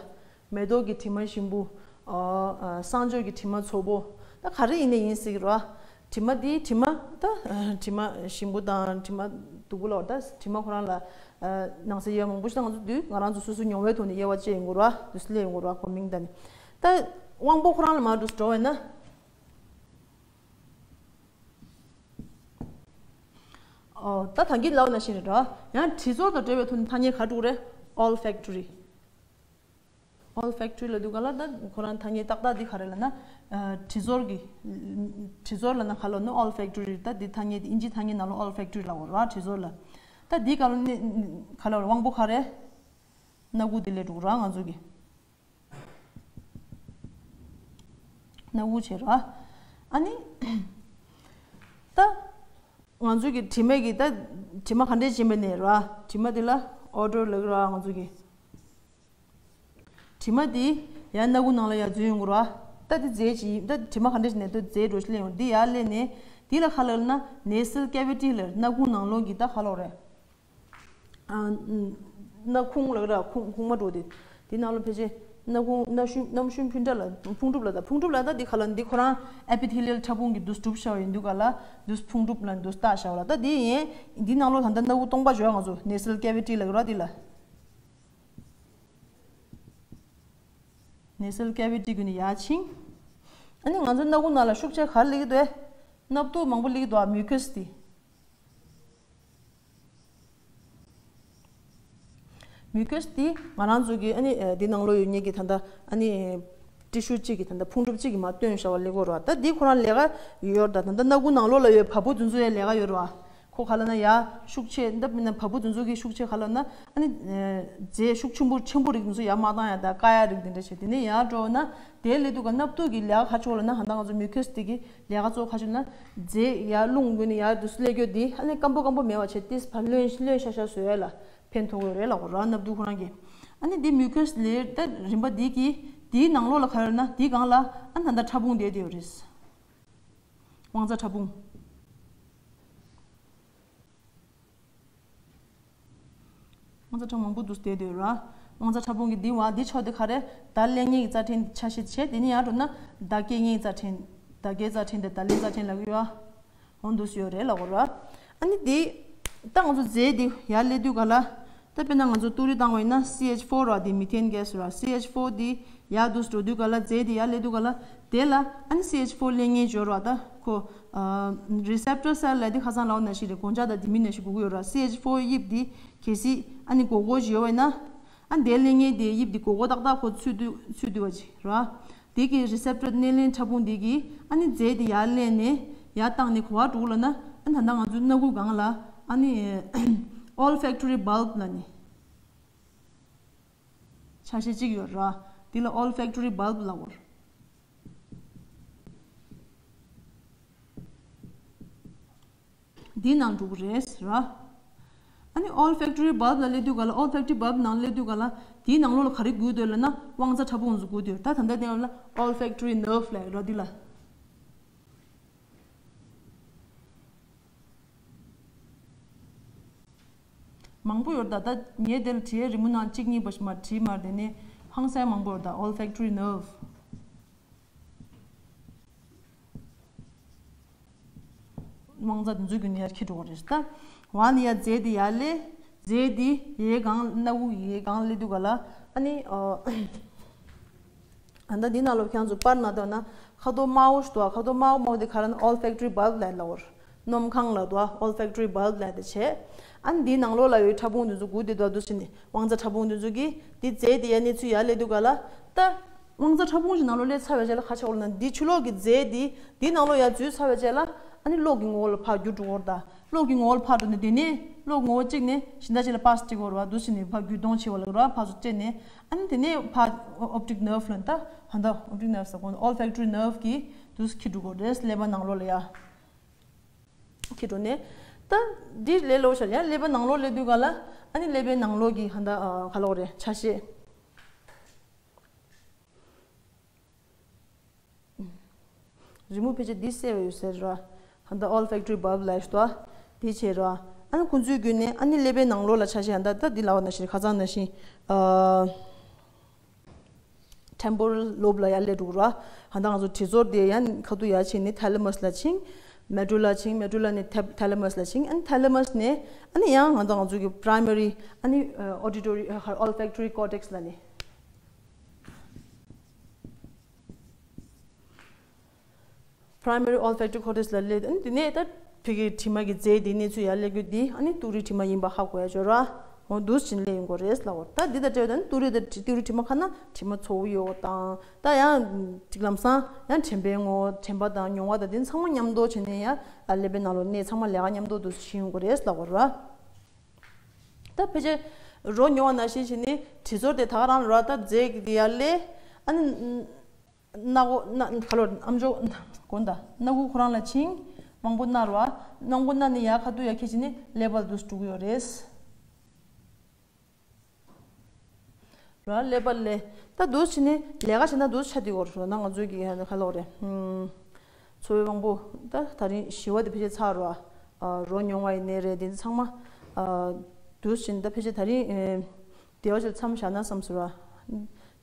མེ་ཏོག་གི་དྲི་མ་ཞིམ་པོ། ཨ་ཨ་བསང་མཆོད་ཀྱི་དྲི་མ་ཚོ་པོ། ད་ག་རེ་ཡིན་ནའི་ཡིན་སྲིད་ཀྱི་རེད་བ། དྲི་མ་དེའི་དྲི་མ་ད་ཨ་དྲི་མ་ཞིམ་པོ་དང་དྲི་མ་སྡུག་པོ་ལ་ད་དྲི་མ་ཁོ་རང་ལ་ཨ་ནང་གསེས་ཡོད་མང་པོ་ཞིག་ད་ང་ཚོ་དུས་ང་རང་ཚོ་སོ་སོའི་མྱོང་བའི་ཐོག་ནས་དབྱེ་བ་ཕྱེ་ཡོང་གི་རེད་བ། དུས་སུ་སླེབས་ཡོང་གི་རེད་བ། གོ་མིང་ད་ནི་ད་དབང་པོ་ཁོ་རང་ལ་མར་འགྲོ་འགྲོ་བས་ན། ཨོ་ད་ད་གིན་ལབ་ནང་བཞིན་རེད་བ། ཡང་དྲི་ཚོར་དང་འབྲེལ་བའི་ཐོག་ནས་ཐ་སྙད་ག་འགྲོ་གི་རེད། ཨོལ་ཕེག་ཊོ་རི། ཨོལ་ཕེག་ཊོ་རི་ལབ་དུས་ག་ལ་ད་ཁོ་རང་ཐ་སྙད་ཏག་ཏག་འདི་ག་རེ་ལབ་ན། ཨ་དྲི་ཚོར་གྱི། དྲི་ཚོར་ལབ་ན་ག་ལབ་ན་ཨོལ་ཕེག་ཊོ་རི། ད་འདི་ཐ་སྙད་འདི་ཨིན་ཇི་ཐ་སྙད་ནང་ལ་ཨོལ་ཕེག་ཊོ་རི་ལབ་ཡོད་རེད་བ། དྲི་ཚོར་ལ། ད་འདི་ག་ལབ་ན་ག་ལབ་དབང་པོ་ག་རེ། སྣ་ཁུག་འདི་ལས་འགྲོ་གི་རེད་ང་ཚོ་གི། སྣ་ཁུག་བྱེད་ར། ཨ་ནི། ད། ང་ཚོ་གི་དྲི་མ་གི་ད། དྲི་མ་ག་འདྲས་ཕྱིན་པ་ནས་ར། དྲི་མ་དེ་ལ་ཨོ་ཌར་ལབ་ཀྱི་ར་ང་ཚོ་གི། དྲི་མ་དེ་ཡང་སྣ་ཁུག་ནང་ལ་ཡར་འཛུལ་ཡོང་གི་ར། ད་དེ་རྫས་ཅིག་ཡིན། ད་དྲི་མ་ག་འདྲས་ཕྱིན་ནས་ད་རྫས་འགྲོ་ཞིག་སླེབས་ཡོང་། འདི་ཡར་སླེབས་ནས་འདི་ལ་ག་ལབ་ན་ནེ་སལ་ཀེ་བི་ཊི་ལབ། སྣ་ཁུག་ནང་ལོགས་ཀྱི་ད་ག་ལབ་རེད། ཨ། སྣ་ཁུང་ལབ་ཀྱི་ར། ཁུང་ཁུང་མ་འགྲོ་དེ། དེ་ནང་ལ་ཕལ་ཆེར་སྣ་ཁུང་སྣ་ཤུན་གནམ་གཤིས་ཕུང་གྲུབ་ལ་ཕུང་གྲུབ་ལ་ད་ཕུང་གྲུབ་ལ་ད་འདི་ག་ལ་འདི་ཁོ་རང་ཨེ་པི་ཐེ་ལི་ཡལ་ཕྲ་ཕུང་གི་འདུས་གྲུབ་བྱ་བ་ཡིན་དུས་ག་ལ་འདུས་ཕུང་གྲུབ་ལ་འདུས་རྟགས་བྱ་བ་ལ་ད་འདི་ཡིན། འདི་ནང་ལོགས་ད་ལྟ་སྣ་ཁུང་སྟོང་པ་བྱོས་ང་ཚོ་ནེ་སལ་ཀེ་བི་ཊི་ལབ་ཀྱི་ར་འདི་ལ། ནེ་སལ་ཀེ་བི་ཊི་ཀུན་ནས་ཡར་ཕྱིན། ཨ་ནི་ང་ཚོ་སྣ་ཁུང་ནང་ལ་ཤུགས་ཆེ་ག་རེ་སླེབས་ཀྱི་འདུག་ཨེ། སྣབས་ཐུག་མང་པོ་སླེབས་ཀྱི་འདུག་ཨ། མིའུ་ཁེ་སི་དེ། མིའུ་ཁེ་སི་དེ་ང་རང་ཚོ་གི་ཨ་ནི་ཨ་འདི་ནང་ལོགས་ཡོད་མཁན་གྱི་ད་ལྟ་ཨ་ནི་ཊི་ཤུ་གཅིག་གི་ད་ལྟ་ཕུང་གྲུབ་གཅིག་གི་མར་བཏོན་བཞག་པ་ལས་ཀོ་ར། ད་འདི་ཁོ་རང་ལས་ཀ་ཡོད་ར། ད་ད་ལྟ་སྣ་ཁུང་ནང་ལོགས་ལ་ཡོད་བ་སྤུ་དེ་ཚོ་ཡང་ལས་ཀ་ཡོད་ར། ཁོ་ག་ལབ་ན་ཡར་ཤུགས་ཆེ་འདབ་མིན་ན་བ་སྤུ་དེ་ཚོ་གི་ཤུགས་ཆེ་ག་ལབ་ན་ཨ་ནི་རྫས་ཤུགས་ཆེན་པོ་ཆེན་པོ་རིགས་དེ་ཚོ་ཡར་མར་བཏང་ཡ་ད་བཀག་ཡ་རིགས་དེ་འདྲ་བྱས། དེ་ནས་ཡར་འགྲོ་ན་དེའི་སླེབས་དུས་ག་སྣབས་ཐུག་གི་ལས་ཀ་ག་ཆོག་ལབ་ན་ཧ་ད་ང་ཚོ་མིའུ་ཁེ་སི་དེ་གི་ལས་ཀ་གཙོ་བོ་ག་ཆོག་ན་རྫས་ཡར་རླུང་ཀུན་ནས་ཡར་དུ་སླེབས་རྒྱུ་དེ་ཨ་ནི་སྐམ་པོ་སྐམ་པོ་མེད་པ་བྱས་ཏིས་ཕར་རློན་རློན་ཤ་ཤ་བཟོ་ཡ་ལ། ཕན་ཐོགས་ཡོད་རེད་ལབ་ཀྱི་ར། སྣབས་ཐུག་ཁོ་རང་གིས། ཨ་ནི་འདི་མིའུ་ཁེ་སི་ལེ་ཡར་ད་རིམ་པ་འདི་གི་འདིའི་ནང་ལོགས་ལ་ག་རེ་ཡོད་ན་འདིའི་སྒང་ལ་ཨ་ནི་ད་ལྟ་ཕྲ་ཕུང་བསྡད་དེ་ཡོད་རེད། དབང་རྩ་ཕྲ་ཕུང་། དབང་རྩ་ཕྲ་མང་པོ་འདུག་བསྡད་འདུག་ར། དབང་རྩ་ཕྲ་ཕུང་གི་འདི་བ་འདི་ཕྱོགས་དེ་ག་རེ། བརྡ་ལེན་མཁན་གྱི་རྩ་ཕྲན་ཆ་ཤས་བྱས། དེ་ནས་ཡར་འགྲོ་ན་བརྡ་སྐྱེལ་མཁན་གྱི་རྩ་ཕྲན། བརྡ་སྐྱེལ་རྩ་ཕྲན་དེ་བརྡ་ལེན་རྩ་ཕྲན་ལབ་ཀྱི་ཡོད། འོ་འདུག་སེ་ཡོད་རེད་ལབ་དགོས་ར། ཨ་ནི་འདི་ད་ང་ཚོ་རྫས་འདི་ཡར་སླེབས་དུས་ག་ལ། ད་དཔེར་ན་ང་ཚོ་ཏུ་རི་བཏང་བ་ཡིན་ན་སི་ཨེཆ་ཕོར་ར། འདི་མི་ཐེན་གྷེ་སི་ར། སི་ཨེཆ་ཕོར་འདི་ཡར་འདུག་སེ་འགྲོ་དུས་ག་ལ། རྫས་འདི་ཡར་སླེབས་དུས་ག་ལ། དེ་ལ་ཨ་ནི་སི་ཨེཆ་ཕོར་ལེན་མཁན་འབྱོར་བ། ད་ཁོ་རི་སེབ་ཊར་སེལ་ལབ་དེ་ཁ་སང་ལབ་པ་ནང་བཞིན་རེད། གོ་ཆ་དང་དེ་མིན་ནང་བཞིན་དགོས་ཀྱི་ཡོད་ར། སི་ཨེཆ་ཕོར་དབྱིབས་འདི་གལ་སྲིད་ཨ་ནི་སྒོར་སྒོར་ཞིག་ཡོད་པ་ཡིན་ན། ཨ་ནི་དེ་ལེན་མཁན་དེ་དབྱིབས་དེ་སྒོར་སྒོར་ཏག་ཏག་ཁོ་ཚུད་དུས་ཚུད་དུས་པ་ཅིག་ར། དེ་གི་རི་སེབ་ཊར་སྣེ་ལེན་ཕྲ་ཕུང་དེ་གིས་ཨ་ནི་རྫས་དེ་ཡར་ལེན་ནས་ཡར་བཏང་ནས་ག་པར་འགྲོ་གི་ལབ་ན། ཨ་ནི་ད་ལྟ་ང་ཚོའི་སྣ་ཁུག་སྒང་ལ་ཨ་ནི་olfactory bulb ལབ་ནས་ཆ་ཤས་གཅིག་ཡོད་ར། དེ་ལ་olfactory bulb ལབ་དགོས། འདི་ནང་འགྲོ་གི་རེད་ཟེར་བ། ཨ་ནི་olfactory bulb ལ་སླེབས་དུས་ག་ལ། olfactory bulb ནང་སླེབས་དུས་ག་ལ། དེའི་ནང་ལོགས་ལ་ག་རེ་དགོས་འདུག་ལབ་ན། དབང་རྩ་ཕྲ་ཕུང་ཚོ་དགོས་འདུག། ད་ད་ལྟ་དེ་ལ་olfactory nerve ལབ་ཡོད་ར། འདི་ལ་མང་པོ་ཡོད་ད། ད་ངས་དེ་ལ་བྲིས་རི་མོ་ནང་གཅིག་གཉིས་པ་ཞིག་མ་བྲིས་མ་རེད། དེ་ནས་ཧང་སང་མང་པོ་ཡོད་ད། olfactory nerve དབང་རྩ་འདི་ཚོའི་བརྒྱུད་ནས་ཡར་འཁྱེར་འགྲོ་གི་རེད་ད། འོ་ནི་ཡར་རྫས་འདི་ཡར་སླེབས། རྫས་འདི་ཡའི་སྒང་། སྣ་ཁུག་ཡའི་སྒང་སླེབས་དུས་ག་ལ། ཨ་ནི་ཨ། ཨ་ད་འདི་ནང་ལོགས་ཁྱེད་རང་ཚོ་པར་ནང་ལྟ་ན་ཁ་དོག་དམར་པོ་ཞིག་འདུག་ག། ཁ་དོག་དམར་པོ་དམར་པོ་དེ་ག་རེ་ན་olfactory bulb ལབ་ལབ་པ་རེད། སྣུམ་ཁང་ལབ་འདུག་ག། olfactory bulb ལབ་དེ་བྱས། ཨ་ནི་འདིའི་ནང་ལོགས་ལ་ཡོད་ཕྲ་ཕུང་འདི་ཚོ་སྒུག་བསྡད་འདུག་ག། འདུག་སེ་ནི་དབང་རྩ་ཕྲ་ཕུང་འདི་ཚོ་གིས་འདི་རྫས་འདི་ཡར་གནས་ཚུལ་ཡར་སླེབས་དུས་ག་ལ། ད་དབང་རྩ་ཕྲ་ཕུང་ཞིག་ནང་ལོགས་སླེབས་ཚར་བའི་རྗེས་ལ་ག་རེ་བྱེད་དགོས་ལབ་ན། འདི་ཕྱི་ལོགས་ཀྱི་རྫས་འདི་འདིའི་ནང་ལོགས་ཡར་འཛུལ་ཚར་བའི་རྗེས་ལ། ཨ་ནི་གློག་གི་ངོ་བོ་ལ་ཕར་འགྱུར་འགྲོ་གི་རེད་ད། གློག་གི་ངོ་བོ་ལ་ཕར་འགྲོ་ནས་དེ་ནས་གློག་ངོ་བོ་གཅིག་ནས་གཞན་དག་ཅིག་ལ་པཱ་སི་སྤྲད་དགོས་རེད་པ། འདུག་སེ་ནི་ཕར་རྒྱུད་གཏོང་བྱེད་པ་ལ་ར། ཕར་ཚུར་སྤྲད་ནས། ཨ་ནི་དེ་ནས་ཕར་optic nerve ལ་ད། ཧ་ད་optic nerve ཟེར་གོ། olfactory nerve གིས་འདུག་སེ་འཁྱེར་འགྲོ་གི་རེད། ཀླད་པ་ནང་ལོགས་ལ་ཡར་འཁྱེར་འགྲོ་ནས། ད་འདི་ལས་སླ་པོ་ཤར་ཡ། ཀླད་པ་ནང་ལོགས་སླེབས་དུས་ག་ལ། ཨ་ནི་ཀླད་པའི་ནང་ལོགས་ཀྱི་ཧ་ད་ག་ལབ་དགོས་རེད། ཆ་ཤས། རི་མོ་ཕལ་ཆེར་འདི་གསལ་བ་ཡོད་ས་རེད་པ། ཧ་ད་olfactory bulb ལབ་ཞིག་འདུག་ག། འདི་བྱས་རེད་པ། ཨ་ནི་ཁོང་ཚོའི་བརྒྱུད་ནས་ཨ་ནི་ཀླད་པའི་ནང་ལོགས་ལ་ཆ་ཤས། ཧ་ད་ད་འདི་ལབ་པ་ནང་བཞིན། ཁ་སང་ནང་བཞིན། ཨ། temporal lobe ལ་ཡར་སླེབས་འགྲོ་གི་རེད་པ། ཧ་ད་ང་ཚོ་དྲི་ཚོར་དེ་ཡར་ཁ་ཐུག་ཡར་ཕྱིན་ནས་thalamus ལ་ཕྱིན། medulla ཕྱིན། medulla ནས་thalamus ལ་ཕྱིན། ཨ་ནི་thalamus ནས་ཨ་ནི་ཡང་ང་ཚོ་ང་ཚོ་གི་primary ཨ་ནི་auditory olfactory cortex ལ་ནི། primary olfactory cortex ལ་སླེབས། ཨ་ནི་དེ་ནས་ད་ཕ་གིའི་དྲི་མ་གི་རྫས་དེའི་གནས་ཚུལ་ཡར་སླེབས་རྒྱུ་དེ། ཨ་ནི་ཏུ་རིའི་དྲི་མ་ཡིན་པ་ཧ་གོ་ཡ་ཅིག་ཡོད་རེད་པ། འོ་འདུག་སེ་བྱས་ནས་སླེབས་ཡོང་གི་རེད་ལབ་པ་རེད། ད་འདི་དང་འབྲེལ་བའི་ད་ནི་ཏུ་རི་དང་ཏུ་རིའི་དྲི་མ་ཁ་ན་དྲི་མ་ཚ་པོ་ཡོད་པ་དང་། ད་ཡང་ཅིག་ལམ་སང་ཡང་དྲན་པའི་ངོ་བོ། དྲན་པ་དང་མྱོང་བ་དང་དེ་ཚང་མ་མཉམ་དུ་བྱས་ནས་ཡང་ཀླད་པའི་ནང་ལོགས་གནས་ཚང་མ་ལས་ཀ་མཉམ་དུ་འདུག་སེ་བྱེད་ཡོང་གི་རེད་ལབ་པ་རེད་པ། ད་ཕལ་ཆེར་རོ་མྱོང་བ་ནང་བཞིན་བྱས་ནས་དྲི་ཚོར་དེ་ད་ག་རང་རེད་པ། ད་རྫས་ཀྱི་དེ་ཡར་སླེབས། ཨ་ནི། སྣ་ཁུག་སྣ། ག་ལབ་དགོས་རེད། ཨམ་ཅོག་གོ་ད། སྣ་ཁུག་ཁོ་རང་ལ་ཕྱིན། མང་པོ་མནར་བ། མང་པོ་མནར་ནས་ཡར་ཁ་ཐུག་ཡར་འཁྱེར་བྱས་ནས་ཀླད་པ་ལ་འདུག་སེ་འགྲོ་གི་ཡོད་རེད། ར། ཀླད་པ་ལ་ད་འདུག་སེ་བྱས་ནས་ལས་ཀ་བྱས་ན་འདུག་སེ་ཆགས་བསྡད་ཡོད་རེད། ད་ང་ཚོའི་གི་ཧ་ད་ག་ལབ་དགོས་རེད། ཨུམ། འཚོ་བའི་དབང་པོ། ད་ད་རིང་ཞི་བ་དེ་ཕལ་ཆེར་ཚར་རེད་པ། ཨ། རོ་མྱོང་བ་ཡིན་ནའི་རེད། དེ་ཚོ་ཚང་མ། ཨ། འདུག་སེ་བྱས་ནས་ད་ཕལ་ཆེར་ད་རིང་། ཨེ། བདེ་བ་ཅིག་མཚམས་བཞག་ན་བསམ་སོང་ར།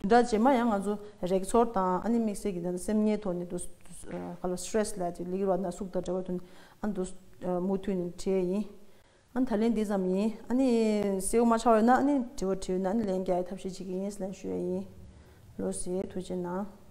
བདུན་ཕྲག་རྗེས་མ་ཡང་ང་ཚོ་རེག་ཚོར་དང་། ཨ་ནི་དམིགས་བསལ་གྱི་ད་སེམས་ཉིད་ཐོག་ནས་འདུག་སེ། ཨ། ག་ལབ་དགོས་རེད། stress ལབ་ཡ་ཅིག་ལབ་ཀྱི་རེད་པ། ན་ཟུག་དང་འབྲེལ་བ་ཐོག་ནས། ཨ། འདུག་སེ། ཨ། མུ་མཐུད་ནས་བྲིས་ཡ་ཡིན། ཨ་ནི་ད་ལན་འདི་ཙམ་ཡིན། ཨ་ནི་གསལ་པོ་མ་ཆགས་པ་ཡིན་ན། ཨ་ནི་དྲི་བ་དྲིས་ཡོད་ན་ཨ་ནི་ལན་རྒྱག་ཡའི་ཐབས་ཤེས་བྱེད་ཀྱི་ཡིན་ཟེར་ལན་ཞུ་ཡ་ཡིན། ལགས་སེ། ཐུགས་རྗེ་གནང་།